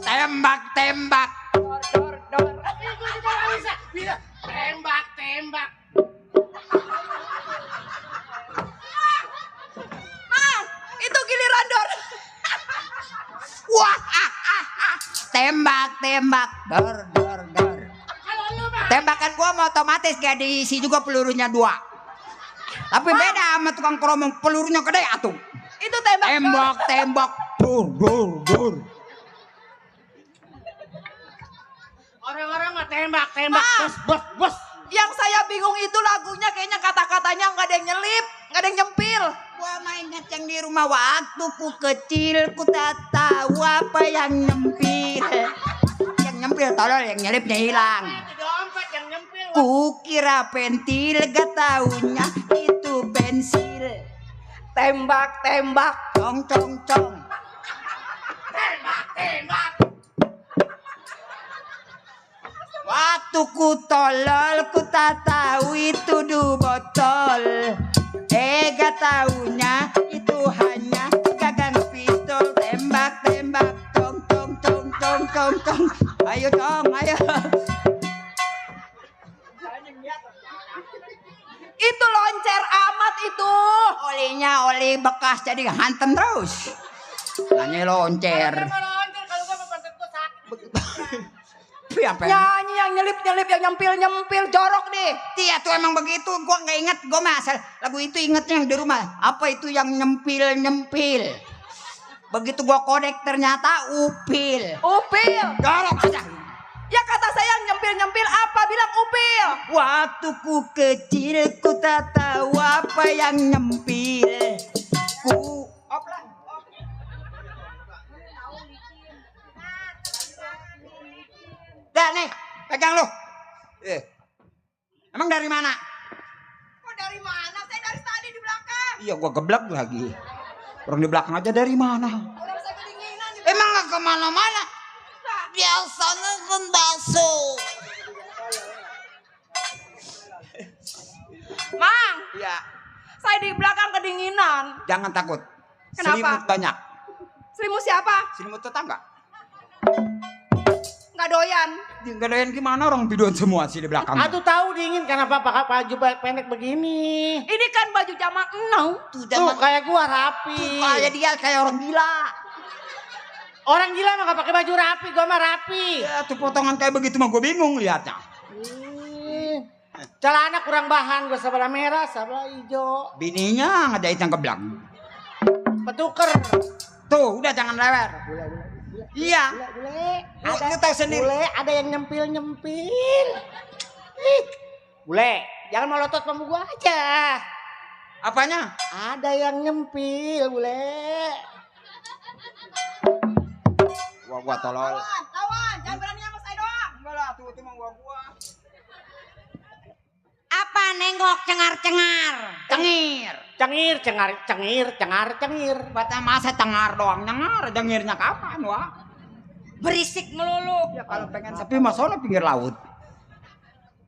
E: Tembak tembak. Dor dor.
H: Bisa. Tembak.
F: Bang, itu giliran Dor.
E: Wah, tembak tembak. Dor dor dor.
H: Kalau lu mah
J: Tembakan gua mau otomatis kayak diisi juga pelurunya 2. Tapi beda sama tukang keromong, pelurunya gede atuh.
F: Itu tembak.
J: Tembak. Dur.
H: Orang-orang mah tembak. Bos.
F: Yang saya bingung itu lagunya kayaknya kata-katanya nggak ada yang nyelip, nggak ada yang nyempil.
J: Gua main ngeceng di rumah waktu ku kecil, ku tak tahu apa yang nyempil. Yang nyempil tolol, yang nyelipnya hilang.
H: Dompet yang nyempil.
J: Ku kira pentil, gak taunya itu pensil.
F: Tembak.
J: Cong.
H: Tembak.
J: Waktu ku tolol, ku tak tahu itu botol. Gak taunya itu hanya gagang pistol. Tembak, cong. Ayo dong, ayo.
F: Itu loncer amat itu.
J: Olinya oli bekas jadi hantem terus. Nanya loncer.
H: Kalau gua pantat gua sakit.
F: Nyanyi yang nyelip, yang nyempil, jorok deh.
J: Iya tuh emang begitu, gua nggak inget, gua masal lagu itu ingetnya yang di rumah. Apa itu yang nyempil? Begitu gua kodek ternyata upil. Jorok aja.
F: Ya kata saya nyempil apa? Bilang upil.
J: Waktu ku kecil ku tak tahu apa yang nyempil. Dah nih, pegang lu. Emang dari mana?
F: Kok dari mana? Saya dari tadi di belakang.
J: Iya, gua geblek lagi. Orang di belakang aja dari mana?
F: Orang saya kedinginan.
J: Emang gak kemana-mana? Biasanya kan bakso.
F: Mang,
J: Iya,
F: saya di belakang kedinginan.
J: jangan takut.
F: Kenapa?
J: Selimut banyak.
F: Selimut siapa?
J: Selimut tetangga.
F: Nggak doyan.
J: Gak doyan gimana, orang biduan semua sih di belakang.
H: Aduh tahu dingin kenapa pakai baju pendek begini.
F: Ini kan baju zaman now.
H: Tuh kayak gua rapi.
J: Kayak dia kayak orang gila.
H: Orang gila mah gak pakai baju rapi, gua mah rapi.
J: Ya tuh potongan kayak begitu mah gue bingung liatnya.
H: Celana kurang bahan, gua sebelah merah, sebelah hijau.
J: Bininya ngejahit yang keblak.
H: Petuker.
J: Tuh udah jangan lewer. Iya.
H: Bule.
J: Lu tahu sendiri.
H: Bule, ada yang nyempil. Bule, jangan melotot sama gua aja.
J: Apanya?
H: Ada yang nyempil, bule.
J: Gua tolol.
F: Kawan, jangan berani sama saya doang.
J: Enggak lah, tuh mah gua.
K: Apa nengok cengar-cengar?
H: Cengir.
J: Baca masa cengar doang, cengirnya kapan, wah?
K: Berisik melulu.
J: Ya kalau pengen sepi mah sono pinggir laut.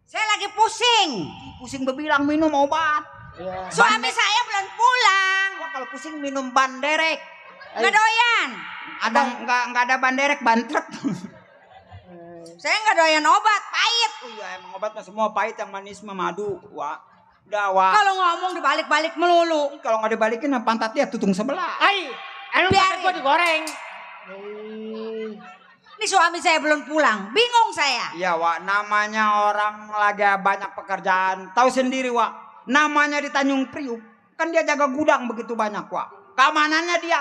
K: Saya lagi pusing.
J: Pusing bebilang minum obat.
H: Ya.
K: Suami saya belum pulang.
J: Wah, kalau pusing minum banderek.
K: Nggak doyan.
J: Ada enggak ada banderek, bantrek.
K: Saya nggak doyan obat, pahit.
J: Oh iya, emang obat mah semua pahit, yang manis mah madu, wah. Udah, wah.
K: Kalau ngomong dibalik-balik melulu.
J: Kalau nggak dibalikin pantat dia tutung sebelah.
H: Emang pantat gua digoreng.
K: Ini suami saya belum pulang, bingung saya.
J: Iya, Wak, namanya orang lagi banyak pekerjaan. Tahu sendiri, Wak. Namanya di Tanjung Priuk. Kan dia jaga gudang begitu banyak, Wak. Keamanannya dia.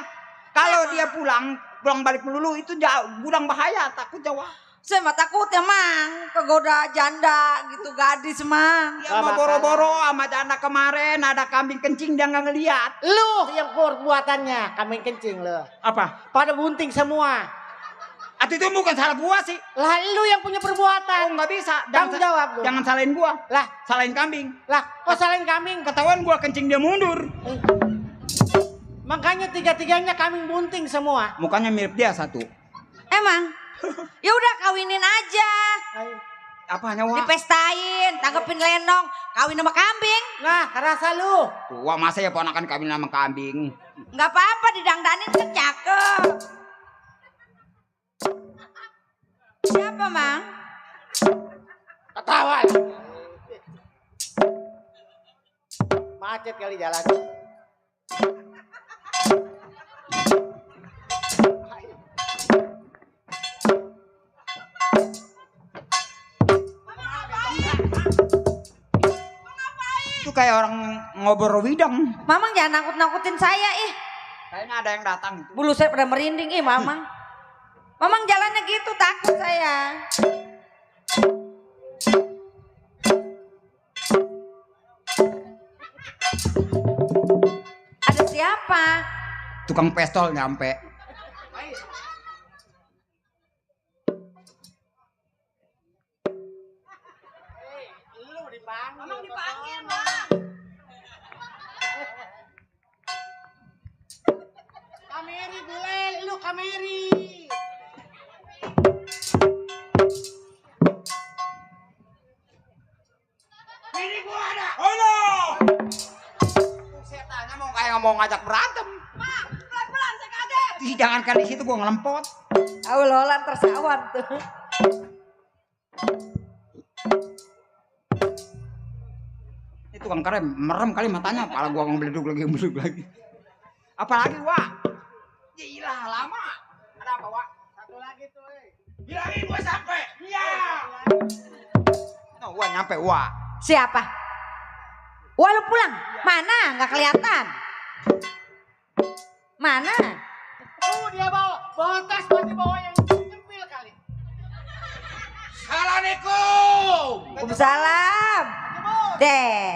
J: Kalau dia pulang balik melulu itu gudang bahaya, takut Jawa.
K: Saya mah takut ya, Mang. Kegoda janda gitu, gadis, Mang.
J: Ya mah boro-boro sama janda kemarin ada kambing kencing dia nggak ngeliat.
H: Lu yang perbuatannya, kambing kencing lu.
J: Apa?
H: Pada bunting semua.
J: Atau itu bukan salah gua sih.
H: Lah lu yang punya perbuatan.
J: Oh, nggak bisa.
H: Tanggung jawab lu.
J: Jangan salahin gua.
H: Lah,
J: Salahin kambing.
H: Lah, kok salahin kambing?
J: Ketahuan gua kencing dia mundur.
H: Makanya tiga-tiganya kambing bunting semua.
J: Mukanya mirip dia satu.
K: Emang? Ya udah kawinin aja.
J: Apanya, Wak?
K: Dipestain, tanggepin lenong, kawin sama kambing.
H: Nah, kerasa lu.
J: Wah, masa ya ponakan kawin sama kambing?
K: Nggak apa-apa, didangdanin kan cakep. Siapa, Mang?
H: Ketawa. Macet kali jalan.
J: kayak orang ngobrol widang.
K: Mamang jangan nakut-nakutin saya ih.
J: Kayaknya ada yang datang.
K: Bulu saya pada merinding ih Mamang. Mamang jalannya gitu takut saya. Ada siapa?
J: Tukang pistol nyampe.
F: Mamang dipanggil, Bang.
H: Kameri bule, lu kameri.
E: Ini gua ada.
J: Setannya mau kayak mau ngajak berantem.
F: Bang, pelan-pelan saya kaget.
J: Ih, jangan kali situ gua ngelempot.
K: Tahu lolan tersawan tuh.
J: Itu tukang karem merem kali matanya, pala gua ngebeleduk lagi. Apalagi, Wak? Gila, lama. Ada apa, Wak?
H: Satu lagi tuh,
E: Bilangin gua sampai. Iya.
J: No, Wak nyampe, Wak.
K: Siapa? Wah lu pulang? Mana? Nggak kelihatan. Mana?
H: Dia bawa tas, masih bawa yang nyempil kali.
E: Assalamualaikum.
K: Waalaikumsalam. Deh.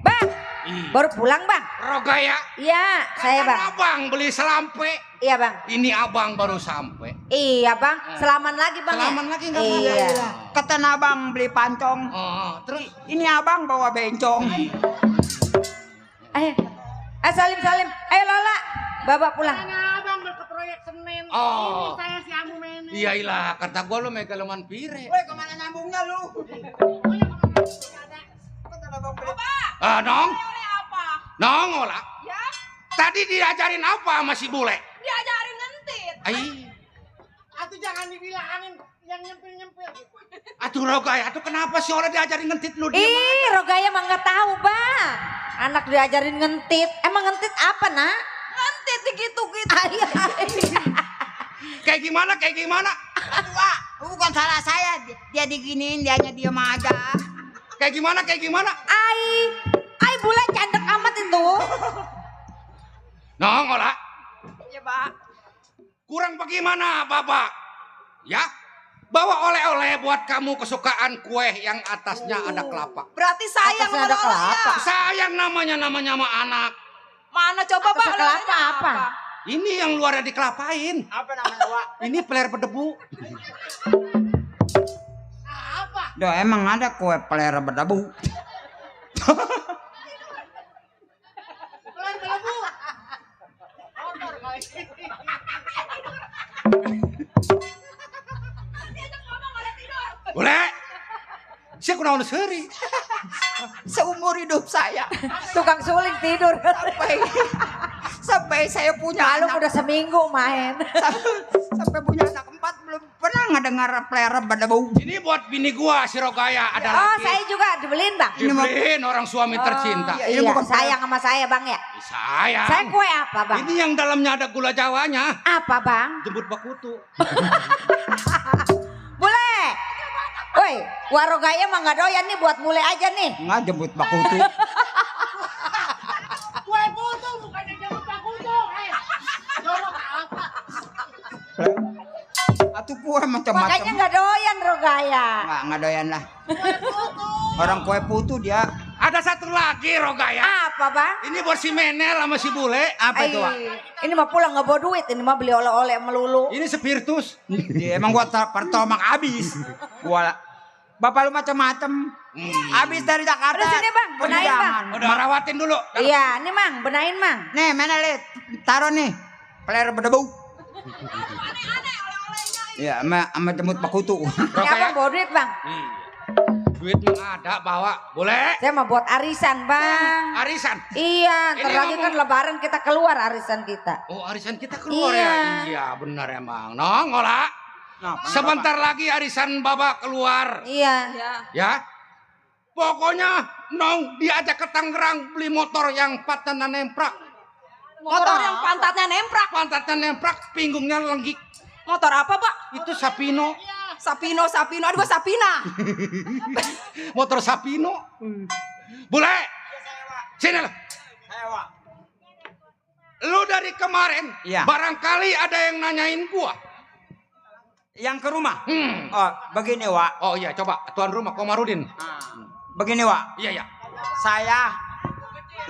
K: Bang, baru pulang bang?
E: Rogaya.
K: Iya, saya bang.
E: Abang beli selampe.
K: Iya bang.
E: Ini abang baru sampai.
K: Iya bang, selaman lagi bang.
E: Selaman
K: ya?
E: lagi nggak
K: Iya.
J: Kata abang beli pancong.
E: Terus
J: Ini abang bawa bencong.
K: Ayo, salim. Ayo Lola, bawa pulang.
H: Abang ke proyek Senin.
E: Oh.
H: Ini saya si Amu Mene.
E: iya ilah kata gua lu megaloman pire.
J: Woi, kemana nyambungnya lu?
E: Nong.
F: Oleh apa?
E: Nong olah.
F: Ya,
E: Tadi diajarin apa sama si bule?
F: diajarin ngentit.
H: Atuh jangan dibilangin yang nyempil-nyempil.
E: Atuh Rogaya, atuh kenapa sih orang diajarin ngentit lu dia?
K: Ih, Rogaya mah nggak tahu bang. Anak diajarin ngentit. Emang ngentit apa nak?
F: Ngentit gitu-gitu.
E: Kayak gimana?
J: Wak, bukan salah saya. Dia diginiin, dianya diam aja.
E: Kayak gimana?
K: Ai bule candek amat itu.
E: Nong olah.
F: Ya, Pak.
E: Kurang bagaimana Bapak? Ya, bawa oleh-oleh buat kamu kesukaan kue yang atasnya ada kelapa.
F: Berarti sayang
K: Atasnya ada
F: sama orang ya.
K: kelapa.
E: Sayang namanya sama anak.
F: Mana coba Pak?
K: Atasnya kelapa
F: oleh-olehnya
K: apa?
E: Ini yang luarnya dikelapain.
J: Apa namanya, Wak?
E: Ini peler berdebu.
J: Duh, emang ada kue pelera berdebu.
E: Boleh? Saya kurang sehari.
J: Seumur hidup saya
K: Tukang suling tidur.
J: sampai saya punya
K: Malu
J: anak,
K: udah seminggu main.
J: sampai punya anak 4 belum pernah ngedengar pelera berdebu.
E: Ini buat bini gua si Rogaya ada
K: Oh
E: lagi.
K: saya juga dibeliin bang.
E: Dibeliin orang suami tercinta.
K: Iya,
J: bukan
K: sayang sama saya bang ya.
E: Sayang.
K: Saya kue apa bang?
E: Ini yang dalamnya ada gula Jawanya.
K: Apa bang?
E: Jemput bakutu.
K: Bule. Woi, warogaya mah nggak doyan nih buat bule aja nih.
J: Nggak jemput bakutu.
H: Kue putu bukannya jemput bakutu. Jorok apa?
J: Atuh kue macam-macam.
K: Makanya nggak doyan rogaya.
J: Nggak doyan lah. Orang kue putu dia.
E: Ada satu lagi Rogaya.
K: Apa bang?
E: Ini buat si Menel sama si Bule.
J: Apa itu, Wak?
K: Ini mah pulang nggak bawa duit. Ini mah beli oleh-oleh melulu.
E: Ini spiritus.
J: Dia emang gua pertomak habis. Gua Bapak lu macam-macam. Habis dari Jakarta.
K: Udah sini bang, benahin bang.
E: Udah merawatin dulu.
K: Iya, ini mang, benahin mang.
J: Nih, mana lihat? Taruh nih. Peler berdebu.
F: Aneh-aneh oleh-olehnya.
J: Iya, sama jemput bakutu.
K: Ini abang bawa duit bang.
E: Iya. Duit mah ada bawa. Boleh?
K: Saya mau buat arisan bang.
E: Arisan.
K: Iya, ntar
E: Ini
K: lagi kan
E: ngomong-
K: lebaran kita keluar arisan kita.
E: Oh arisan kita keluar
K: Iya.
E: ya? Iya benar emang. Nong olah.
J: Nah,
E: Sebentar lagi arisan Baba keluar.
K: Iya.
E: Ya. Pokoknya Nong diajak ke Tangerang beli motor yang patannya nemprak.
F: Motor yang pantatnya nemprak.
E: Pantatnya nemprak, pinggungnya lenggik.
F: Motor apa Pak?
E: Itu Sapino.
F: Sapino. Aduh Sapina.
E: Motor Sapino. Boleh? Sini lah.
J: Ayo, Wak.
E: Lu dari kemarin,
J: Iya.
E: barangkali ada yang nanyain gua.
J: Yang ke rumah. Oh, begini, Wak.
E: Oh iya, coba tuan rumah Komarudin.
J: Begini, Wak.
E: Iya.
J: Saya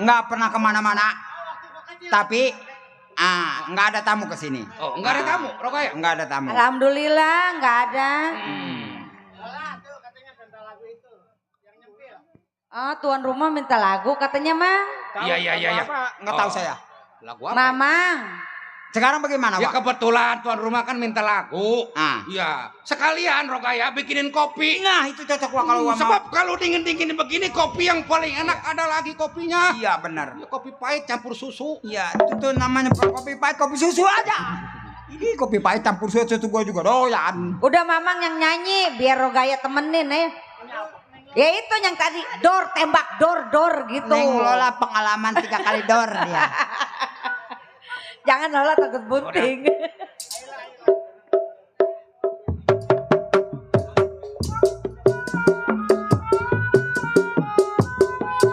J: nggak pernah kemana-mana, tapi nggak ada tamu ke sini.
E: Oh, nggak ada tamu, Rokaya?
J: Nggak ada tamu.
K: Alhamdulillah nggak ada. Oh, tuan rumah minta lagu katanya, Mang.
E: Iya.
J: Nggak tahu saya.
E: Lagu apa?
K: Mamang.
J: Sekarang bagaimana,
E: Ya
J: Wak?
E: kebetulan tuan rumah kan minta lagu. Iya. Sekalian Rokaya bikinin kopi.
J: Nah, itu cocok, Wak, kalau Wak mau.
E: Sebab kalau dingin-dingin begini kopi yang paling enak ada lagi kopinya.
J: Iya, benar.
E: Ya, kopi pahit campur susu.
J: Iya, itu tuh namanya bukan kopi pahit, kopi susu aja. Ini kopi pahit campur susu gua juga doyan.
K: Udah Mamang yang nyanyi biar Rogaya temenin ya. Ya itu yang tadi dor tembak dor gitu.
J: Neng Lola pengalaman 3 kali dor dia.
K: Jangan Lola takut bunting.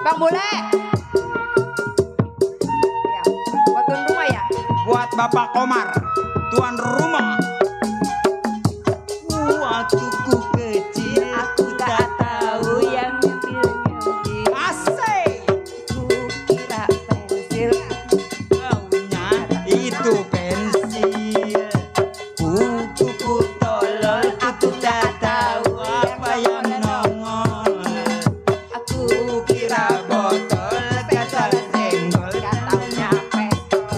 K: Bang Bule. Ya, buat tuan rumah ya.
J: Buat Bapak Komar, tuan rumah. Waktu ku kecil aku tak tahu yang nyempil-nyempil. Asik.
K: Ku kira pensil.
J: Taunya itu pensil. Kuku tolol aku tak tahu apa yang nongol. Aku kira botol kacang senggol.
K: Taunya pistol.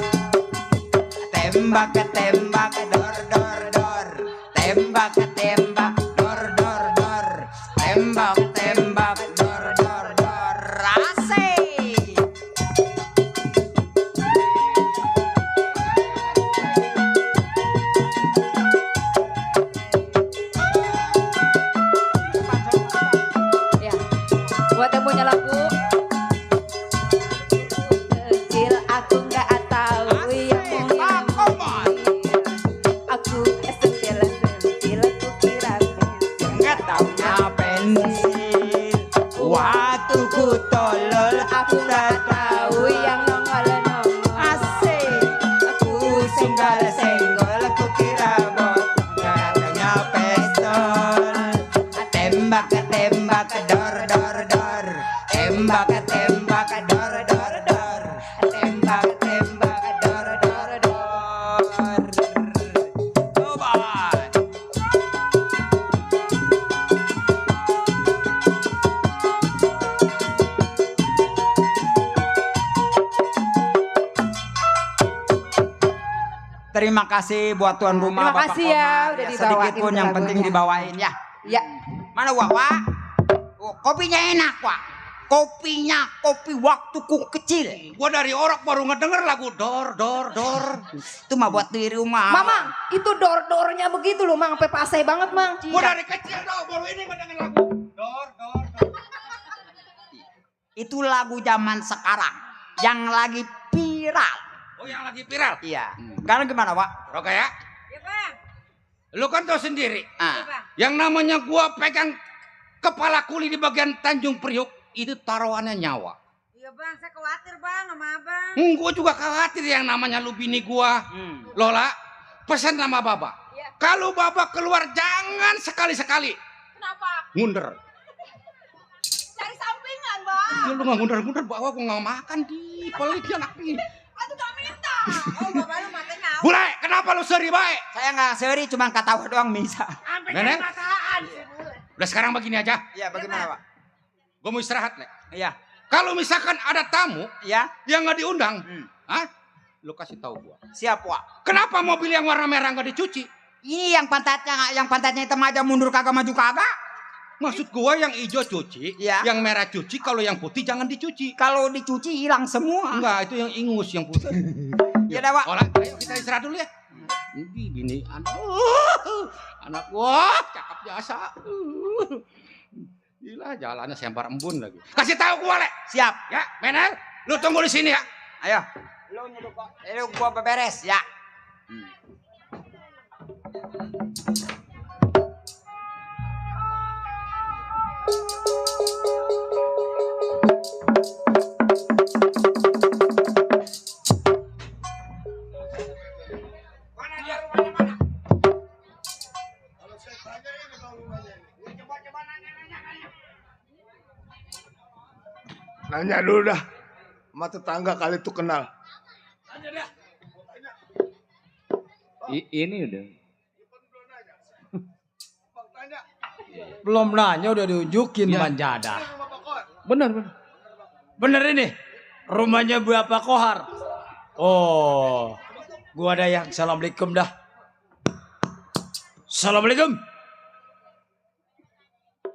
J: Tembak tembak dor dor dor. Tembak tembak dor dor dor. Tembak tembak dor dor dor. Asik.
K: Ya, buat yang punya lagu. Kecil aku nggak tahu yang
J: Pak Komar.
K: aku sentil aku kira pensil.
J: Nggak taunya pensil. Waktu ku tolol aku tak tahu
K: yang nongol.
J: asik. Aku sunggal senggol aku kira botol katanya pistol. Tembak tembak dor dor dor. Tembak tembak dor dor dor. Tembak tembak dor dor dor. Coba. Terima kasih buat tuan rumah
K: Terima
J: Bapak
K: kasih ya,
J: Komar.
K: udah
J: Sedikit
K: dibawain
J: pun yang penting
K: lagunya.
J: dibawain ya.
K: Ya,
J: Mana Wak? Oh, kopinya enak, Wak. Kopinya kopi waktuku kecil.
E: Gua dari orok baru ngedenger lagu dor dor dor.
J: Itu mah buat di rumah.
K: Mamang, itu dor-dornya begitu loh, Mang. Sampai pasai banget, Mang.
E: Gua dari kecil tau baru ini ngedenger lagu dor dor dor.
J: Itu lagu zaman sekarang yang lagi viral.
E: Oh yang lagi viral.
J: Iya. Sekarang gimana, Wak?
E: Rokaya,
K: Ya, Bang.
E: lu kan tau sendiri.
J: Ah.
E: Yang namanya gua pegang kepala kuli di bagian Tanjung Priuk itu taruhannya nyawa.
K: Iya, Bang. Saya khawatir, Bang, sama Abang.
E: Gua juga khawatir yang namanya lu bini gua. Lola, pesan sama Baba.
K: Iya.
E: Kalau Baba keluar jangan sekali-sekali
K: Kenapa?
E: ngunder.
K: Cari sampingan, Bang.
E: Ya, lu nggak ngunder-ngunder bawa gua nggak makan di pelit dia anak ini.
K: Aduh, gak minta. Oh, Bapak lu matanya.
E: Bule, kenapa lu seri baik?
J: Saya nggak seri, cuma ketawa doang bisa.
K: Sampai
E: Nenek?
K: mataan.
E: Udah sekarang begini aja.
J: Iya, bagaimana, Wak?
E: Gua mau istirahat, Le.
J: Iya.
E: Kalau misalkan ada tamu
J: Iya.
E: yang nggak diundang, lu kasih tahu gua.
J: Siap, Wak.
E: Kenapa mobil yang warna merah nggak dicuci?
J: Ini yang pantatnya hitam aja mundur kagak maju kagak.
E: Maksud gua yang hijau cuci,
J: Iya.
E: yang merah cuci, kalau yang putih jangan dicuci.
J: Kalau dicuci hilang semua.
E: Enggak, itu yang ingus yang putih.
J: Ya dah, Wak.
E: Olah, ayo kita istirahat dulu ya. Ini bini anak gua cakep biasa. Gila jalannya sembar embun lagi. Kasih tahu gua, Le.
J: Siap.
E: Ya, Menel, lu tunggu di sini ya.
J: Ayo. Lu gua beberes ya.
E: Nanya dulu dah. Sama tetangga kali itu kenal.
D: Ini udah.
C: Belum nanya udah diunjukin Manjada.
D: Benar.
C: Bener ini rumahnya Bapak Kohar. Oh, gua ada yang assalamualaikum dah. Assalamualaikum.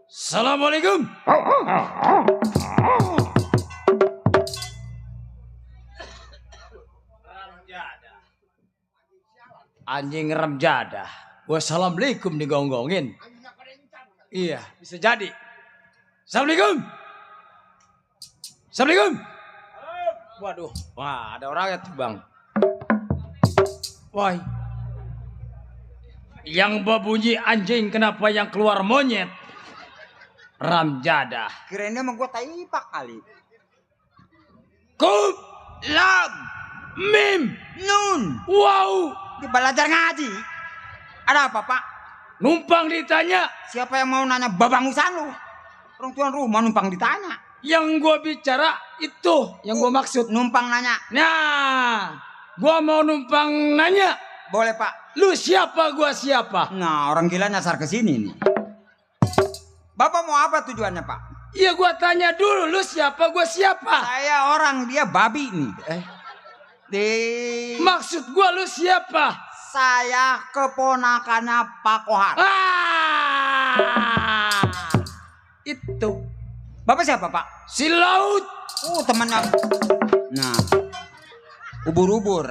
C: Assalamualaikum. Anjing Ramjada. Wassalamualaikum digonggongin. Iya, bisa jadi. Assalamualaikum. Assalamualaikum. Waduh, wah ada orangnya tuh bang. Wah, yang berbunyi anjing kenapa yang keluar monyet? Ramjada.
J: Kirainnya sama gue taipak kali.
C: Kum, lam, mim,
J: Nun.
C: wow.
J: Belajar ngaji. Ada apa pak?
C: Numpang ditanya.
J: Siapa yang mau nanya babangusan lu? Orang tuan rumah numpang ditanya.
C: Yang gua bicara itu yang gua maksud.
J: Numpang nanya.
C: Nah, gua mau numpang nanya.
J: Boleh pak.
C: Lu siapa, gua siapa?
J: Nah orang gila nyasar ke sini nih. Bapak mau apa tujuannya pak?
C: Iya gua tanya dulu, lu siapa, gua siapa?
J: Saya orang, dia babi nih.
C: Maksud gua lu siapa?
J: Saya keponakannya Pak Kohar.
C: Itu.
J: Bapak siapa pak?
C: Si Laut.
J: Temannya. Nah, ubur-ubur.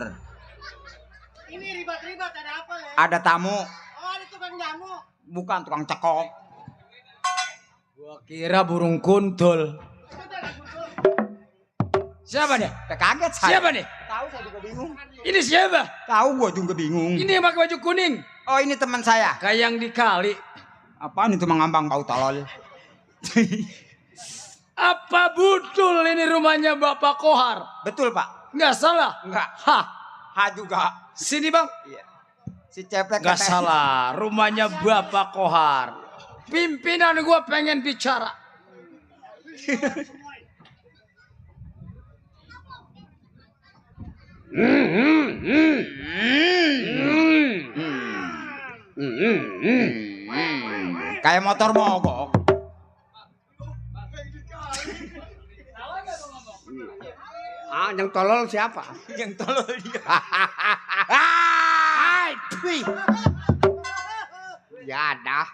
H: Ini ribet-ribet ada apa ya?
J: Ada tamu.
H: Oh ada tukang jamu.
J: Bukan tukang cekok.
C: Gua kira burung kuntul. Siapa nih?
J: Kaget saya.
C: Siapa nih?
J: Tahu saya juga bingung.
C: Ini siapa?
J: Tahu gua juga bingung.
C: Ini yang pakai baju kuning.
J: Oh ini teman saya.
C: Kayak yang di kali.
J: Apaan itu mengambang kau tolol?
C: Apa betul ini rumahnya Bapak Kohar?
J: Betul pak.
C: Nggak salah?
J: Enggak.
C: Hah?
J: Ha juga.
C: Sini bang.
J: Iya. Si ceplek
C: Nggak
J: katanya.
C: salah. Rumahnya Bapak Kohar. Pimpinan gua pengen bicara.
J: Kayak motor mogok.
E: Yang tolol siapa?
J: Yang tolol dia.
E: Ya dah.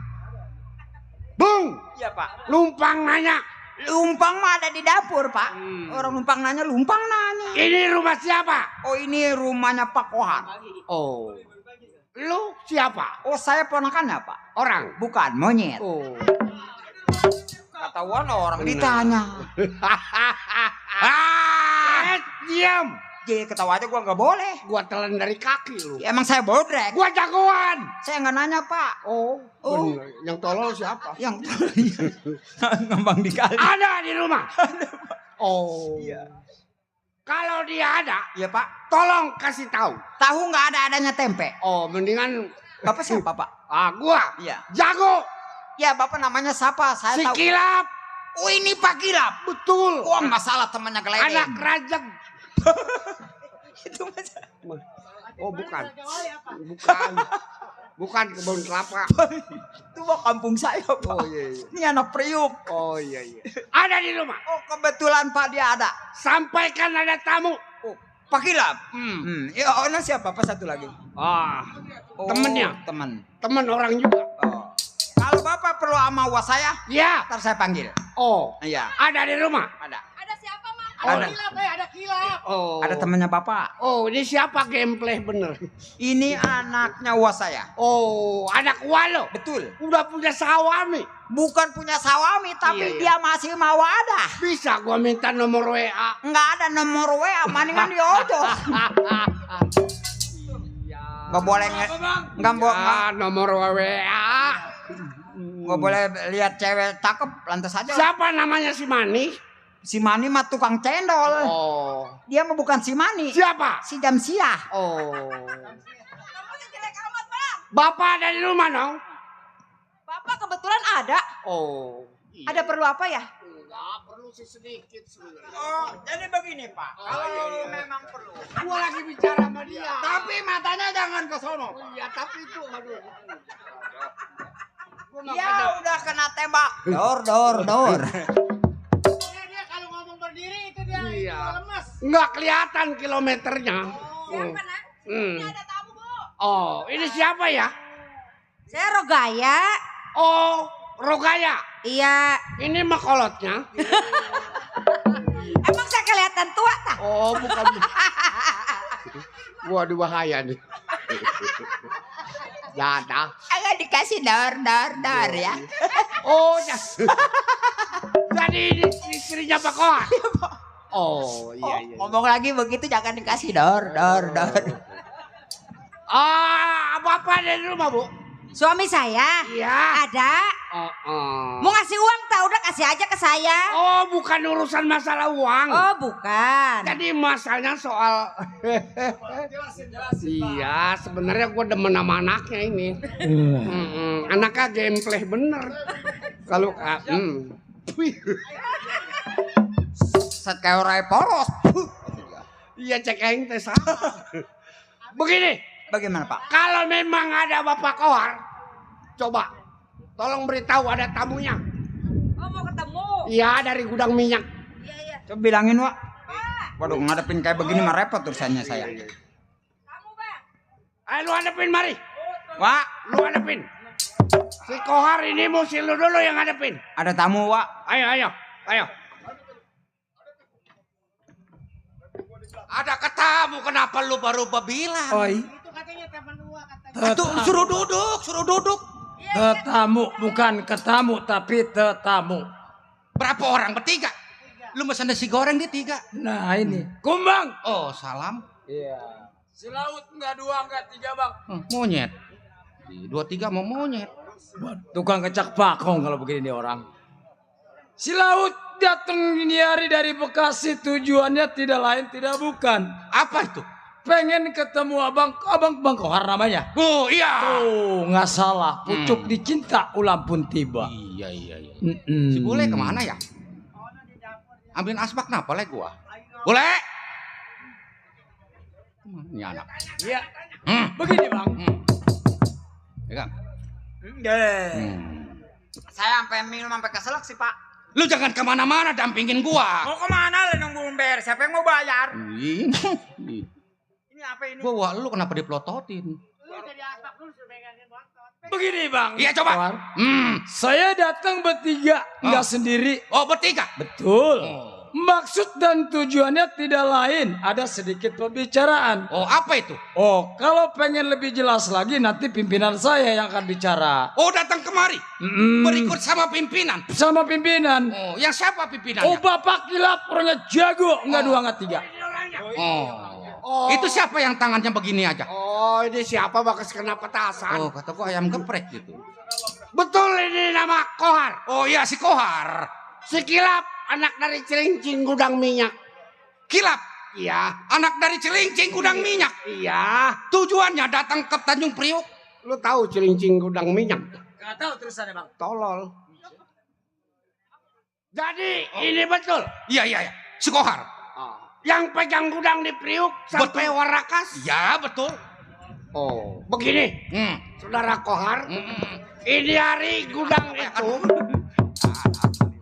E: Bung,
J: Iya pak.
E: numpang nanya.
J: Lumpang mah ada di dapur pak. Orang lumpang nanya, lumpang nanya.
E: Ini rumah siapa?
J: Oh ini rumahnya Pak Kohar.
E: Oh. Lu siapa?
J: Oh saya ponakannya pak.
E: Orang.
J: Bukan monyet.
E: Oh.
J: Ketahuan orang ditanya.
E: Diam.
J: Jadi ketawa aja gua nggak boleh.
E: Gua telan dari kaki lu.
J: Ya, emang saya bodrek.
E: Gua jagoan.
J: Saya nggak nanya pak.
E: Oh.
J: Oh.
E: Bener. Yang tolol siapa?
J: Yang ngembang di kali.
E: Ada di rumah. Oh.
J: Iya.
E: Kalau dia ada,
J: Iya pak.
E: tolong kasih tahu.
J: Tahu nggak ada adanya tempe.
E: Oh, mendingan
J: Bapak siapa pak?
E: gua.
J: Iya.
E: Jago.
J: Ya bapak namanya siapa? Saya
E: Si
J: tahu.
E: Kilap.
J: Oh ini Pak Kilap.
E: Betul.
J: Wah nggak salah temannya geledeng.
E: Anak rajang.
J: Itu mas.
E: Oh, bukan. Bukan. Bukan kebun kelapa.
J: Itu mah kampung saya pak.
E: Oh iya iya.
J: Ini anak Priuk.
E: Oh iya iya. Ada di rumah.
J: Oh kebetulan pak dia ada.
E: Sampaikan ada tamu.
J: Oh Pak Kilap. Ya ono siapa? Apa satu lagi?
E: Ah,
J: Oh,
E: temennya.
J: Teman
E: Orang juga.
J: Oh. Kalau bapak perlu sama was saya,
E: Ya.
J: ntar saya panggil.
E: Oh,
J: Iya.
E: ada di rumah.
J: Ada.
F: Ada siapa, Mak?
J: Ada.
H: Ada kilap.
E: Oh.
J: Ada temannya bapak.
E: Oh, ini siapa gameplay bener?
J: Ini anaknya was saya.
E: Oh, anak walo.
J: Betul.
E: Udah punya sawami.
J: Bukan punya sawami, tapi
E: Iya, iya.
J: dia masih mau ada.
E: Bisa gua minta nomor WA.
J: Nggak ada nomor WA, mendingan di ojol. Nggak boleh nggak
E: Nomor WA.
J: nggak boleh lihat cewek cakep, lantas aja.
E: Siapa namanya si Mani?
J: Si Mani mah tukang cendol.
E: Oh.
J: Dia mah bukan si Mani.
E: Siapa?
J: Si Jamsiah.
E: Oh.
F: Kamu jelek amat, Bang.
E: Bapak ada di rumah dong?
F: Bapak kebetulan ada.
J: Oh.
F: Ada perlu apa ya?
E: Enggak perlu sih sedikit sebenarnya.
J: Oh, jadi begini Pak. Kalau memang perlu.
E: Gua lagi bicara sama dia.
J: Tapi matanya jangan ke sono.
E: Iya, tapi itu aduh.
J: Ya udah kena tembak.
I: Dor.
H: Dia kalau ngomong berdiri itu dia
E: Iya.
H: lemes.
E: Enggak kelihatan kilometernya.
K: Siapa nak?
F: Ini ada tamu, Bu.
E: Oh, ini siapa ya?
K: Saya Rogaya.
E: Oh, Rogaya.
K: Iya.
E: Ini makolotnya.
K: Emang saya kelihatan tua tak?
E: Oh, bukan. Waduh, bahaya nih. Jada.
F: Agak dikasih dor ya.
E: Oh, ya. Jadi ini istrinya Pak Kohar. Oh, iya.
F: Ngomong lagi begitu jangan dikasih dor.
E: Bapak ada di rumah, Bu?
K: Suami saya?
E: Iya.
K: Ada. Mau ngasih uang tak? Udah kasih aja ke saya.
E: Oh, bukan urusan masalah uang.
K: Oh, bukan.
E: Jadi masalahnya soal iya, sebenarnya gue demen sama anaknya ini. Anaknya gameplay bener. Kalau
J: Set kayak orang polos.
E: iya cek aing teh sama. Begini,
J: Bagaimana Pak?
E: kalau memang ada Bapak Kohar, coba tolong beritahu ada tamunya.
K: Oh, mau ketemu?
E: Iya, dari gudang minyak.
K: Iya.
J: Coba bilangin Wak. Waduh ngadepin kayak begini mah repot urusannya saya.
K: Kamu, Bang.
E: Ayo lu hadepin mari.
J: Wak,
E: Lu hadepin. Si Kohar ini mesti lu dulu yang hadepin.
J: ada tamu Wak.
E: Ayo.
C: Ada ketamu, kenapa lu baru bilang?
A: Oi,
H: Itu katanya teman gua katanya.
C: Tuh, suruh duduk.
A: tetamu bukan ketamu tapi tetamu.
C: Berapa orang? Bertiga. Lu mesen nasi goreng dia 3.
A: Nah ini, kumbang.
C: Oh, salam.
A: Si laut enggak 2 enggak 3 bang.
C: Monyet. 2, 3 mau monyet.
A: Tukang kecak pakong kalau begini nih orang. Si laut datang ini hari dari Bekasi, tujuannya tidak lain tidak bukan.
C: Apa itu?
A: Pengen ketemu abang Bang Kohar namanya.
C: Oh iya.
A: Oh nggak salah, pucuk dicinta ulam pun tiba.
C: Iya.
A: Mm-mm.
C: Si Bule kemana ya? Ambilin asbak kenapa le gua? Bule. Kemana nih anak?
A: Iya. Begini bang.
C: Ya kan?
J: Saya sampai minum sampai keselak sih Pak.
C: Lu jangan kemana-mana, dampingin gua.
J: Mau kemana lu nunggu bayar? Siapa yang mau bayar?
C: Ih.
J: Ini apa ini?
C: Gua lu kenapa diplototin?
H: Lu jadi asbak dulu suruh pegangin bontot.
A: Begini bang.
C: Iya coba.
A: Kohar. Saya datang bertiga, nggak sendiri.
C: Oh, bertiga.
A: Betul. Maksud dan tujuannya tidak lain, ada sedikit pembicaraan.
C: Oh, apa itu?
A: Oh, kalau pengen lebih jelas lagi nanti pimpinan saya yang akan bicara.
C: Oh, datang kemari. Berikut sama pimpinan.
A: Sama pimpinan.
C: Oh, yang siapa pimpinannya?
A: Oh, Bapak Kilap orangnya jago, enggak 2 enggak 3.
C: Oh. Itu siapa yang tangannya begini aja?
E: Oh, ini siapa bakas kena petasan?
C: Oh, kata gua ayam geprek gitu.
E: Betul ini nama Kohar.
C: Oh iya, si Kohar.
E: Si Kilap, anak dari Cilincing gudang minyak.
C: Kilap.
E: Iya.
C: Anak dari Cilincing gudang minyak.
E: Iya.
C: Tujuannya datang ke Tanjung Priuk.
E: Lu tahu Cilincing gudang minyak?
A: Enggak tahu terusannya, Bang.
E: Tolol. Jadi ini betul.
C: Iya. Si Kohar.
E: Yang pegang gudang di Priuk sampai
C: Betul.
E: Warakas.
C: Ya, betul.
E: Oh, begini. Saudara Kohar. Ini hari gudang itu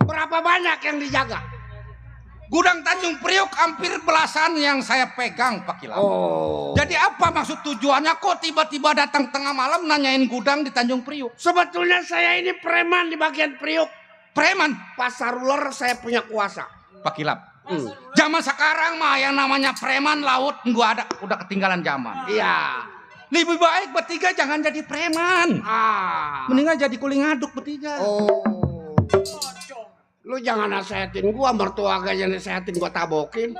E: berapa banyak yang dijaga?
C: Gudang Tanjung Priuk hampir belasan yang saya pegang, Pak Kilap.
E: Oh.
C: Jadi apa maksud tujuannya kok tiba-tiba datang tengah malam nanyain gudang di Tanjung Priuk?
E: Sebetulnya saya ini preman di bagian Priuk.
C: Preman?
E: Pasar ular saya punya kuasa.
C: Pak Kilap. Zaman sekarang mah yang namanya preman laut gua ada, udah ketinggalan zaman.
E: Iya.
C: Lebih baik bertiga jangan jadi preman. Mendingan jadi kuling aduk bertiga.
E: Oh. Lu jangan nasehatin gua, mertua gak jadi nasehatin gua tabokin.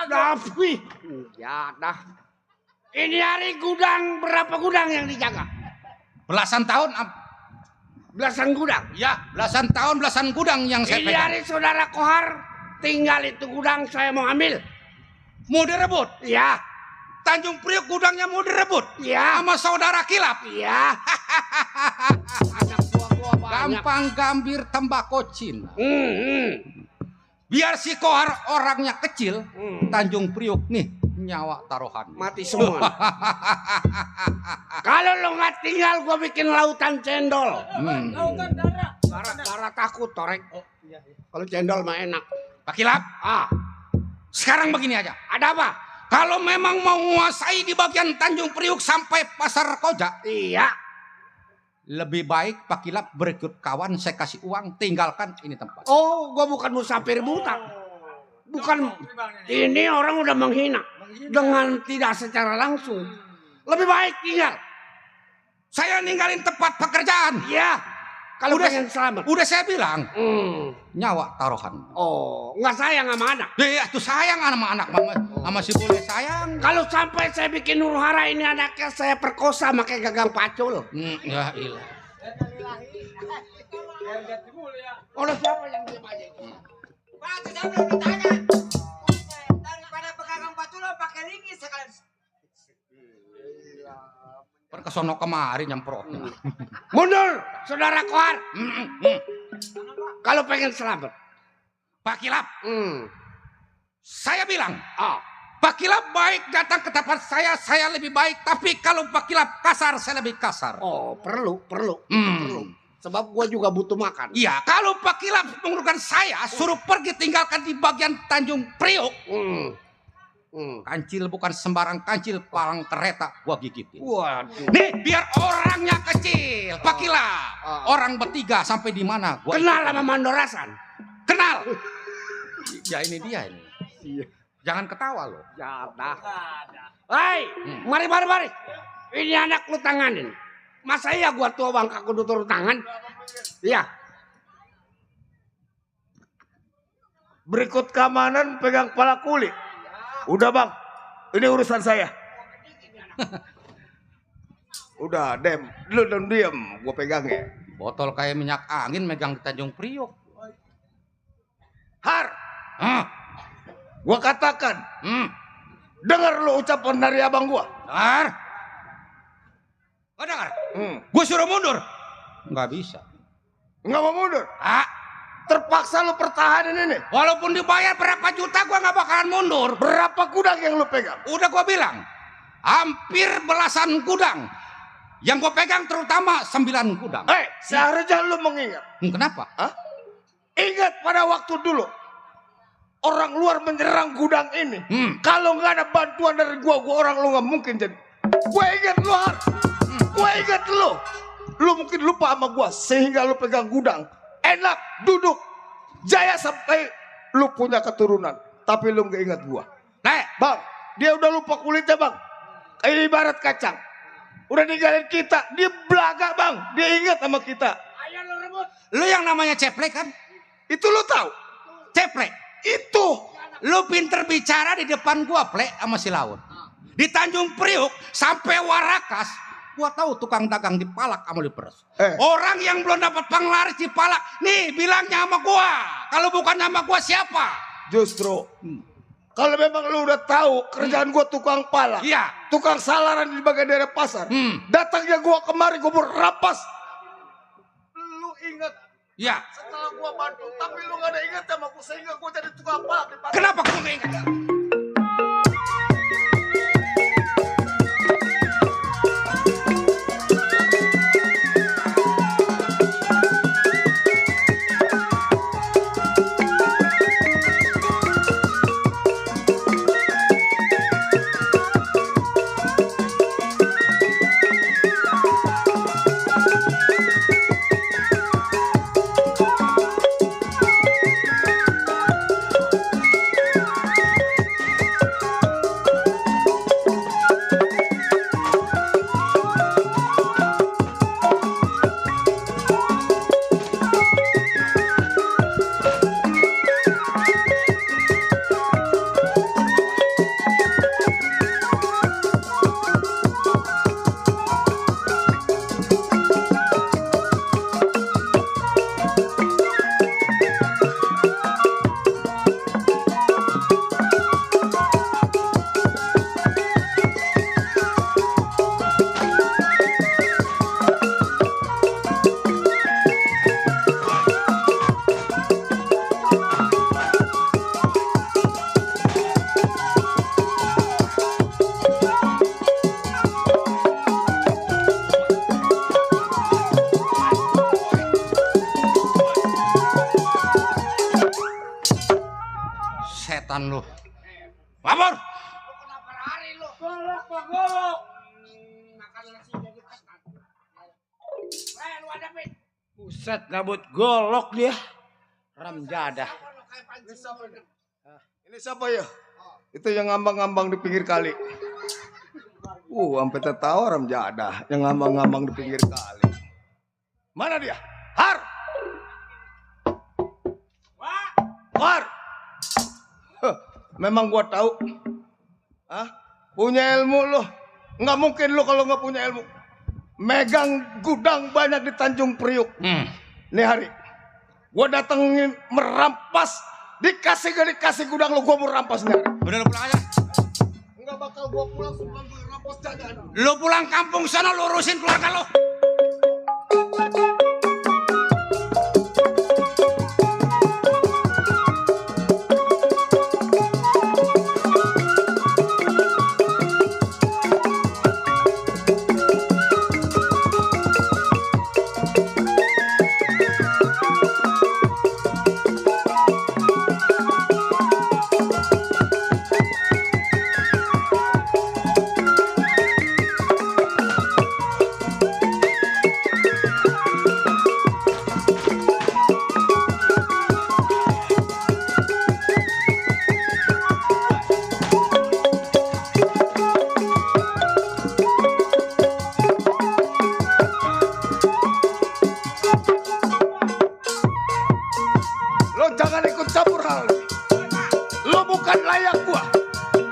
E: Tapi ya dah. Ini hari gudang, berapa gudang yang dijaga?
C: Belasan tahun.
E: Belasan gudang?
C: Ya, belasan tahun, belasan gudang yang saya
E: Ini
C: pegang.
E: hari saudara Kohar tinggal itu gudang saya mau ambil.
C: Mau direbut?
E: Iya.
C: Tanjung Priuk gudangnya mau direbut?
E: Iya.
C: Sama saudara Kilap?
E: Iya. Anak gua
C: Panggambir Tembakau Cina. Biar si Kohar orangnya kecil, Tanjung Priuk nih nyawa taruhan.
E: Mati semua. Kalau lo nggak tinggal, gue bikin lautan cendol.
F: Lautan darah.
E: Darah takut, Torek. Kalau cendol mah enak.
C: Pak Kilap, sekarang begini aja. Ada apa? Kalau memang mau menguasai di bagian Tanjung Priuk sampai Pasar Koja,
E: iya.
C: Lebih baik Pak Kilap berikut kawan, saya kasih uang, tinggalkan ini tempat.
E: Oh, gue bukan musafir buta. Bukan, ini orang udah menghina. Dengan tidak secara langsung. Lebih baik tinggal.
C: Saya ninggalin tempat pekerjaan.
E: Iya. Kalau pengen selamat.
C: Udah saya bilang, nyawa taruhan.
E: Oh, nggak sayang sama anak.
C: Ya tuh sayang sama anak mama, sama si bule sayang.
E: Kalau sampai saya bikin huru hara ini anaknya saya perkosa pakai gagang pacul.
C: Ya ilah.
E: Oleh siapa yang dia aja?
J: Pak, saya belum ditanya. Daripada pegang batu lo pakai ringis sekalian.
C: Perkesono kemari nyemprot.
E: Mundur, saudara Kohar. Kalau pengen selamat.
C: Pak Kilap. Saya bilang, Pak Kilap baik datang ke tempat saya lebih baik. Tapi kalau Pak Kilap kasar, saya lebih kasar.
E: Oh, perlu. Sebab gua juga butuh makan.
C: Iya, kalau Pak Kilap mengurungkan saya, suruh pergi tinggalkan di bagian Tanjung Priuk. Kancil bukan sembarang kancil, palang kereta gua gigitin.
E: Waduh.
C: Nih, biar orangnya kecil, Pak Kilap. Orang bertiga sampai di mana? Gua
E: kenal sama Mandorasan.
C: Kenal. Ya ini dia ini. Jangan ketawa loh.
E: Ya dah. Hei, mari. Ini anak lu tanganin. Masa iya gua tua bangka kudu turun tangan? Iya. Berikut keamanan pegang kepala kulit. Udah bang, ini urusan saya. Udah, lu diam, gua pegang ya.
C: Botol kayak minyak angin megang di Tanjung Priok.
E: Har, gua katakan, dengar lu ucapan dari abang gua.
C: Har, nggak dengar? Gua suruh mundur, nggak bisa.
E: Nggak mau mundur? Terpaksa lu pertahanin ini.
C: Walaupun dibayar berapa juta, gua nggak bakalan mundur.
E: Berapa gudang yang lu pegang?
C: Udah gua bilang, hampir belasan gudang. Yang gua pegang terutama 9 gudang.
E: Seharusnya lu mengingat.
C: Kenapa?
E: Ingat pada waktu dulu orang luar menyerang gudang ini. Kalau nggak ada bantuan dari gua orang lu nggak mungkin jadi. Gua ingat lu, Har. Gua ingat lu. Lu mungkin lupa sama gua sehingga lu pegang gudang. Enak duduk jaya sampai lu punya keturunan, tapi lu nggak ingat gua. Bang, dia udah lupa kulitnya bang. Kayak ibarat kacang. Udah ninggalin kita, dia belaga bang. Dia ingat sama kita. Ayo lu rebut.
C: Lu yang namanya ceplek kan?
E: Itu lu tahu?
C: Ceplek.
E: Itu.
C: Lu pinter bicara di depan gua, plek, sama si Laut. Di Tanjung Priuk sampai Warakas, gua tahu tukang dagang di Palak sama di Peres. Orang yang belum dapat penglaris di Palak, nih bilangnya sama gua. Kalau bukan sama gua siapa?
E: Justru kalau memang lu udah tahu kerjaan gua tukang palak, tukang salaran di bagian daerah pasar, datangnya gua kemari gua rampas. Lu ingat?
C: Ya.
E: Setelah gua bantu, tapi lu gak ada ingat sama gua sehingga gua jadi tukang palak di pasar.
C: Kenapa gua gak ingat? setan lu. Lapor. Buset, gabut golok dia. Ramjadah.
E: Ini siapa ya? Itu yang ngambang-ngambang di pinggir kali. Sampai tertawa Ramjadah yang ngambang-ngambang di pinggir kali. Mana dia? Har. Har. Memang gua tahu. Punya ilmu lo. Nggak mungkin lo kalau nggak punya ilmu. Megang gudang banyak di Tanjung Priuk. Nih hari. Gua datengin merampas. Dikasih gudang lo, gua mau rampas nih.
C: Udah lo pulang aja.
E: Nggak bakal gua pulang sebelum gua rampas jajan.
C: Lo pulang kampung sana, lo urusin keluarga lo.
E: Jangan ikut campur hal ini. Lo bukan layak gua.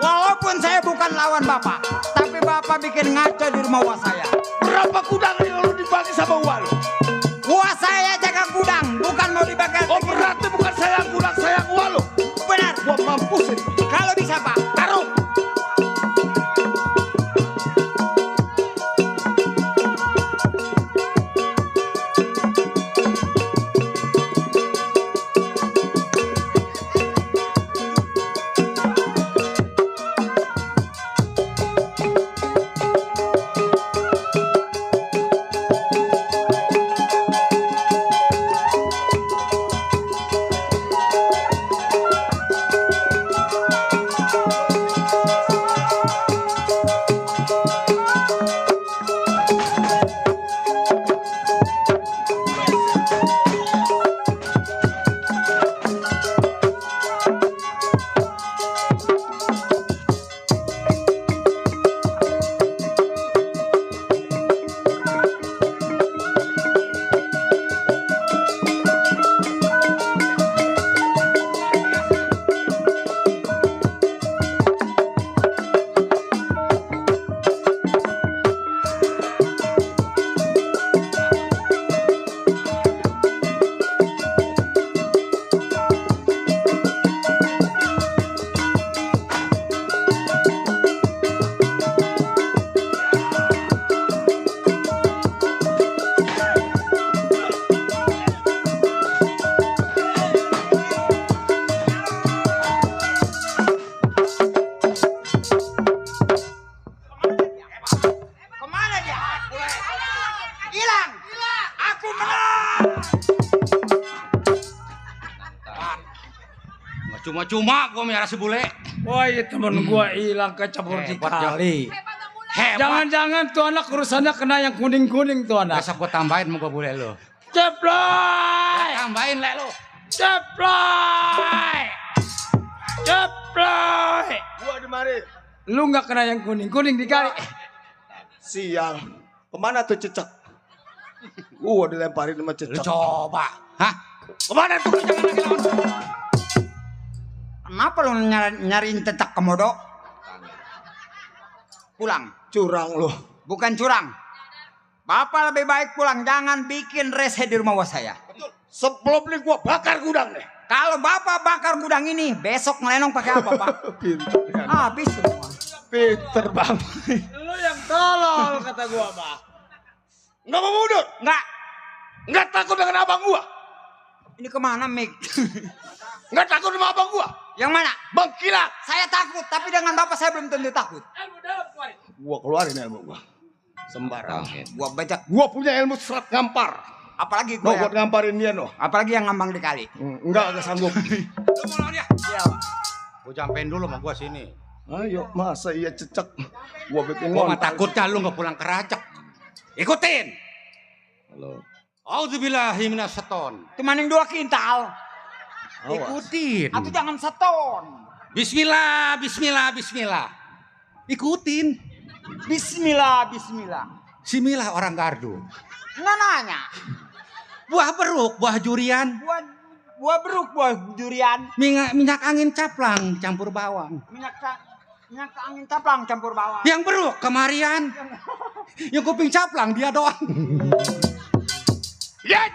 J: Walaupun saya bukan lawan Bapak, tapi Bapak bikin ngaco di rumah uang saya.
E: Berapa gudang yang lo dibagi sama uang lo?
J: Uang saya jaga gudang, bukan mau dibagi.
E: Oh berarti bukan sayang gudang, sayang uang lo.
J: Benar.
E: Gua mampusin.
J: Kalau bisa Pak,
E: Taruh.
C: Cuma-cuma gua miara si bule.
A: Wah, temen gua hilang kecampur di kali.
C: Hebat.
A: Jangan-jangan tuh anak urusannya kena yang kuning-kuning tuh anak.
C: Besok gua tambahin muka bule lo.
A: Ceplay!
C: Tambahin le lo.
A: Ceplay! Ceplay!
E: Gua di mari.
A: Lu nggak kena yang kuning-kuning di kali.
E: Siang. Kemana tuh cecek? Gua dilemparin sama
C: Lu
E: cecek.
C: coba. Hah? Kemana tuh? Jangan lagi lawan.
J: kenapa lu nyariin cecak komodo? Pulang.
E: Curang lo.
J: Bukan curang. Bapak lebih baik pulang, jangan bikin rese di rumah saya.
E: Sebelum ini gua bakar gudang deh.
J: Kalau Bapak bakar gudang ini, besok ngelenong pakai apa, Pak?
E: Pinter kan.
J: Habis semua.
E: Pinter bang.
A: Lu yang tolol kata gua, Pak.
E: Nggak mau mundur?
J: Nggak.
E: Nggak takut dengan abang gua?
J: Ini kemana, Mik?
E: Nggak takut sama abang gua?
J: Yang mana?
E: Bang Kilat.
J: Saya takut, tapi dengan Bapak saya belum tentu takut.
E: Gua keluarin ilmu gua. Sembarang.
J: Gua bajak.
E: Gua punya ilmu serat ngampar.
J: Apalagi
E: No,
J: gua
E: buat ngamparin dia no.
J: apalagi yang ngambang di kali.
E: Enggak sanggup.
C: Lu mau lawan dia?
J: Iya, Pak.
C: Gua jampein dulu sama gua sini.
E: Ayo, masa iya cecek. Gua bikin
C: Gua mah
E: ngontak.
C: takutnya lu nggak pulang keracak. Ikutin.
E: Halo.
C: Auzubillahi minasyaiton.
J: Cuman yang 2 kintal.
C: Ikutin.
J: Atau jangan seton.
C: Bismillah, bismillah, bismillah. Ikutin.
J: Bismillah, bismillah.
C: Similah orang gardu.
J: Nggak nanya.
C: Buah beruk, buah jurian.
J: Buah beruk, buah durian.
C: Minyak angin caplang campur bawang.
J: Minyak angin caplang campur bawang.
C: Yang beruk kemarian. Yang kuping caplang dia doang.
E: Lihat.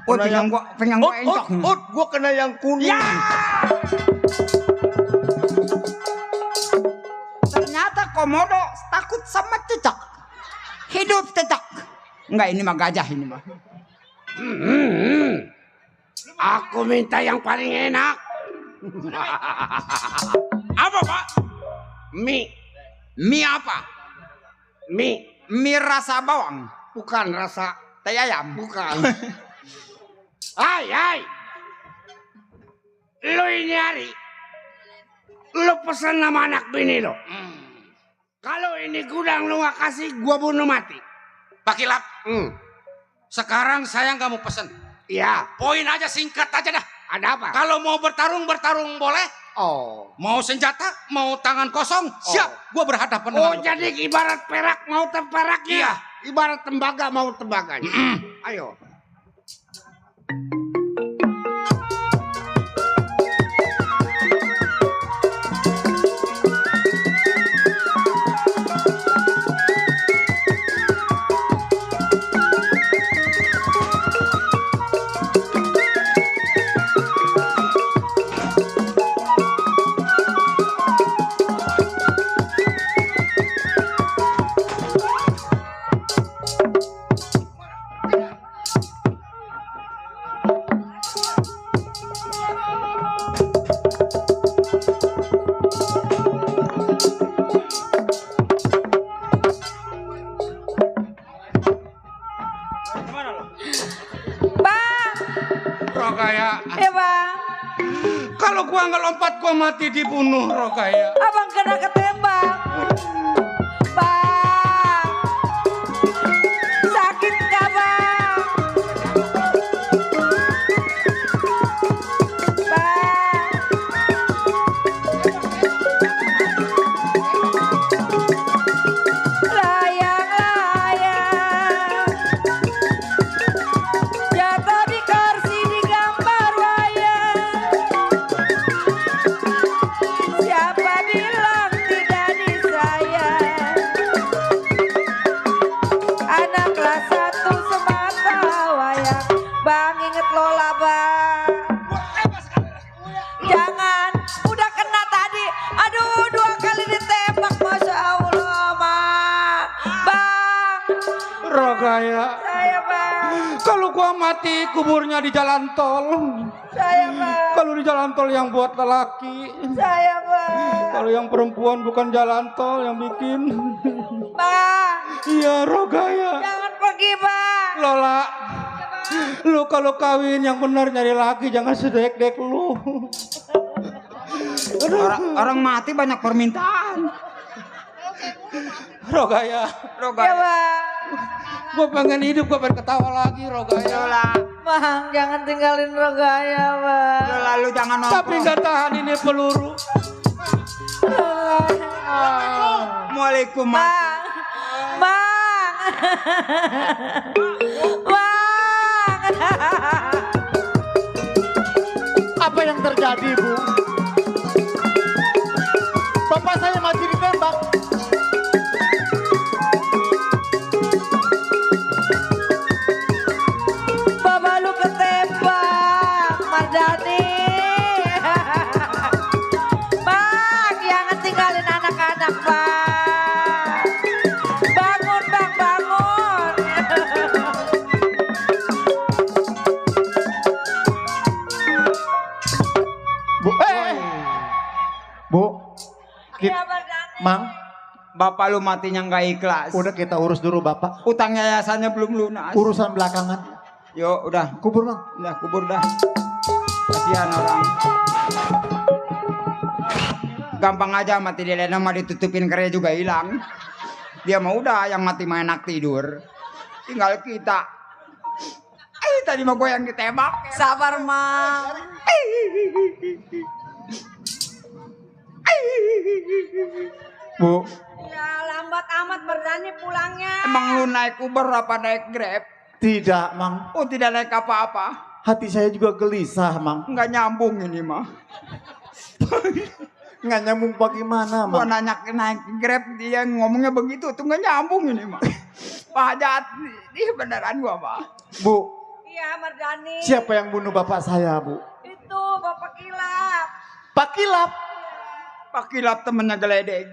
J: Oh, pengen gua encok.
E: Gua kena yang kuning.
J: Ya. Ternyata komodo takut sama cecak. Hidup cecak. Enggak, ini mah gajah ini mah.
E: Aku minta yang paling enak.
C: Apa, Pak?
E: Mie.
C: Mie apa?
J: Mie rasa bawang.
E: Bukan rasa
J: Tai ayam.
E: bukan. Hai. Lu ini hari. Lu pesan nama anak bini lo. Kalau ini gudang lu gak kasih, gua bunuh mati.
C: Pak Kilap. Sekarang saya nggak mau pesen.
E: Iya.
C: Poin aja, singkat aja dah.
E: Ada apa?
C: Kalau mau bertarung boleh.
E: Oh.
C: Mau senjata, mau tangan kosong, siap. Gua berhadapan
E: Oh,
C: dengan lu.
E: jadi ibarat perak mau peraknya.
C: Iya.
E: Ibarat tembaga mau tembaganya. Ayo.
C: Rogaya.
K: Ya bang,
C: Kalau gua nggak lompat, gua mati dibunuh, Rogaya.
K: abang kena ketembak. Bang, sakit nggak bang? Layang-layang jatuh di kursi digambar wayang. Siapa bilang tidak disayang? Anak kelas 1 semata wayang. Bang, inget Lola bang. Jangan, udah kena tadi. Aduh, 2 kali ditembak, masya Allah mak. Bang,
C: Rogaya.
K: saya bang,
C: Kalau gua mati, kuburnya di jalan tol.
K: saya bang,
C: Kalau di jalan tol yang buat lelaki.
K: saya bang.
C: Kalau yang perempuan bukan jalan tol yang bikin.
K: Bang,
C: Iya, Rogaya.
K: jangan pergi bang.
C: Lola, lu kalau kawin yang benar nyari laki, jangan sedek-dek lu.
J: Orang mati banyak permintaan.
C: Rogaya,
K: Ya bang,
C: gua pengen hidup, gua pengen ketawa lagi, Rogaya.
J: Lola,
K: bang jangan tinggalin Rogaya bang.
J: Lola lu jangan
C: Tapi
J: nongkrong.
C: nggak tahan ini peluru.
J: Assalamualaikum mati.
K: Bang, bang, bang.
G: Apa yang terjadi, Bu? Bapak saya mati ditembak.
K: Bapak lu ketembak, Mardani. Bang, jangan tinggalin anak-anak, bang. Bangun, bang, bangun.
G: Bu,
J: Bapak lu matinya nggak ikhlas.
G: Udah kita urus dulu Bapak.
J: Utang yayasannya belum lunas.
G: Urusan belakangan.
J: Yuk udah.
G: Kubur Mang.
J: Udah kubur dah. Kasihan orang. Gampang aja mati di lena mah ditutupin kere juga hilang. Dia mah udah yang mati mah enak tidur. Tinggal kita. Tadi mah gue yang ditembak.
K: Sabar, Mang.
G: Bu.
K: Ya lambat amat Mardani pulangnya.
J: Emang lu naik Uber apa naik Grab?
G: Tidak Mang.
J: Oh tidak naik apa-apa.
G: Hati saya juga gelisah Mang.
J: Nggak nyambung ini mah.
G: Nggak nyambung bagaimana
J: Gua
G: Mang?
J: nanya naik Grab dia ngomongnya begitu tuh nggak nyambung ini mah. Pak Hajat ini beneran gua mah.
G: Bu.
K: Iya Mardani.
G: Siapa yang bunuh bapak saya Bu?
K: Itu Bapak Kilap.
G: Pak Kilap.
J: Pak Kilap temennya geledek.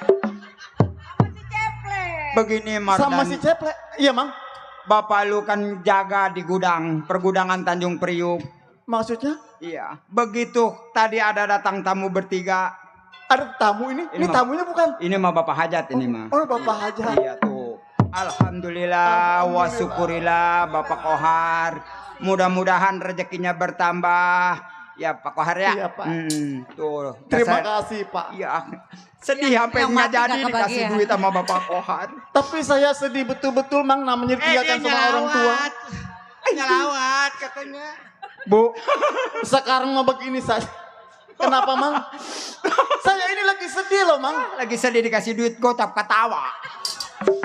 K: Sama si Ceplek.
J: Begini Mardani.
G: Sama si Ceplek. Iya Mang.
J: Bapak lu kan jaga di gudang pergudangan Tanjung Priuk.
G: Maksudnya?
J: Iya. Begitu tadi ada datang tamu bertiga.
G: Ada tamu ini? Ini
J: mah-
G: tamunya bukan?
J: Ini mah Bapak Hajat ini mah.
G: Oh Bapak Hajat.
J: Iya tuh. Alhamdulillah wa syukurillah Bapak Kohar. Mudah-mudahan rezekinya bertambah. Ya Pak Kohar ya.
G: Iya, Pak.
J: Tuh.
G: Terima
J: Saya-
G: kasih Pak.
J: Iya. Sedih sampai
K: yang
J: nggak
K: mati
J: jadi
K: nggak
J: dikasih
K: kebagian.
J: duit sama Bapak Kohar.
G: Tapi saya sedih betul-betul Mang namanya ditinggalkan sama orang tua.
J: Nyelawat katanya.
G: Bu, sekarang mau begini saja. Kenapa Mang? Saya ini lagi sedih loh Mang.
J: Lagi sedih dikasih duit gocap ketawa.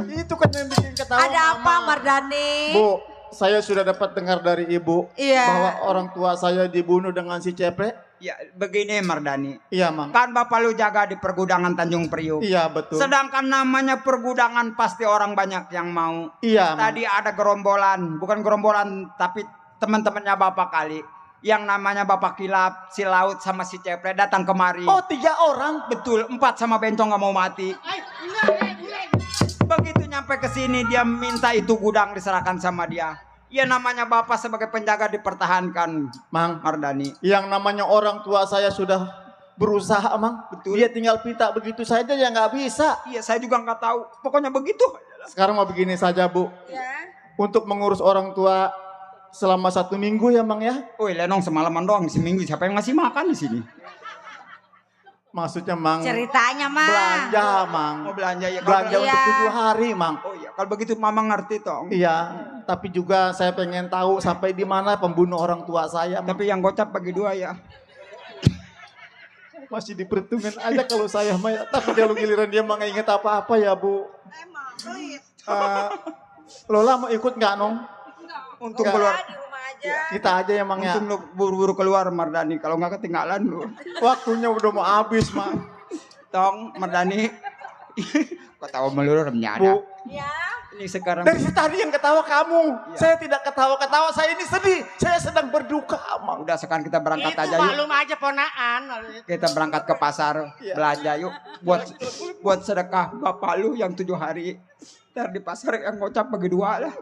G: Itu kan yang bikin ketawa
K: Ada apa
G: Mama.
K: Mardani?
G: Bu, saya sudah dapat dengar dari ibu
K: Iya.
G: bahwa orang tua saya dibunuh dengan si Ceplek.
J: Ya begini Mardani.
G: Iya Mang.
J: Kan Bapak lu jaga di pergudangan Tanjung Priuk.
G: Iya betul.
J: Sedangkan namanya pergudangan pasti orang banyak yang mau.
G: Iya Mang.
J: Tadi ada gerombolan, bukan gerombolan tapi teman-temannya Bapak kali. Yang namanya Bapak Kilap, si Laut sama si Ceplek datang kemari.
G: Oh 3 orang.
J: Betul, 4 sama Bencong nggak mau mati. Begitu nyampe ke sini dia minta itu gudang diserahkan sama dia. Ya namanya Bapak sebagai penjaga dipertahankan,
G: Mang.
J: Mardani.
G: Yang namanya orang tua saya sudah berusaha Mang.
J: Betul.
G: Dia tinggal minta begitu saja ya nggak bisa.
J: Iya saya juga nggak tahu. Pokoknya begitu.
G: Sekarang mau begini saja Bu.
K: Ya.
G: Untuk mengurus orang tua selama 1 minggu ya Mang ya.
J: Woi Lenong semalaman doang seminggu siapa yang ngasih makan di sini?
G: Maksudnya Mang
K: Ceritanya Mang.
G: belanja Mang.
J: Mau belanja ya.
G: Belanja
K: Iya.
G: untuk 7 hari Mang.
J: Oh iya kalau begitu Mama ngerti tong.
G: Iya, tapi juga saya pengen tahu sampai di mana pembunuh orang tua saya. Mang.
J: Tapi yang gocap bagi 2 ya.
G: Masih diperhitungkan aja kalau saya mah ya. Tapi kalau giliran dia mah nggak inget apa-apa ya Bu.
K: Emang pelit.
G: Lola mau ikut nggak Nong?
J: Untung
G: Nggak.
J: keluar.
K: Di rumah aja.
G: Kita aja ya Mang ya.
J: Untung lu buru-buru keluar Mardani. Kalau nggak ketinggalan lu.
G: Waktunya udah mau habis Mang.
J: Tong Mardani. Kok tahu melulu remnya ada.
G: Bu,
K: Ya.
J: Ini sekarang
G: dari tadi yang ketawa kamu.
J: Iya.
G: Saya tidak ketawa-ketawa, saya ini sedih. Saya sedang berduka Mang.
J: udah sekarang kita berangkat
H: Itu
J: aja yuk.
H: maklum aja ponaan.
J: Kita berangkat ke pasar belanja yuk. Buat sedekah bapak lu yang 7 hari. Ntar di pasar yang ngocap bagi 2 lah.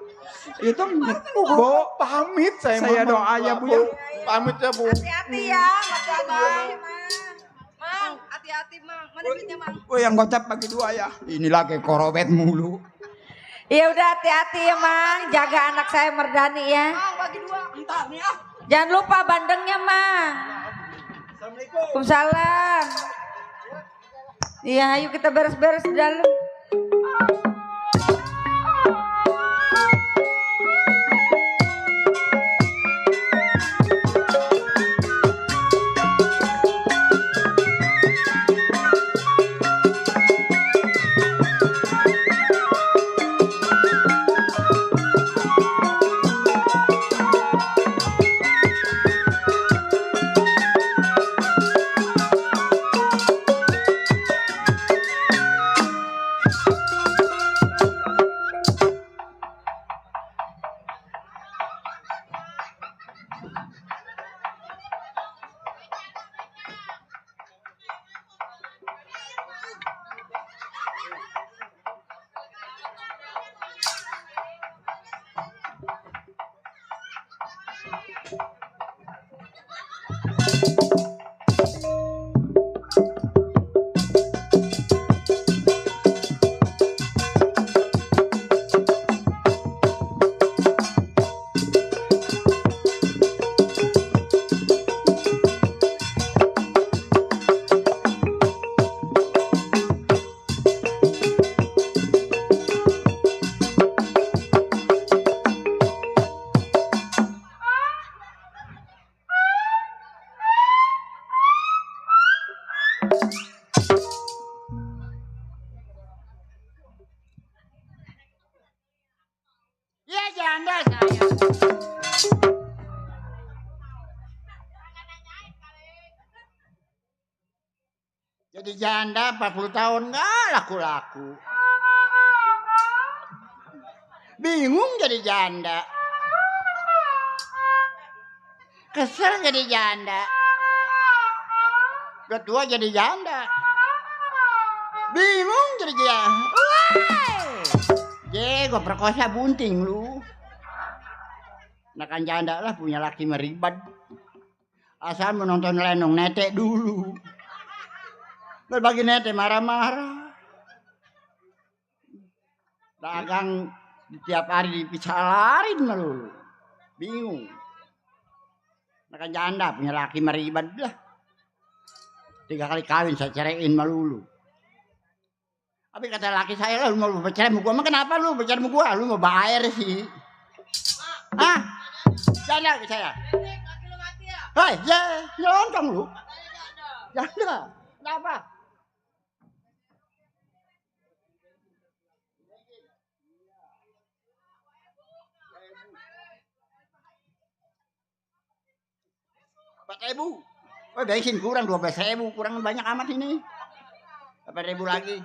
J: Itu
G: Bu, pamit saya
J: Saya
G: Mang.
J: doa ya, Bu, ya.
G: Pamit ya Bu.
K: Hati-hati ya, Mang. Mang, hati-hati Mang. Mana duitnya Mang?
J: oh yang ngocap bagi 2 ya. Ini lagi korobet mulu.
K: Ya udah hati-hati ya Mang. Jaga anak saya Mardani ya.
F: Mang bagi 2. Entar nih ah.
K: Jangan lupa bandengnya Mang. Waalaikumsalam. Iya, ayo kita beres-beres di dalam.
J: janda saya. Jadi janda 40 tahun nggak laku-laku. Bingung jadi janda. Kesel jadi janda. Udah tua jadi janda. Bingung jadi janda. Gue perkosa bunting lu. Nakan janda lah punya laki meribad. Asal menonton lenong netek dulu. Berbagi netek marah-marah. Dagang tiap hari dipicalarin melulu. Bingung. Nakan janda punya laki meribad lah. 3 kali kawin saya ceraiin melulu. Tapi kata laki saya, lu mau bercerai sama gua, emang kenapa lu bercerai sama gua? Lu mau bayar sih. Hah? Janda ke saya. Hei, nyelonong lu. Janda. Kenapa? Rp4.000. Oh, bensin kurang 12.000, kurang banyak amat ini. 8.000 lagi.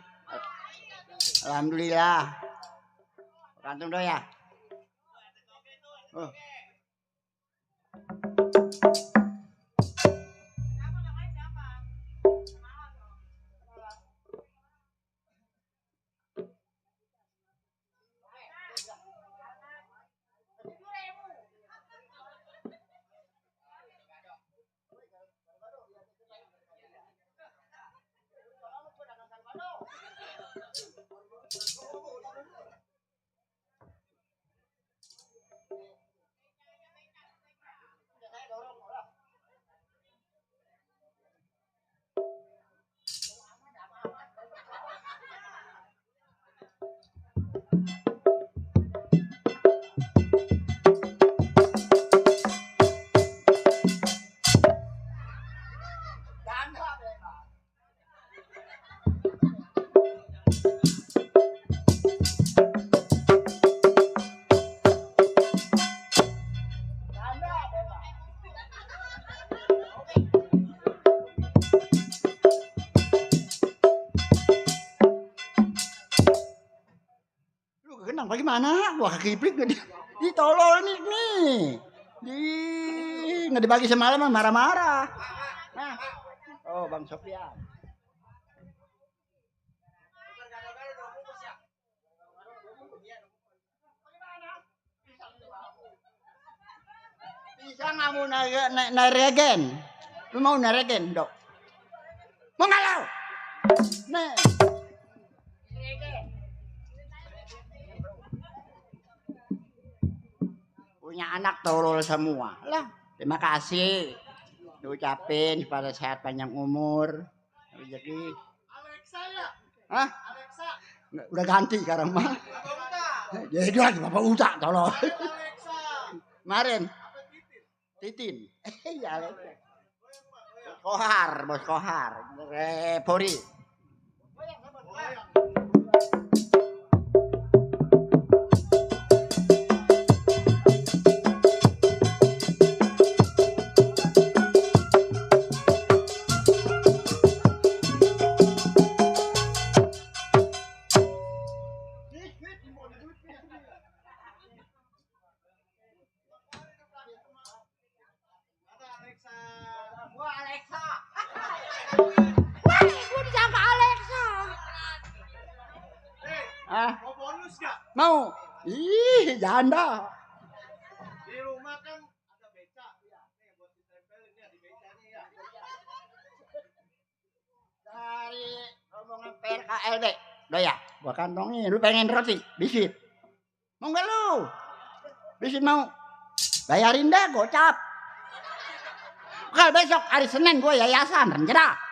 J: Alhamdulillah. Kantung doy ya. Oh. Bagaimana? Gua kekiplik ditolol nih. Nggak dibagi semalam marah-marah. Nah. Oh, Bang Sofian. Bisa nggak mau naik regen? Lu mau naik regen, Dok? Mau ngalau? Nih. Punya anak tolol semua. Lah, terima kasih. Diucapin supaya sehat panjang umur. Rezeki. Alexa ya? Hah? Alexa. Udah ganti sekarang mah. Jadi lagi Bapak Uta tolol. Alexa. Kemarin. Titin. Iya Alexa. Bos Kohar. Pori. Mau bonus gak? Mau. Ih, janda. Di rumah kan ada beca. Ya, nih buat ditempelin ya di becanya ya. Dari rombongan PKLD. Udah ya, gua kantongin. Lu pengen roti? Bisit. Mau gak lu? Bisit mau? Bayarin dah, gocap. Kalau besok hari Senin gua yayasan, rencana.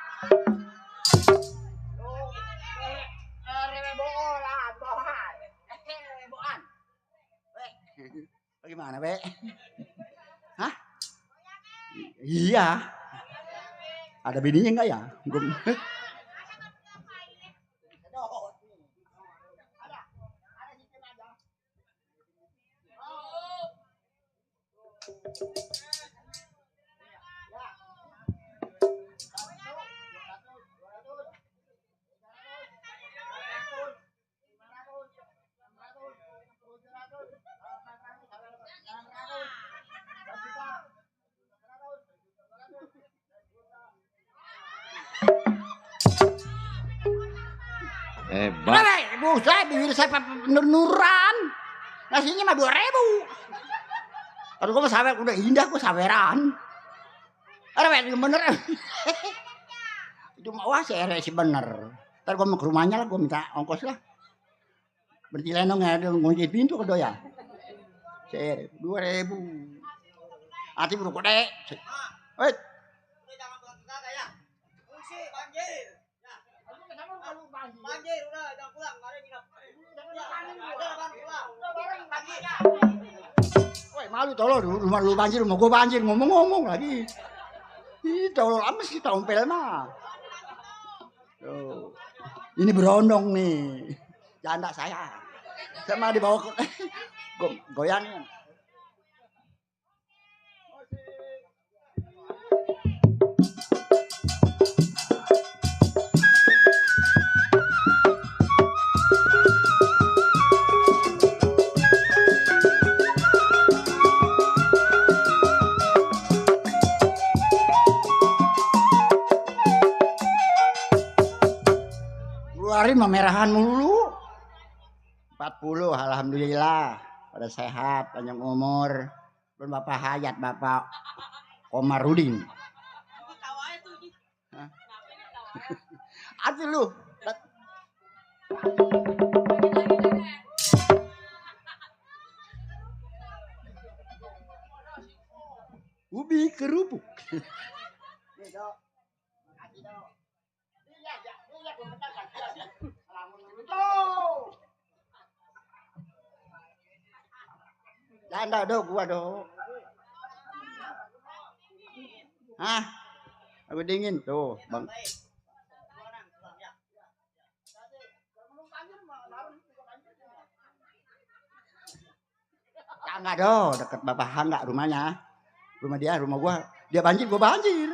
J: Bagaimana, Be? Hah? Iya. Ada bininya enggak ya? Hebat. Ibu saya bibir saya nur-nuran. Nasinya mah 2.000. Kalau gue sawer udah indah gue saweran. Ada bener. Itu mah wah saya sih bener. Ntar gue mau ke rumahnya lah gue minta ongkos lah. Berjilenong ya ada ngunci pintu ke doya. Saya 2.000. Hati buru kode. Wait. Banjir udah jangan pulang, mari kita. Woi malu tolong rumah lu banjir, rumah gua banjir ngomong-ngomong lagi. Ih tolong amas kita ompel mah. Tuh. Ini berondong nih. Janda saya. Saya mau dibawa ke goyangin. Keluarin memerahan mulu. 40 alhamdulillah pada sehat panjang umur. Dan Bapak Hayat Bapak Komarudin. Aduh lu. Ubi kerupuk. Janda do gua do. Hah? Aku dingin tuh, Bang. Enggak do, dekat Bapak Hangga rumahnya. Rumah dia, rumah gua. Dia banjir, gua banjir.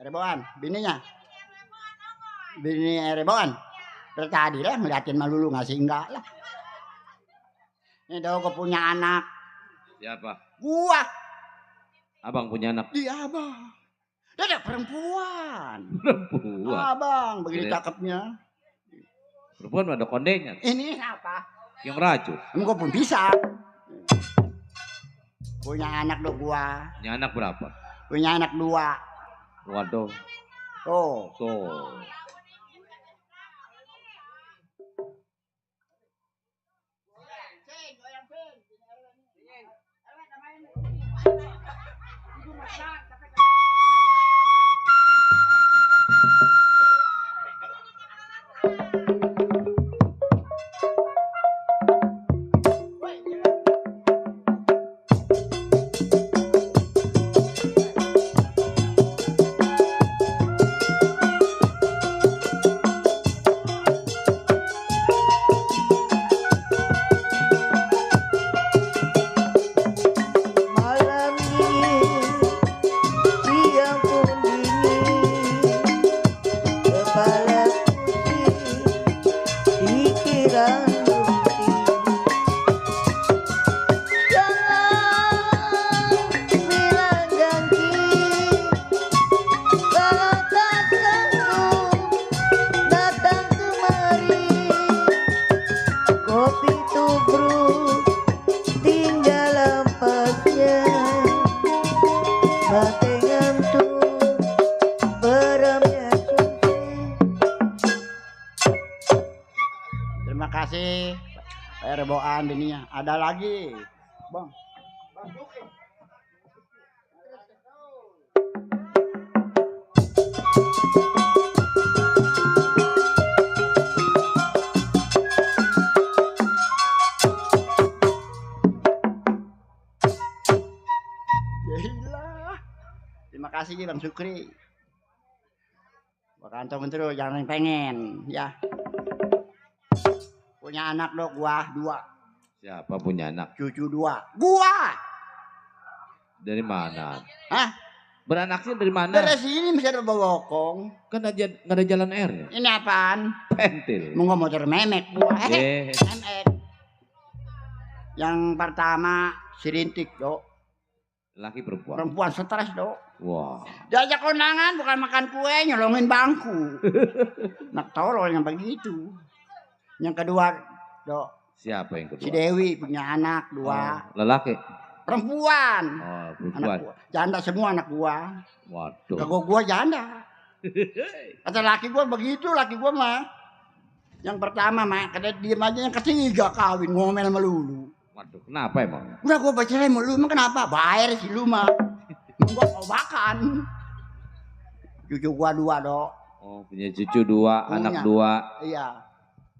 J: Reboan, bininya. Bini Reboan. Terus tadi lah ngeliatin malu lu ngasih enggak lah. Ini do gua punya anak.
D: Siapa?
J: Gua.
D: Abang punya anak.
J: Iya abang. Dia ada perempuan.
D: Perempuan.
J: Abang, begini cakepnya.
D: Perempuan ada kondenya.
J: Ini apa?
D: Yang racun.
J: Emang gua pun bisa. Punya anak do gua.
D: Punya anak berapa?
J: Punya anak 2.
D: Waduh.
J: Tuh.
D: Tuh.
J: Terima kasih Pak Reboan dininya. Ada lagi, Bang. Bang Duki. Yahilah. Terima kasih Bang Sukri. Pak kantong terus jangan yang pengen, ya. Punya anak dong gua 2.
D: Siapa punya anak?
J: Cucu 2. Gua.
D: Dari mana?
J: Hah?
D: Beranaknya dari mana?
J: Dari sini masih ada bawokong.
D: Kan aja nggak ada jalan air.
J: Ini apaan?
D: Pentil.
J: Mau motor memek gua. MX. Yang pertama si Rintik, Dok.
D: Laki perempuan.
J: Perempuan stres, Dok.
D: Wah.
J: Diajak kondangan bukan makan kue, nyolongin bangku. Nak tolol yang begitu. Yang kedua, Dok.
D: Siapa yang kedua?
J: Si Dewi punya anak 2.
D: Lelaki.
J: Perempuan.
D: Oh,
J: Anak
D: perempuan.
J: gua. Janda semua anak gua.
D: Waduh.
J: Kagak gua janda. Kata laki gua begitu, laki gua mah. Yang pertama mah, kata diem aja, yang ketiga kawin ngomel melulu.
D: Waduh, kenapa emang?
J: Udah gua pacaran sama lu, emang kenapa? Bayar sih lu mah. Gua mau makan. Cucu gua 2, Dok.
D: Oh, punya cucu 2, anak 2.
J: Iya.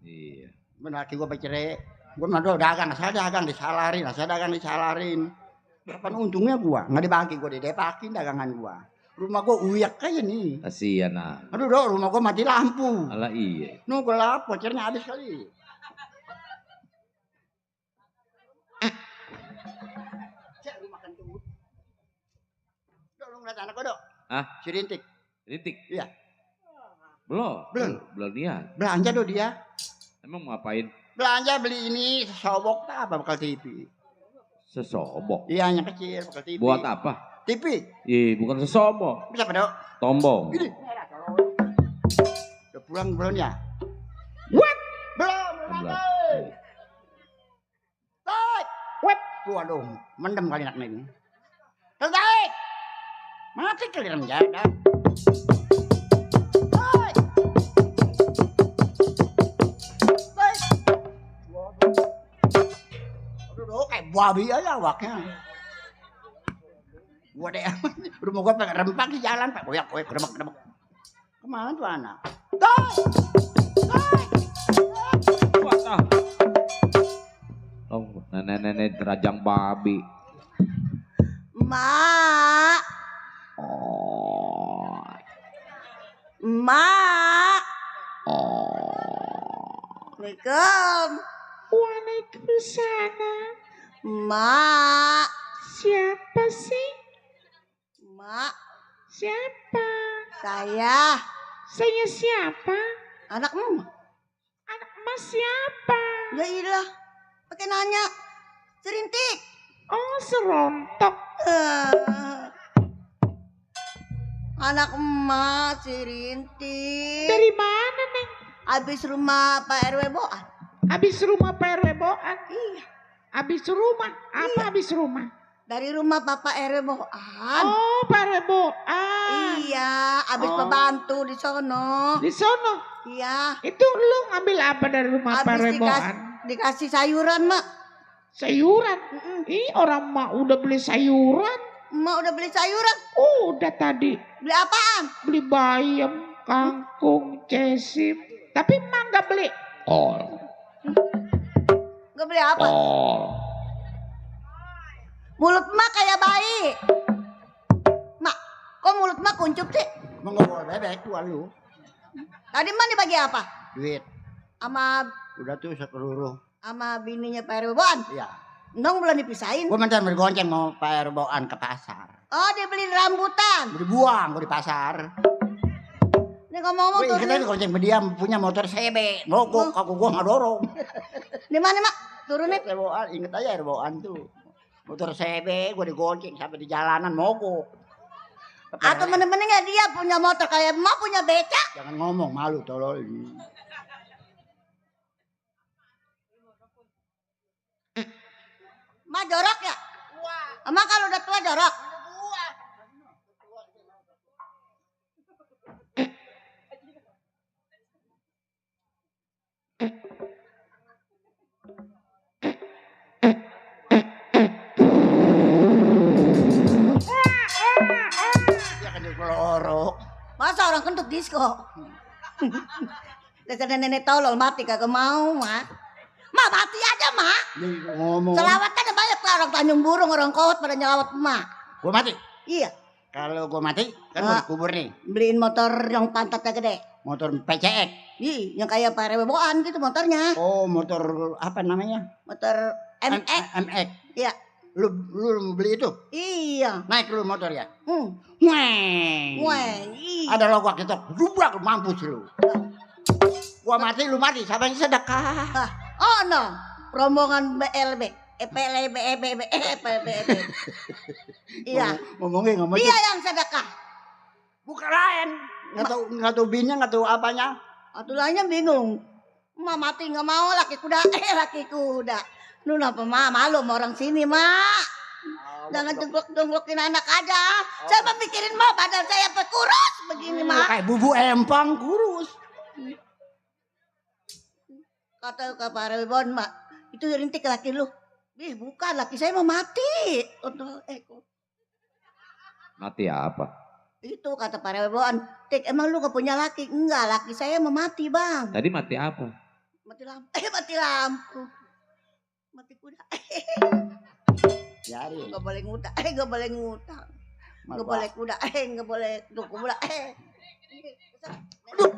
D: Iya.
J: Benar laki gua pacaran. Gua mah dagang, saya dagang disalarin, saya dagang disalarin. Kapan untungnya gua? Nggak dibagi, gua didepakin dagangan gua. Rumah gua uyak kayak nih.
D: Kasihan nah.
J: Aduh, Dok, rumah gua mati lampu.
D: Alah iya.
J: Nu gelap, pacarnya habis kali. Cek lu makan tuh. Dok, lu ngeliat anak gua, Dok?
D: Hah?
J: Si Rintik.
D: Rintik?
J: Iya.
D: Belum.
J: Belum.
D: Belum lihat.
J: Belanja, Dok, dia.
D: Emang mau ngapain?
J: Belanja beli ini sobok tak apa bakal TV.
D: Sesobok.
J: Iya, yang kecil bakal TV.
D: Buat apa?
J: TV.
D: Ih, bukan sesobok.
J: Bisa apa, Dok?
D: Tombong.
J: Ini. Udah pulang belum ya? What? Belum. Taik. What? Waduh, mendem kali anak ini. Taik. Mati kali orang janda. Taik. Taik. Aduh, kayak babi aja awaknya. Gua deh, rumah gua pakai rempak di jalan, Pak. Koyak, remek. Kemana tuh anak?
D: Oh, nenek-nenek terajang babi.
K: Mak.
D: Oh.
K: Mak. Assalamualaikum.
L: Waalaikumsalam.
K: Mak.
L: Siapa sih?
K: Mak.
L: Siapa?
K: Saya.
L: Saya siapa?
K: Anakmu.
L: Anak emas siapa?
K: Ya ilah. Pakai nanya. Serintik.
L: Oh, serontok.
K: Anak emas Serintik.
L: Dari mana, Neng?
K: Habis rumah Pak RW Boan.
L: Habis rumah Pak RW Boan?
K: Iya.
L: Habis rumah? Apa habis rumah?
K: Dari rumah Bapak RW Boan.
L: Oh, Pak RW Boan.
K: Iya, habis pembantu di sono.
L: Di sono?
K: Iya.
L: Itu lu ngambil apa dari rumah Pak RW Boan?
K: Dikasih sayuran, Mak.
L: Sayuran? Ih, orang mak udah beli sayuran.
K: Mak udah beli sayuran?
L: Udah tadi.
K: Beli apaan?
L: Beli bayam, kangkung, cesim. Tapi mak gak beli. Oh.
K: Gak beli apa? Mulut mak kayak bayi. Mak, kok mulut mak kuncup sih?
J: Emang gak boleh bebek tuan lu.
K: Tadi mak dibagi apa?
J: Duit.
K: Sama
J: Udah tuh seluruh.
K: sama bininya Pak RW Boan?
J: Iya.
K: Nong belum dipisahin.
J: Gua mantan bergonceng mau Pak Boan ke pasar.
K: Oh, dia beli rambutan.
J: Mau dibuang gua di pasar.
K: Ini ngomong-ngomong
J: Wih,
K: tuh.
J: kita gonceng dia punya motor CB. Mogok, aku gua nggak dorong.
K: Di mana, Mak? Turunin.
J: Boan, inget aja Boan tuh. Motor CB gua digonceng sampai di jalanan mogok.
K: Atau bener-bener nggak dia punya motor kayak emak punya becak?
J: Jangan ngomong, malu tolol.
K: Mak jorok ya? Emak kalau udah tua jorok?
J: Ya kan dikelorok.
K: Masa orang kentut disco? Dasar nenek tolol mati kagak mau, Mak. Mak mati aja, Mak.
J: Ngomong.
K: Selawatannya banyak tuh orang Tanjung Burung, orang Kohot pada nyelawat emak.
J: Gua mati.
K: Iya.
J: Kalau gua mati kan gua dikubur nih.
K: Beliin motor yang pantatnya gede.
J: Motor PCX.
K: Ih, yang kayak Pak RW Boan gitu motornya.
J: Oh, motor apa namanya?
K: Motor
H: MX.
K: Iya.
H: Lu beli itu?
K: Iya.
H: Naik lu motor ya?
K: Weng.
H: Ada logo ketok. Jubrak mampus lu. Gua mati lu mati. Siapa yang sedekah?
K: Oh no. Rombongan BLB. PLB. Iya.
H: Ngomongin ngomong.
K: Dia yang sedekah.
H: Bukan lain. Nggak tahu binnya, nggak tahu apanya.
K: Aturannya bingung. Ma mati nggak mau laki kuda. Lu napa malu sama orang sini, Mak? Jangan jengklok-jengklokin anak aja. Saya memikirin Mak, badan saya kurus begini, Mak.
H: Kayak bubu empang kurus.
K: Kata Pak Rebon, Mak, itu rintik laki lu. Bukan, laki saya mau mati.
D: Mati apa?
K: Itu kata Pak Rebon, Tik, emang lu gak punya laki? Enggak, laki saya mau mati, Bang.
D: Tadi mati apa?
K: Mati lampu. Mati lampu. Mati kuda.
H: Jadi.
K: Gak boleh ngutang. Gak boleh ngutang. Gak boleh kuda. Gak boleh tuku kuda.
H: Aduh.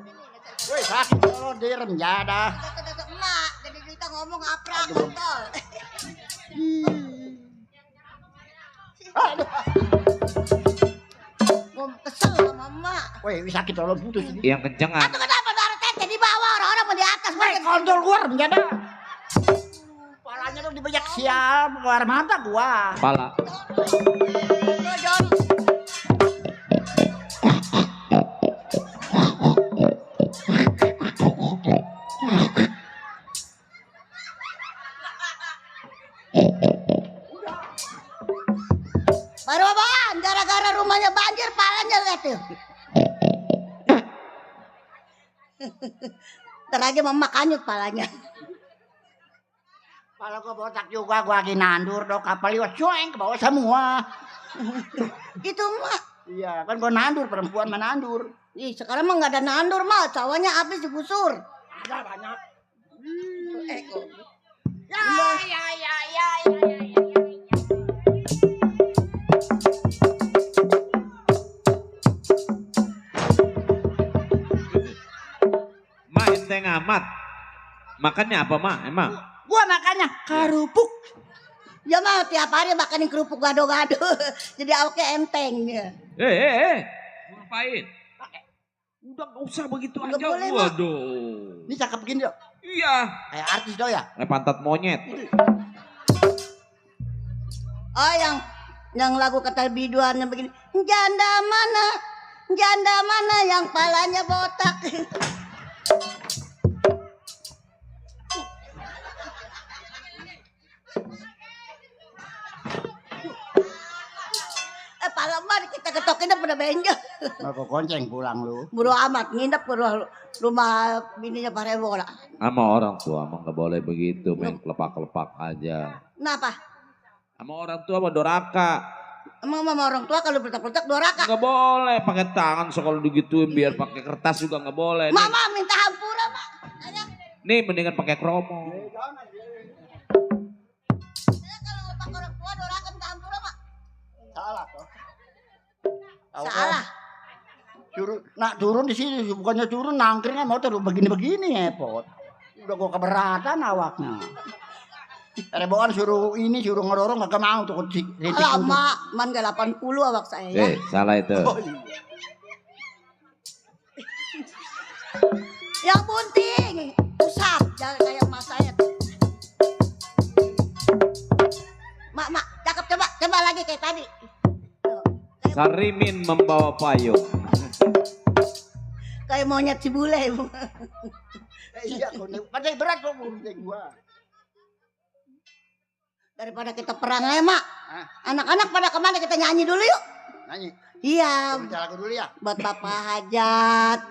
H: Woi, sakit kalau direm jadah.
K: Emak, jadi kita ngomong aprak kontol. Kesel sama emak.
H: Woi, sakit kalau putus.
D: Yang kenceng.
K: Atau kenapa taruh tete di bawah, orang-orang mau di atas.
H: Woi, kontol gua rem jadah. Palanya tuh dibejak sial, keluar mata gua.
D: Pala.
K: Baru apaan? Gara-gara rumahnya banjir, palanya lihat tuh. Ntar aja mama kanyut palanya.
H: Kalau gua botak juga, gua lagi nandur dong kapal liwat cueng ke bawah semua.
K: Itu mak.
H: Iya, kan gua nandur, perempuan menandur.
K: Ih, sekarang mah nggak ada nandur mah, cowoknya habis digusur.
H: Ada banyak.
K: Ya.
D: Main teh ngamat. Makannya apa, Mak? Emang?
K: Gua makannya kerupuk. Ya mah tiap hari makanin kerupuk gado-gado. Jadi awalnya enteng.
D: Ngapain? Udah gak usah begitu
K: Nggak
D: aja.
K: boleh,
D: Waduh.
H: Ini cakep gini dong.
D: Iya.
H: Kayak artis dong ya.
D: Kayak pantat monyet.
K: Oh yang lagu kata biduannya begini. Janda mana yang palanya botak. Pala mah kita ketokin pada benjol.
H: Aku konceng pulang lu.
K: Buru amat nginep ke rumah bininya Pak Rebo.
D: Sama orang tua emang gak boleh begitu, main kelepak-kelepak aja.
K: Kenapa?
D: Sama orang tua sama doraka.
K: Emang mama orang tua kalau peletak-peletak doraka?
D: Gak boleh pakai tangan, so kalau digituin biar pakai kertas juga gak boleh.
K: Mama minta hampura, Mak.
D: Nih mendingan pakai kromo.
K: Kalau pakai orang tua doraka minta hampura, Mak.
H: Salah toh.
K: Salah.
H: Turun di sini, bukannya turun nangkringnya motor begini-begini hepot. Udah gua keberatan awaknya. Reboan suruh ngororong gak mau tuh kunci.
K: Lama, man gak 80 awak saya ya.
D: Salah itu.
H: Oh, iya.
K: Yang bunting, usap, jangan kayak emak saya. Mak, cakep coba lagi kayak tadi.
D: Sarimin membawa payung.
K: Kayak monyet si bule.
H: Iya, pandai berat kok gua.
K: Daripada kita perang aja, Mak. Anak-anak pada kemana kita nyanyi dulu yuk.
H: Nyanyi?
K: Iya.
H: Kita lagu dulu ya.
K: Buat Bapak Hajat,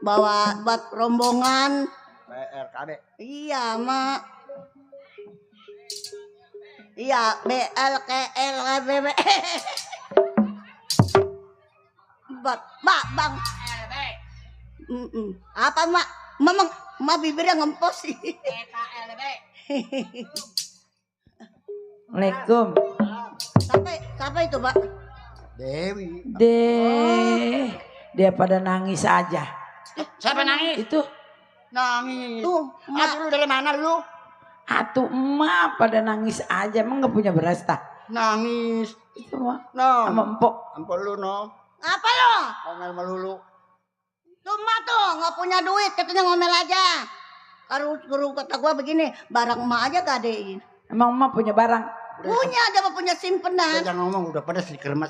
K: buat rombongan.
H: PRKD.
K: Iya, Mak. Iya, BLKLBB. Buat Bang. Apa, Mak? Mak bibirnya ngempos sih. BKLB.
M: Assalamualaikum.
K: Siapa itu, Pak?
H: Dewi.
M: Dia pada nangis aja.
H: Siapa nangis?
M: Itu
H: nangis.
K: Tuh,
H: Mak. Lu dari mana lu?
M: Atuh emak pada nangis aja, emang nggak punya beras tak?
H: Nangis.
M: Itu mah.
H: No.
M: Sama empok.
H: Empok lu no.
K: Apa lo?
H: Ngomel melulu.
K: Cuma tuh nggak punya duit, katanya ngomel aja. Guru kata gua begini, barang emak aja gadein.
M: Emang emak punya barang?
K: Punya, dia mah punya simpenan.
H: Jangan ngomong, udah pada dikeremas.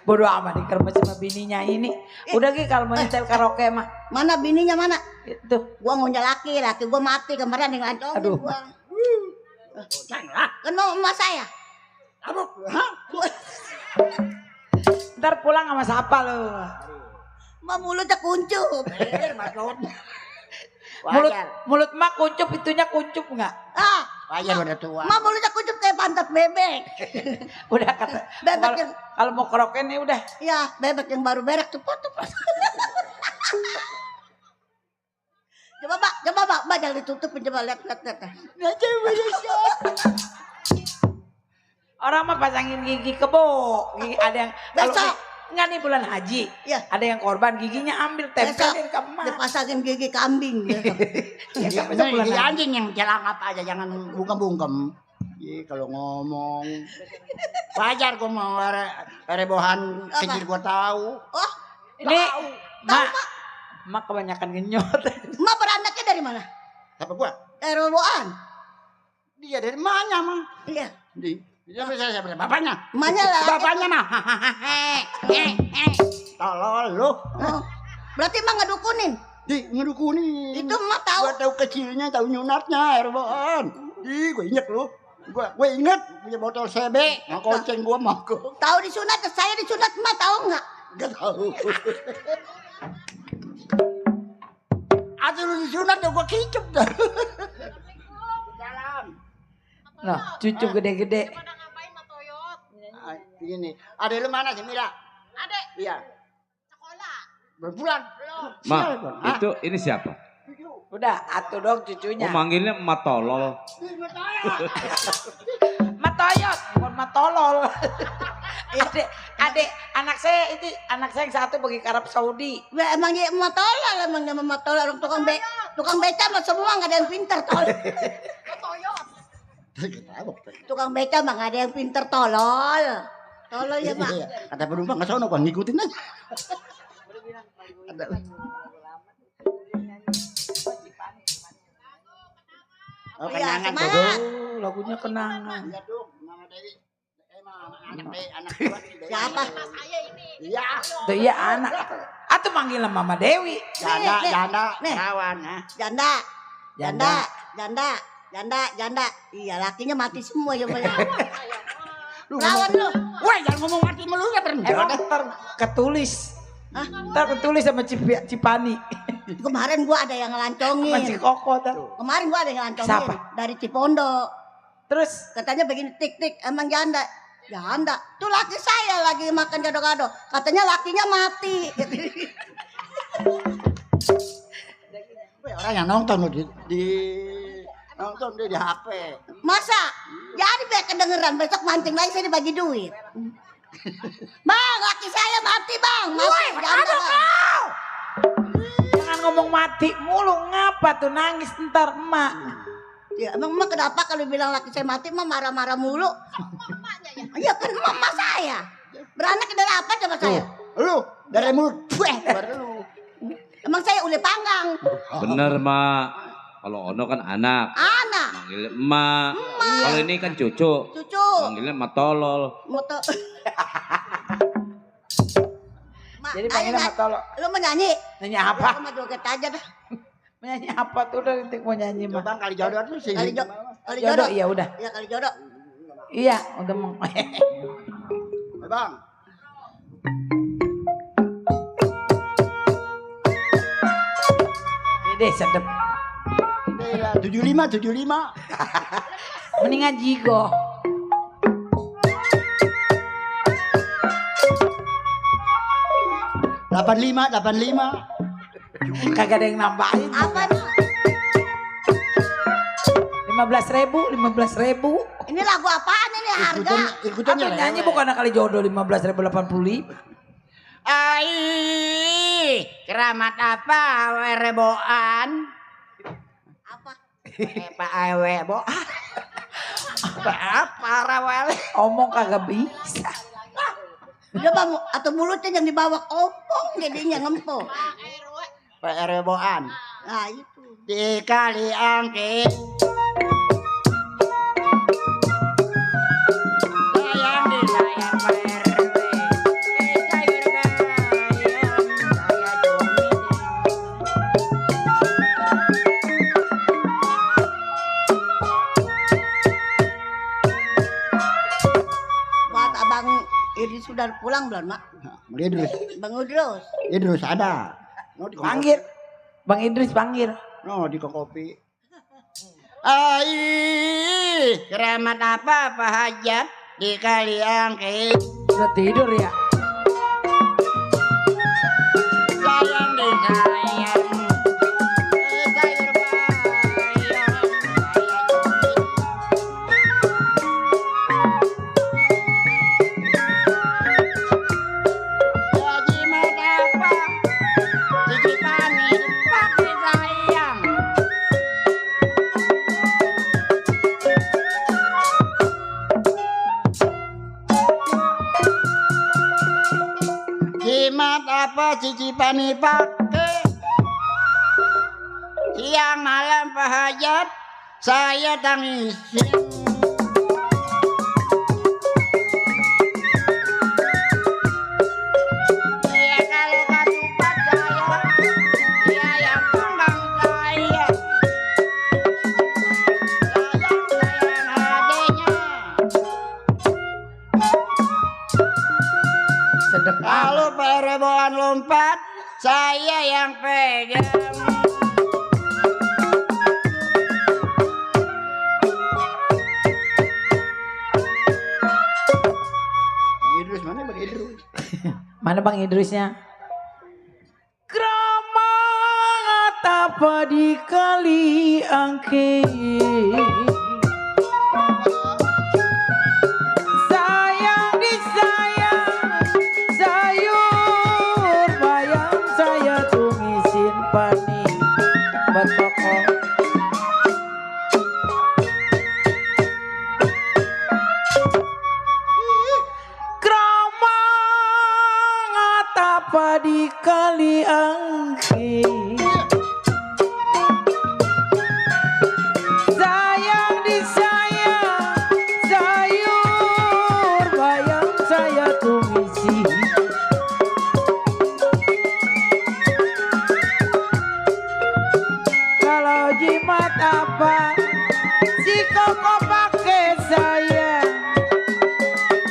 M: Bodoh amat dikeremas sama bininya ini. Udah Ki kalau mau nyetel karaoke mah.
K: Mana bininya mana?
M: Itu.
K: Gua maunya laki gua mati kemarin yang lancongin
M: Aduh.
K: gua. Kan mau emak saya.
M: Ntar pulang sama siapa lo?
K: Emak mulutnya kuncup.
M: Mulut emak kuncup, itunya kuncup nggak?
K: Ah,
H: wajar udah tua.
K: emak mulutnya kuncup kayak pantat bebek.
M: Udah kata.
K: Bebek yang
M: Kalau mau karaoke nih udah.
K: ya bebek yang baru berak tuh. Coba Mbak jangan ditutupin, coba lihat.
M: Orang mah pasangin gigi kebo, gigi ada yang
K: Besok.
M: Enggak nih bulan haji.
K: Ya.
M: Ada yang korban giginya ambil tempelin ke emak.
K: Dipasangin gigi kambing.
M: Ya,
H: Besok gigi anjing yang celangap aja, jangan bungkem-bungkem. Iya kalau ngomong. Wajar gua mau rebohan kecil gua tahu.
K: Oh,
M: ini mak kebanyakan genyot.
K: Emak beranaknya dari mana?
H: Siapa gua?
K: Dari Roboan.
H: Dia dari mana mah?
K: Iya.
H: Dia saya bapaknya.
K: Emaknya lah.
H: Bapaknya mah. Tolol lu.
K: Oh, berarti emak ngedukunin.
H: Ngedukunin.
K: Itu emak tahu.
H: Gua tahu kecilnya, tahu nyunatnya, Roboan. Gua inget lu. Gue inget punya botol CB, konceng gua mau ke.
K: Tahu disunat, saya disunat emak tahu nggak?
H: Enggak tahu. Aduh lu disunat gua kicup dah. Jalan.
M: Nah, cucu gede-gede.
H: Begini, adek lu mana sih Mira?
K: Adek.
H: Iya.
K: Sekolah.
H: Berpulang.
D: Ma, itu ini siapa?
M: Udah, atuh dong cucunya.
D: Oh, manggilnya emak tolol.
M: Matoyot, bukan matolol. Adik, anak saya yang satu pergi ke Arab Saudi.
K: Ya, emang dia matola, emang dia matola, orang tukang beca mah semua nggak ada yang pinter tolol. Tukang beca mah nggak ada yang pinter tolol. Tolol ya mak.
H: Ada penumpang nggak sono kan ngikutin aja. Ada. Oh,
K: Iya,
H: kenangan
K: semangat.
H: tuh.
M: Lagunya kenangan.
H: Iya tuh, Mama Dewi. Anak gua
K: Siapa?
H: Iya.
M: Tuh iya anak. Atuh manggilnya Mama Dewi.
H: Janda,
K: nih.
H: kawan.
K: Janda. Iya, lakinya mati semua ya banyak.
H: Lawan lu. Woi, jangan ngomong mati melulu ya berhenti.
M: Emang ntar ketulis. Ntar ketulis sama Cipani.
K: Kemarin gua ada yang ngelancongin.
M: Masih koko tuh.
K: Kemarin gua ada yang ngelancongin.
M: Siapa?
K: Dari Cipondo.
M: Terus
K: katanya begini, tik emang janda. Janda. Tuh laki saya lagi makan gado-gado. Katanya lakinya mati.
H: Orang yang nonton di nonton dia di HP.
K: Masa? Jadi biar kedengeran, besok mancing lagi saya dibagi duit. Bang, laki saya mati bang. Mati. Janda bang.
M: Jangan ngomong mati mulu, ngapa tuh nangis ntar emak.
K: Ya emang emak kenapa kalau bilang laki saya mati emak marah-marah mulu. Iya kan mama saya. Beranak dari apa coba saya?
H: Lu dari mulut. Baru lu.
K: Emang saya ule panggang.
D: Bener, Mak. Kalau Ono kan anak.
K: Anak.
D: Manggilnya emak. Kalau ini kan cucu.
K: Cucu.
D: Manggilnya emak tolol.
K: Moto.
M: Jadi panggilnya emak tolol.
K: Lu mau nyanyi?
M: Nyanyi apa?
K: Lu mau joget aja dah.
M: Menyanyi apa tuh udah nanti mau nyanyi mah.
H: Bang kali jodoh tuh sih.
K: Kali
M: Jodoh
K: jodoh.
M: iya udah.
K: Iya kali jodoh.
M: Iya, udah mau.
H: Bang.
M: Ini sedep.
H: 75.
M: Mendingan jigo.
H: Delapan lima.
M: Kagak ada yang nambahin.
K: Apa nih?
M: 15.000.
K: Ini lagu apaan ini harga?
H: Ikutan
M: Apa nyanyi bukan kali jodoh 15.085.
H: Ai, keramat apa reboan?
K: Apa?
J: Pak Ewe, Bo. Parah wale.
M: Omong kagak bisa.
K: Udah bang, atau mulutnya yang dibawa kopong jadinya ngempol.
H: Pak Reboan.
K: Nah itu.
H: Dikali angke. Sayang disayang Pak RW. Sayur bayam, saya jomit.
K: Buat abang Idris sudah pulang belum mak?
H: Idrus.
K: Bang Idrus.
H: Idrus ada. No, di
M: Panggil. Bang Idris panggil.
H: No, di kopi. Ai, keramat apa Pak Hajat di kali angke.
M: Udah tidur ya?
H: Sayang disayang. Sayur bayam, saya jomit. Jadi mau apa? Cici panik pakai sayang. Jimat apa cicipan pakai? Siang malam Pak Hajat saya tangisin. Dia kalau ketupat saya, dia yang kembang saya. Sayang adanya.
M: Sedep
H: Kalau Pak Reboan lompat, saya yang pegang. Bang Idrus mana Bang Idrus?
M: Mana Bang Idrisnya? Kramat apa di kali angke. Sayang disayang, sayur bayam saya tumisin pani buat pokok. Kramat apa di kali angke. Sayang disayang, sayur bayam saya tumisi. Kalau jimat apa si koko pakai sayang.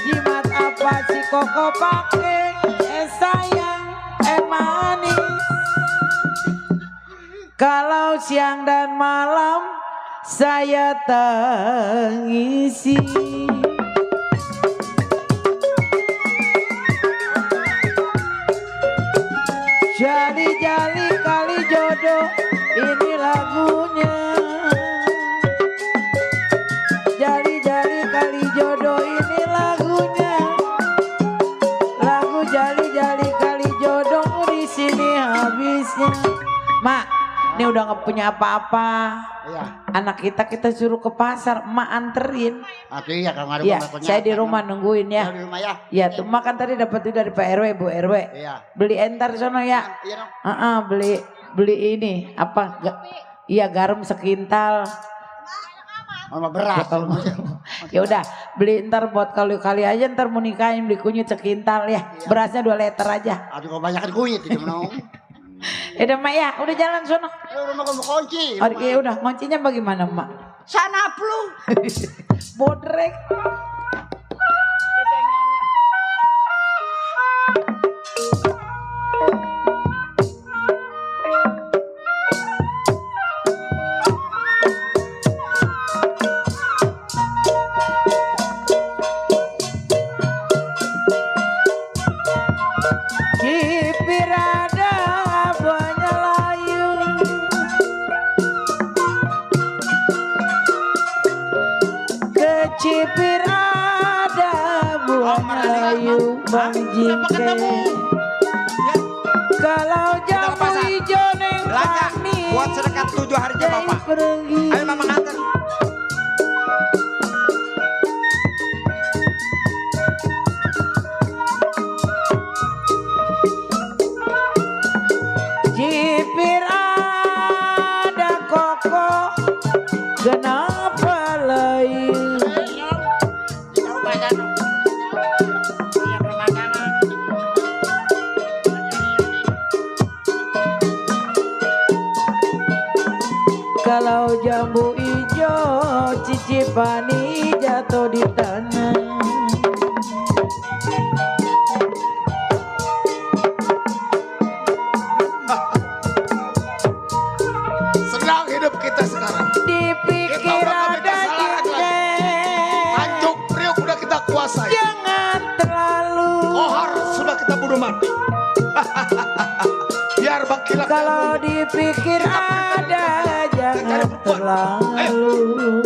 M: Jimat apa si koko pakai sayang manis. Kalau siang dan malam saya tangisi. Jali-jali kali jodoh ini lagunya. Jali-jali kali jodoh ini lagunya. Lagu jali-jali kali jodoh di sini habisnya. Mak, ini udah nggak punya apa-apa.
H: Iya.
M: Anak kita suruh ke pasar, emak anterin.
H: Atau iya kalau nggak ada
M: Iya,
H: pokoknya.
M: saya di rumah nungguin ya.
H: Di rumah ya.
M: Iya, tuh mak kan tadi dapat itu dari Pak RW, Bu RW.
H: Iya.
M: Beli entar sono ya.
H: Iya dong.
M: Beli ini apa? Iya, garam sekintal.
H: Sama beras.
M: Ya udah, beli ntar buat kali aja, ntar mau nikahin beli kunyit sekintal ya. Berasnya 2 liter aja.
H: Aduh kebanyakan kunyit itu menong.
M: Udah mak ya, udah jalan sono.
H: Rumah kamu kunci.
M: Oh, ya udah, kuncinya bagaimana mak?
H: Sana plu.
M: Bodrek. Kipirada banyak layu. Kecipir ada buah layu bang jingke. Kalau jambu hijau neng
J: Belanja buat sedekah 7 harinya Bapak. Ayo Mama nganter.
M: Jipir ada koko kenapa lain kalau jambu hijau cicipani jatuh di tanah.
E: Senang hidup kita sekarang.
M: Dipikir
E: Kita udah gak
M: ada
E: kesalahan lagi. Tanjung Priok udah kita kuasai.
M: jangan terlalu
E: Kohar sudah kita bunuh mati. Biar Bang Kilap
M: kalau dipikir ada jangan terlalu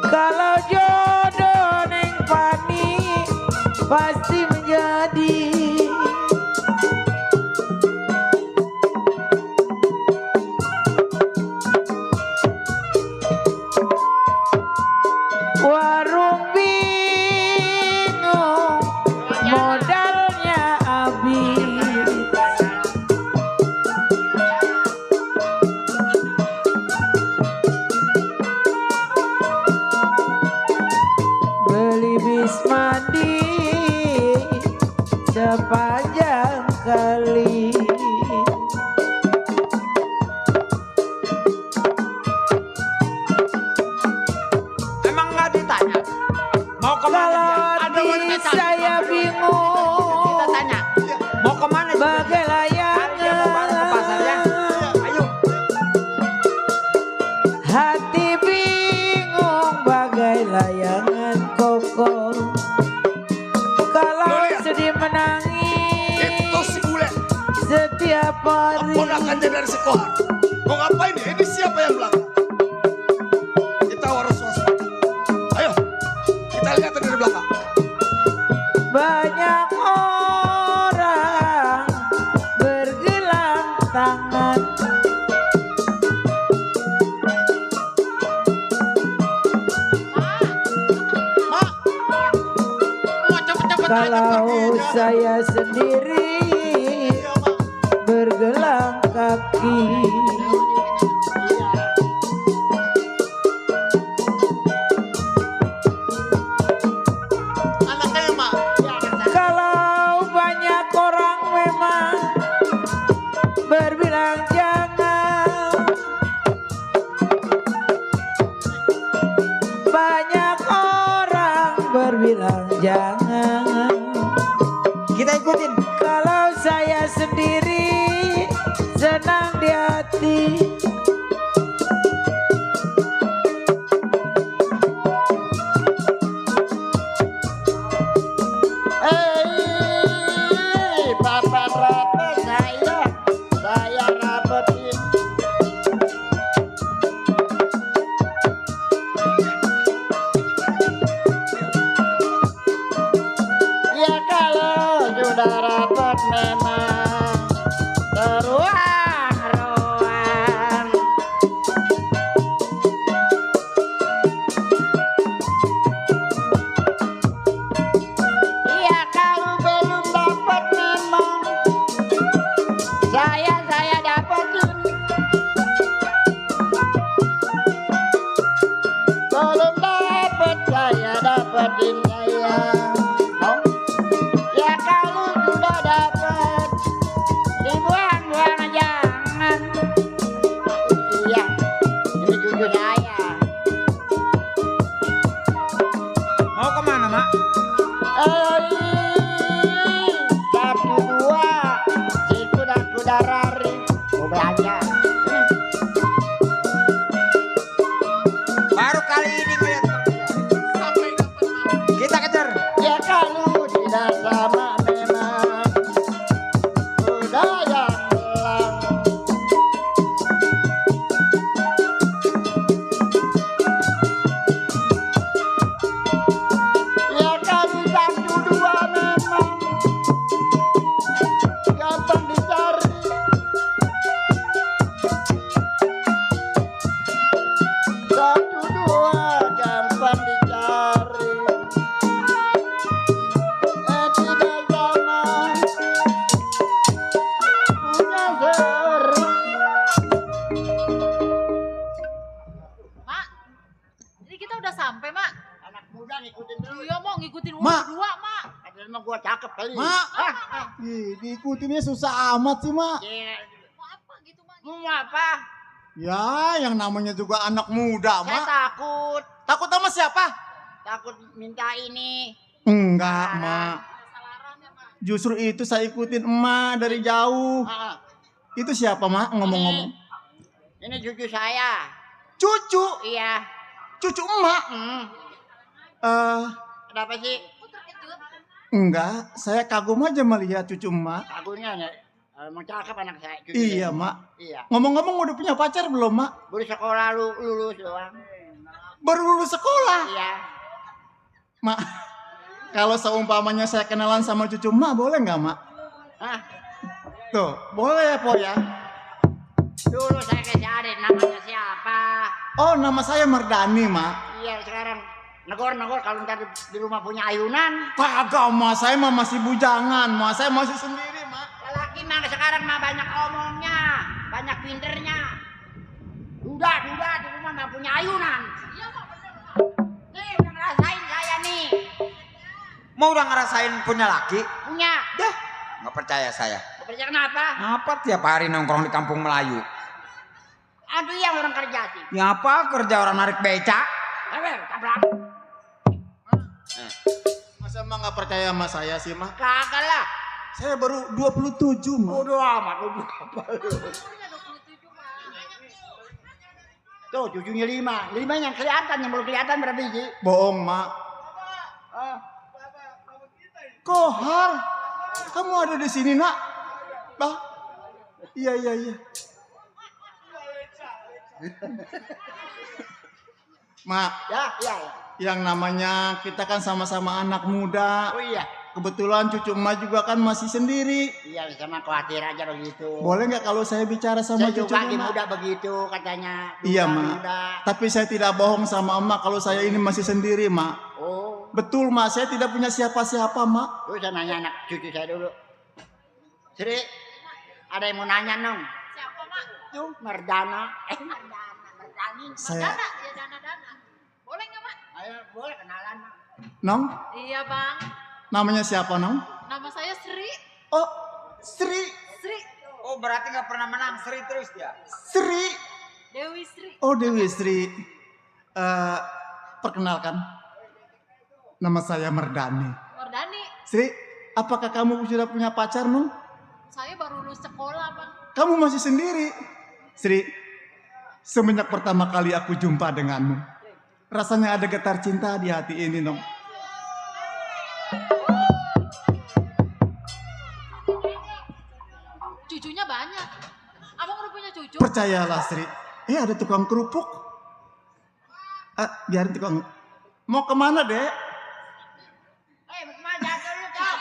M: kalau jodoh neng Pani pasti menjadi warung bingung modalnya habis. Beli bis mandi sepanjang kali.
J: Emang nggak ditanya? Mau kemana dia?
M: Saya bingung.
J: Kita tanya. Mau kemana?
M: Bagai layangan.
J: Mau bareng ke pasarnya? Ayo.
M: Hati bingung bagai layangan koko. Kalau sedih menangis
E: itu si bule.
M: setiap hari.
E: Ponakannya dari si Kohar. Mau ngapain ya? Ini siapa yang belakang? Kita harus waspada. Ayo, kita lihat dari belakang.
M: Banyak orang bergelang tangan. Kalau saya sendiri bergelang kaki. Kalau banyak orang memang berbilang jangan. Banyak orang berbilang jangan.
J: Kita ikutin.
M: Kalau saya sendiri senang di hati.
H: Rapat saya rapetin. Ya kalau sudah rapat memang teruang-ruang. Ya kalau belum dapat memang saya dapetin. Belum dapat saya dapetin sayang. Ya kalau sudah dapat dibuang-buang jangan. Iya, ini cucu saya.
J: Mau kemana Mak?
H: Sabtu 2 si kuda-kuda rari mau belanja.
J: Baru kali ini ngeliat. Kita kejar.
H: Ya kalau tidak sama memang kuda yang belang. Ya kalau Sabtu 2 memang gampang dicari.
F: udah sampai, Mak.
H: Anak muda ngikutin terus.
F: Iya, mau ngikutin
G: Mak.
F: berdua, Mak.
H: Padahal mah gua cakep kali.
G: Mak. Ih, diikutinnya susah amat sih, Mak.
H: Iya.
F: Mau apa gitu, Mak?
H: Mau apa?
G: Ya, yang namanya juga anak muda,
H: Saya
G: Mak.
H: takut.
G: Takut sama siapa?
H: Takut minta ini.
G: Enggak, Mak. Justru itu saya ikutin emak dari jauh. Itu siapa, Mak, ngomong-ngomong?
H: Ini cucu saya.
G: Cucu?
H: Iya.
G: Cucu emak?
H: Kenapa sih?
G: Enggak, saya kagum aja melihat cucu emak.
H: Kagumnya ya. Emang cakep anak saya. Cucu
G: Iya,
H: saya.
G: Mak.
H: Iya.
G: Ngomong-ngomong udah punya pacar belum, Mak?
H: Baru sekolah lulus doang.
G: Baru lulus sekolah?
H: Iya.
G: Mak, kalau seumpamanya saya kenalan sama cucu emak, boleh nggak, Mak?
H: Hah?
G: Tuh, boleh ya, Po ya?
H: Dulu saya kasih adik namanya siapa?
G: Oh, nama saya Mardani, Mak.
H: Iya, sekarang negor kalau ntar di rumah punya ayunan.
G: Kagak, Mak. Saya mah masih bujangan, Mak. Saya masih sendiri, Mak.
H: Lelaki mah sekarang mah banyak omongnya, banyak pinternya. Duda di rumah mah punya ayunan. Iya, Mak, bener. Nih, udah ngerasain saya nih.
J: Mau udah ngerasain punya laki?
H: Punya.
J: Dah, nggak percaya saya.
H: Kerja kenapa?
J: Apa tiap hari nongkrong di kampung Melayu?
H: Aduh, yang orang kerja sih.
J: Ya apa kerja orang narik becak?
H: Tabrak.
G: Masa emang nggak percaya sama saya sih, Mak?
H: Kagak lah.
G: Saya baru 27, Mak.
H: Bodoh amat, lu apa lu? Tuh, cucunya 5. 5 yang kelihatan, yang belum kelihatan berapa biji?
G: Bohong, Mak. Kohar, kamu ada di sini, Nak? Bah? Iya. Mak,
H: Ya.
G: yang namanya kita kan sama-sama anak muda.
H: Oh iya.
G: Kebetulan cucu emak juga kan masih sendiri.
H: Iya, sama khawatir aja begitu.
G: Boleh nggak kalau saya bicara sama
H: Saya juga
G: cucunya,
H: di
G: Mak?
H: muda begitu katanya.
G: Iya,
H: Muda,
G: Mak.
H: muda.
G: Tapi saya tidak bohong sama emak kalau saya ini masih sendiri, Mak.
H: Oh.
G: Betul, Mak. Saya tidak punya siapa-siapa, Mak.
H: Terus saya nanya anak cucu saya dulu. Sri, ada yang mau nanya, Nong?
F: Siapa, Mak?
H: Tuh, Mardana. Mardani.
G: Saya-
F: Dana, ya Dana. Boleh nggak, Mak?
H: Ayo, boleh kenalan, Mak.
G: Nong,
F: Iya, Bang.
G: namanya siapa, Nong?
F: Nama saya Sri.
G: Oh, Sri.
F: Sri.
J: Oh berarti nggak pernah menang, Sri terus dia.
G: Sri.
F: Dewi Sri.
G: Oh, Dewi Sri. Perkenalkan. Nama saya Mardani.
F: Mardani.
G: Sri, apakah kamu sudah punya pacar, Nong?
F: Saya baru lulus sekolah, Bang.
G: Kamu masih sendiri. Sri, semenjak pertama kali aku jumpa denganmu, rasanya ada getar cinta di hati ini, Nong.
F: Cucunya banyak. Abang udah punya cucu?
G: Percayalah, Sri. Ada tukang kerupuk. Biarin tukang. Mau kemana, Dek?
H: Mau kemana dulu, Kak?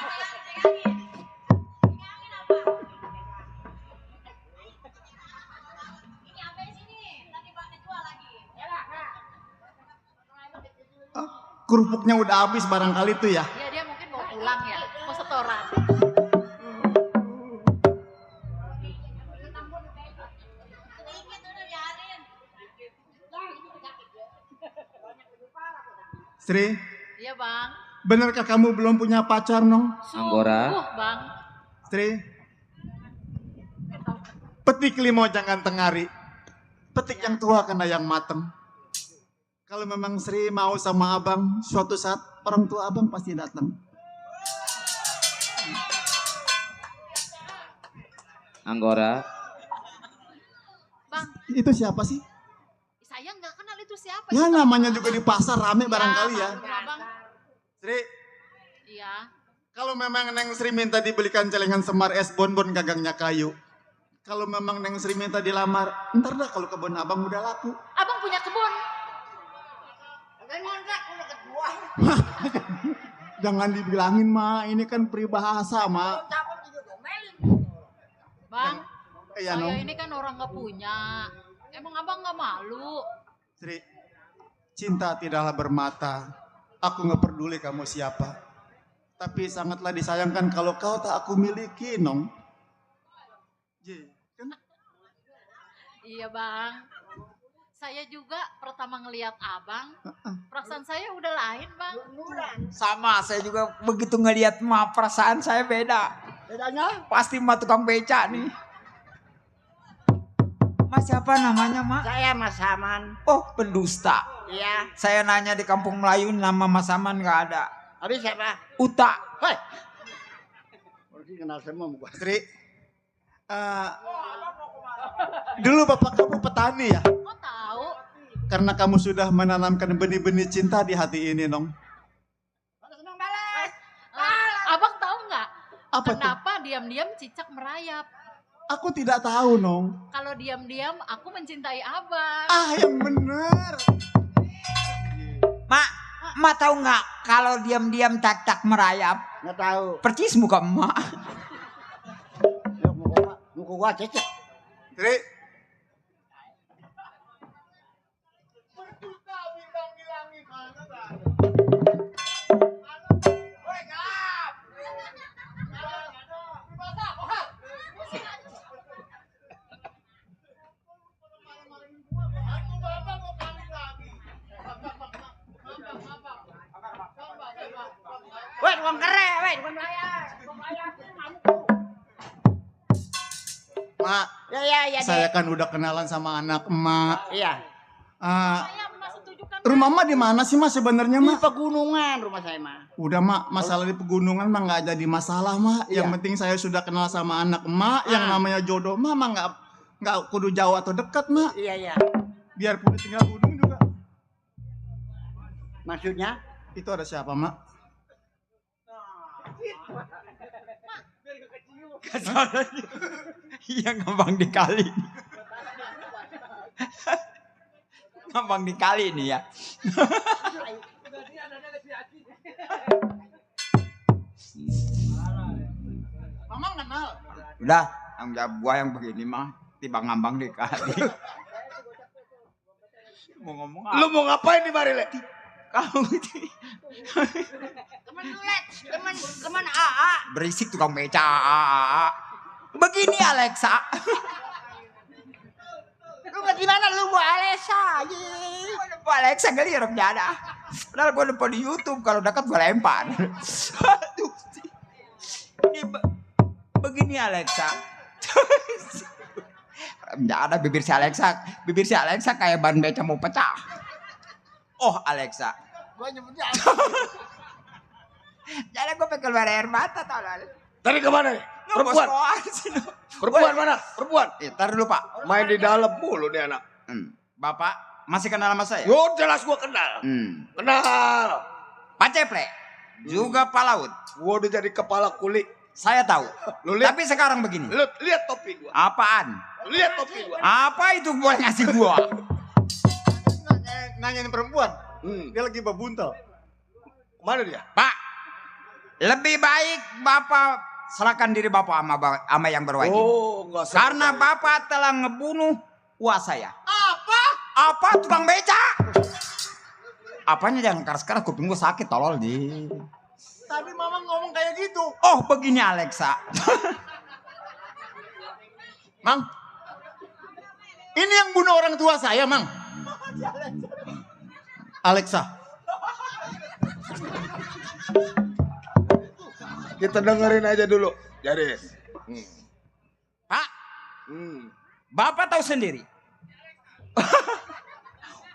G: Kerupuknya udah habis barangkali tuh ya.
F: Iya, dia mungkin mau pulang ya. Mau setoran.
G: Sri,
F: Iya, Bang.
G: benarkah kamu belum punya pacar, Nong?
F: Anggora. Bang.
G: Sri, petik limau jangan tengari. Petik yang tua kena yang mateng. Kalau memang Sri mau sama abang, suatu saat orang tua abang pasti datang.
I: Anggora.
F: Bang,
G: Itu siapa sih?
F: saya nggak kenal itu siapa.
G: Ya
F: Itu
G: namanya
F: Bang.
G: juga di pasar rame barangkali ya.
F: Bang.
G: Sri,
F: Iya.
G: kalau memang Neng Sri minta dibelikan celengan semar es bonbon gagangnya kayu. Kalau memang Neng Sri minta dilamar, ntar dah kalau kebun abang udah laku.
F: Abang punya kebun.
G: Jangan dibilangin, Ma. Ini kan peribahasa, Ma.
F: Bang,
G: Iya,
F: saya
G: Nong.
F: ini kan orang nggak punya. Emang abang nggak malu?
G: Sri, cinta tidaklah bermata. Aku nggak peduli kamu siapa. Tapi sangatlah disayangkan kalau kau tak aku miliki, Nong.
F: Iya, Bang.
N: Saya juga pertama ngelihat abang, perasaan saya udah lain bang.
J: Sama, saya juga begitu ngelihat mah perasaan saya beda.
H: Bedanya?
J: Pasti mah tukang beca nih. Mas siapa namanya, Mak?
H: Saya Mas Saman.
J: Oh, pendusta.
H: Iya.
J: Saya nanya di Kampung Melayu nama Mas Saman nggak ada.
H: Habis siapa?
J: Uta.
H: Hei. Mesti kenal semua muka.
G: Tri, dulu bapak kamu petani ya?
N: Kok tahu?
G: Karena kamu sudah menanamkan benih-benih cinta di hati ini, Nong.
N: Abang tahu nggak?
G: Apa tuh?
N: Kenapa diam-diam cicak merayap?
G: Aku tidak tahu, Nong.
N: Kalau diam-diam aku mencintai abang.
G: Ah, yang benar.
J: Mak tahu nggak kalau diam-diam tak merayap?
H: Nggak tahu.
J: Percis muka emak.
H: Muka gua cecek.
G: Tri.
H: Weh, tukang kere, weh, tukang layar.
G: Mak,
H: Ya,
G: saya kan udah kenalan sama anak emak.
H: Iya.
G: Rumah emak di mana sih, Mak, sebenarnya, Mak?
H: Di pegunungan rumah saya, Mak.
G: Udah, Mak, masalah di pegunungan mah nggak jadi masalah, Mak. Yang penting saya sudah kenal sama anak emak yang namanya jodoh, Mak nggak kudu jauh atau dekat, Mak.
H: Iya.
G: Biarpun tinggal gunung juga.
H: Maksudnya?
G: Itu ada siapa, Mak?
J: Iya, ngambang dikali. Ngambang dikali nih ya.
G: Mama kenal.
J: Udah, tanggung jawab gua yang begini mah tiba ngambang dikali. Mau ngomong apa?
E: Lu mau ngapain di mari, Le?
J: Kamu
H: Teman AA.
J: berisik tukang beca. Begini Alexa.
H: Lu gimana lu gua Alexa?
J: Pak Alexa gelir ada. Padahal gua lupa di YouTube, kalau dekat gua lempar. Aduh. Ini begini Alexa. Nggak ada bibir si Alexa kayak ban beca mau pecah. Oh Alexa.
H: Gua nyebutnya
J: Jadi gue pengen keluar air mata tau lah.
E: Tadi kemana nih? Perempuan. Perempuan mana? Perempuan.
J: Ntar dulu Pak.
E: Main di dalam mulu nih anak.
J: Bapak masih kenal sama saya?
E: Yo jelas gua kenal. Kenal.
J: Pak Ceple. Juga Pak Laut.
E: Gua udah jadi kepala kuli.
J: Saya tahu.
E: Lu lihat.
J: Tapi sekarang begini.
E: Lu lihat topi gua.
J: Apaan?
E: Lihat topi gua.
J: Apa itu boleh ngasih gua?
G: Nanyain perempuan. Dia lagi babuntal.
E: Kemana dia?
J: Pak. Lebih baik Bapak serahkan diri Bapak sama yang berwajib.
E: Oh, enggak usah.
J: Karena Bapak telah ngebunuh uang saya.
H: apa?
J: Apa tukang beca? Apanya jangan keras-keras, kuping gue sakit tolol di.
G: Tadi Mama ngomong kayak gitu.
J: Oh begini Alexa.
G: Mang, ini yang bunuh orang tua saya, Mang. Alexa.
E: Kita dengerin aja dulu. Jadi.
J: Pak. Bapak tahu sendiri.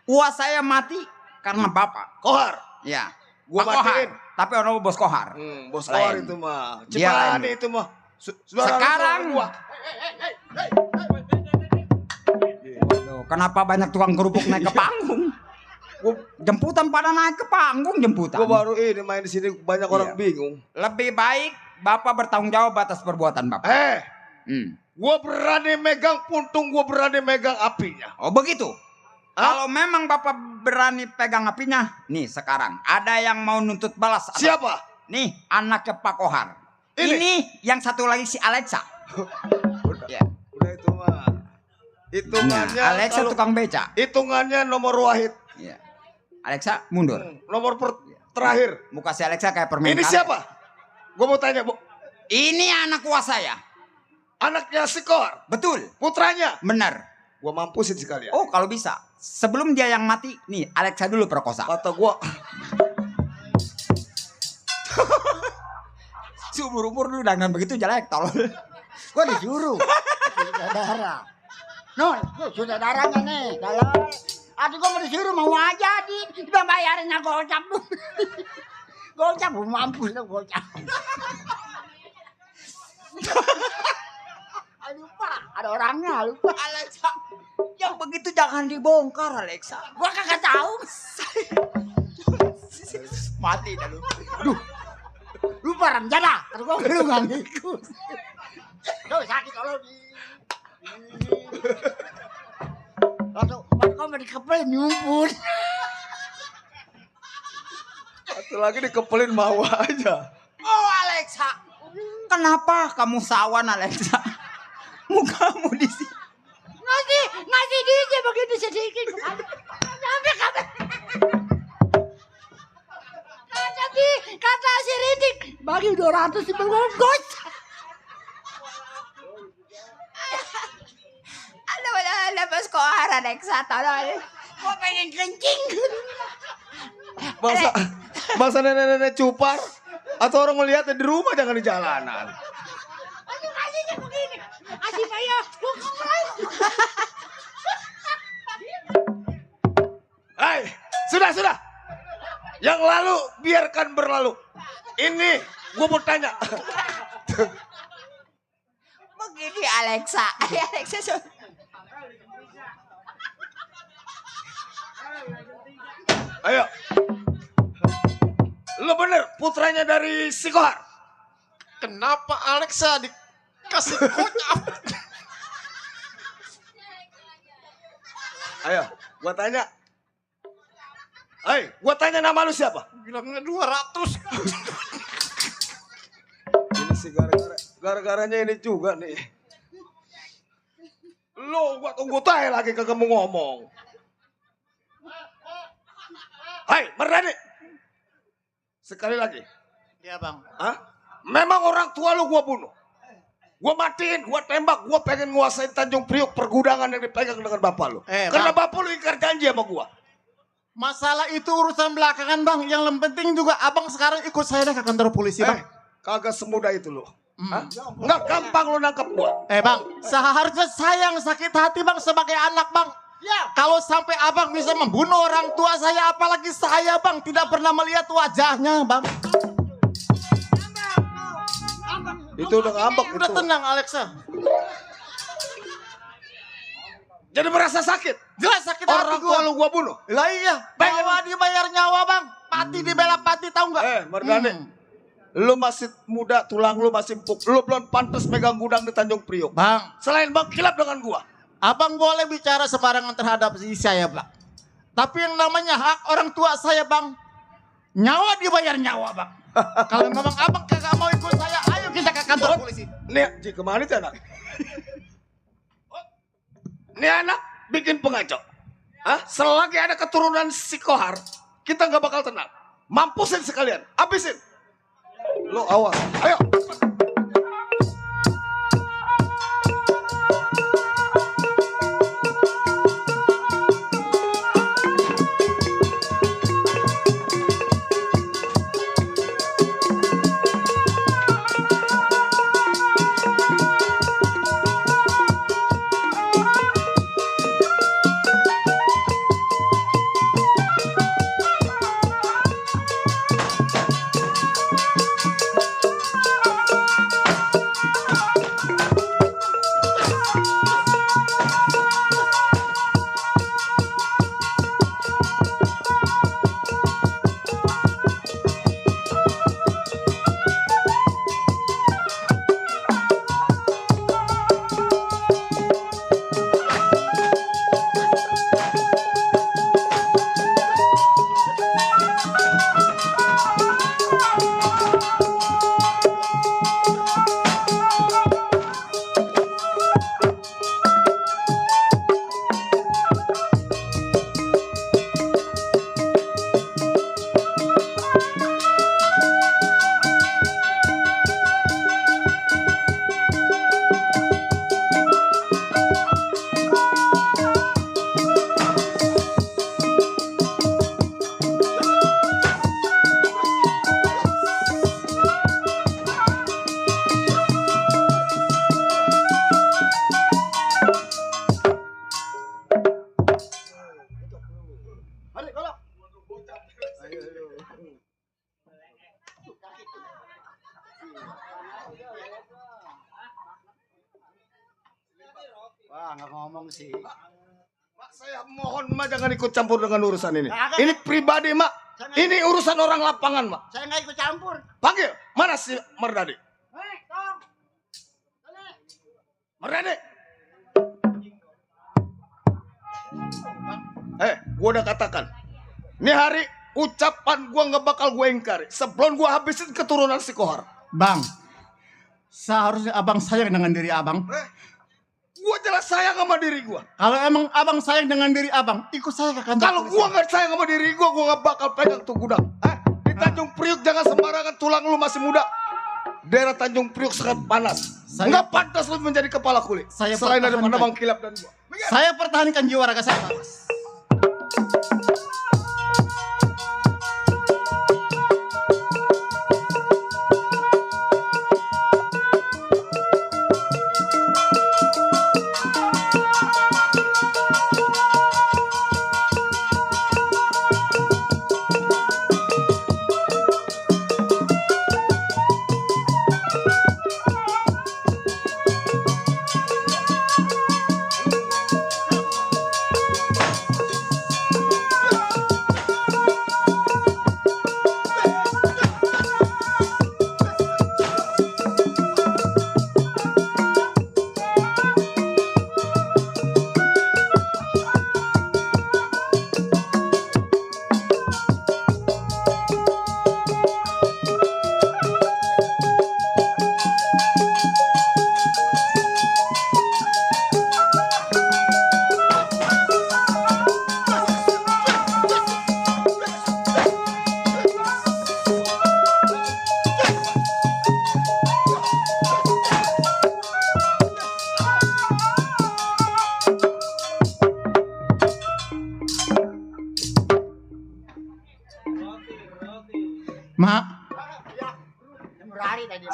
J: Uang saya mati karena Bapak.
E: Kohar.
J: Ya.
E: Gua
J: Pak Kohar.
E: matiin.
J: Tapi orang bos Kohar.
E: Bos
J: Lain.
E: Kohar itu mah.
J: Dia
E: Cipani
J: lain.
E: itu mah.
J: Sekarang. Kenapa banyak tukang kerupuk naik ke panggung? Jemputan pada naik ke panggung jemputan.
E: Gua baru ini main di sini banyak orang bingung.
J: Lebih baik Bapak bertanggung jawab atas perbuatan Bapak.
E: Gua berani megang puntung, gua berani megang apinya.
J: Oh begitu. Kalau memang Bapak berani pegang apinya, nih sekarang ada yang mau nuntut balas.
E: Siapa?
J: Nih anaknya Pak Kohar. Ini yang satu lagi si Alexa.
E: Udah itu mah. Hitungannya
J: Alexa tukang beca.
E: Hitungannya nomor wahid.
J: Iya. Alexa mundur.
E: Nomor terakhir.
J: Muka si Alexa kayak permen
E: Ini
J: karet.
E: siapa? Gue mau tanya, Bu.
J: Ini anak uas saya.
E: Anaknya si Kohar?
J: Betul.
E: Putranya?
J: Benar.
E: Gua mampusin sekalian.
J: Oh kalau bisa. Sebelum dia yang mati, nih Alexa dulu perkosa.
E: Kata gua.
J: Seumur-umur lu dengan begitu jelek tolol.
H: Gua disuruh. Saudara. Non, saudaranya nih. Kalau aduh gua mau disuruh mau aja di bayarinnya gocap lu. Gocap mampus lu gocap. Lupa, ada orangnya lupa.
J: Alexa, yang begitu jangan dibongkar Alexa.
H: Gua kagak tahu.
J: Mati dah lu.
H: Aduh. Lupa Ramjana. Terus gua lu enggak ngikut. Tuh sakit kalau di. Lalu kau mau dikepelin nyumput.
E: Satu lagi dikepelin mau aja.
J: Oh Alexa, kenapa kamu sawan Alexa? Mukamu di sini.
H: Ngasih dia begitu sedikit. Sampai kamu. Tapi kata si Rindik bagi 200 di bengkok.
J: Lepas koar Alexa tolol.
H: Gua pengen kencing.
E: Masa nenek-nenek cupar atau orang melihat di rumah jangan di jalanan.
H: Aduh kasihnya begini. Kasih saya.
E: Hai, sudah. Yang lalu biarkan berlalu. Ini gua mau tanya.
J: Begini Alexa. Alexa
E: Ayo. Lo bener putranya dari Sikohar.
G: Kenapa Alexa dikasih kocap?
E: Ayo, gua tanya. Gua tanya nama lu siapa?
G: Bilangnya 200.
E: Ini sih gara-garanya ini juga nih. Lo gua tunggu tanya lagi kagak mau ngomong. Hai, Mardani. Sekali lagi.
G: Iya, Bang.
E: Hah? Memang orang tua lu gua bunuh. Gua matiin, gua tembak, gua pengen nguasain Tanjung Priok pergudangan yang dipegang dengan bapak lu. Karena
G: Bang,
E: bapak lu ingkar janji sama gua.
G: masalah itu urusan belakangan, Bang. Yang penting juga abang sekarang ikut saya ke kantor polisi, Bang.
E: Kagak semudah itu lu. Nggak gampang lu nangkep gua.
G: Bang, seharusnya saya yang sakit hati, Bang, sebagai anak, Bang. Ya, kalau sampai abang bisa membunuh orang tua saya, apalagi saya, Bang, tidak pernah melihat wajahnya, Bang.
E: Itu udah ngambek itu.
G: Udah tenang, Alexa.
E: Jadi merasa sakit?
G: Jelas sakit hati
E: orang tua lu gua bunuh?
G: Lah iya, nyawa dibayar nyawa, Bang. Pati dibela pati, tahu nggak?
E: Mardani, lu masih muda, tulang lu masih empuk. Lu belum pantas megang gudang di Tanjung Priok.
G: Bang,
E: selain Bang kilap dengan gua.
G: Abang boleh bicara sembarangan terhadap saya, Bang. Tapi yang namanya hak orang tua saya, Bang, nyawa dibayar nyawa, Bang. Kalau memang abang kagak mau ikut saya, ayo kita ke kantor polisi.
E: Nih, kemana itu anak? Nih anak bikin pengacau. Selagi ada keturunan Sikohar, kita nggak bakal tenang. Mampusin sekalian, habisin. Lo awas, ayo.
H: nggak ngomong sih.
E: Mak, saya mohon Mak jangan ikut campur dengan urusan ini. Ini pribadi Mak. Ini urusan orang lapangan Mak.
H: Saya nggak ikut campur.
E: Panggil, mana si Mardadi? Mardadi. Gua udah katakan. Ini hari ucapan gua nggak bakal gue ingkari. Sebelum gua habisin keturunan si Kohar.
G: Bang, seharusnya abang sayang dengan diri abang.
E: Gua jelas sayang sama diri gua.
G: Kalau emang abang sayang dengan diri abang, ikut saya ke kantor.
E: Kalau gua nggak sayang sama diri gua nggak bakal pegang tuh gudang. Di Tanjung Priuk jangan sembarangan, tulang lu masih muda. Daerah Tanjung Priuk sangat panas. Nggak pantas lu menjadi kepala kulit. Selain daripada Bang Kilap dan gua.
G: Saya pertahankan jiwa raga saya. Mak,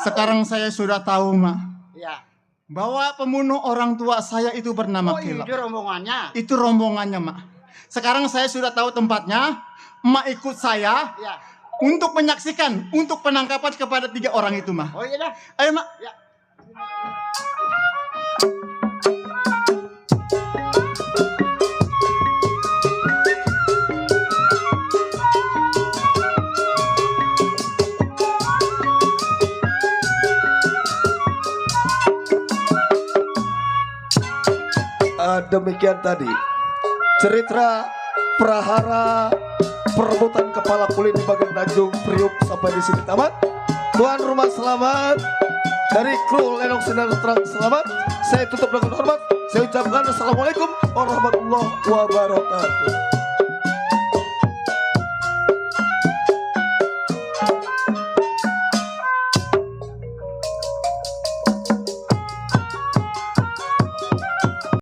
G: sekarang saya sudah tahu, Mak,
H: Iya.
G: bahwa pembunuh orang tua saya itu bernama Kilap.
H: Itu rombongannya.
G: Itu rombongannya, Mak. Sekarang saya sudah tahu tempatnya. Mak ikut saya
H: Iya.
G: untuk menyaksikan, untuk penangkapan kepada 3 orang itu, Mak.
H: Oh iya dah.
G: Ayo, Mak.
H: Ya.
B: Demikian tadi cerita prahara perebutan kepala kulit di bagian Tanjung Priuk sampai di sini tamat. Tuan rumah selamat, dari kru Lenong Sinar Terang selamat. Saya tutup dengan hormat. Saya ucapkan assalamualaikum warahmatullahi wabarakatuh.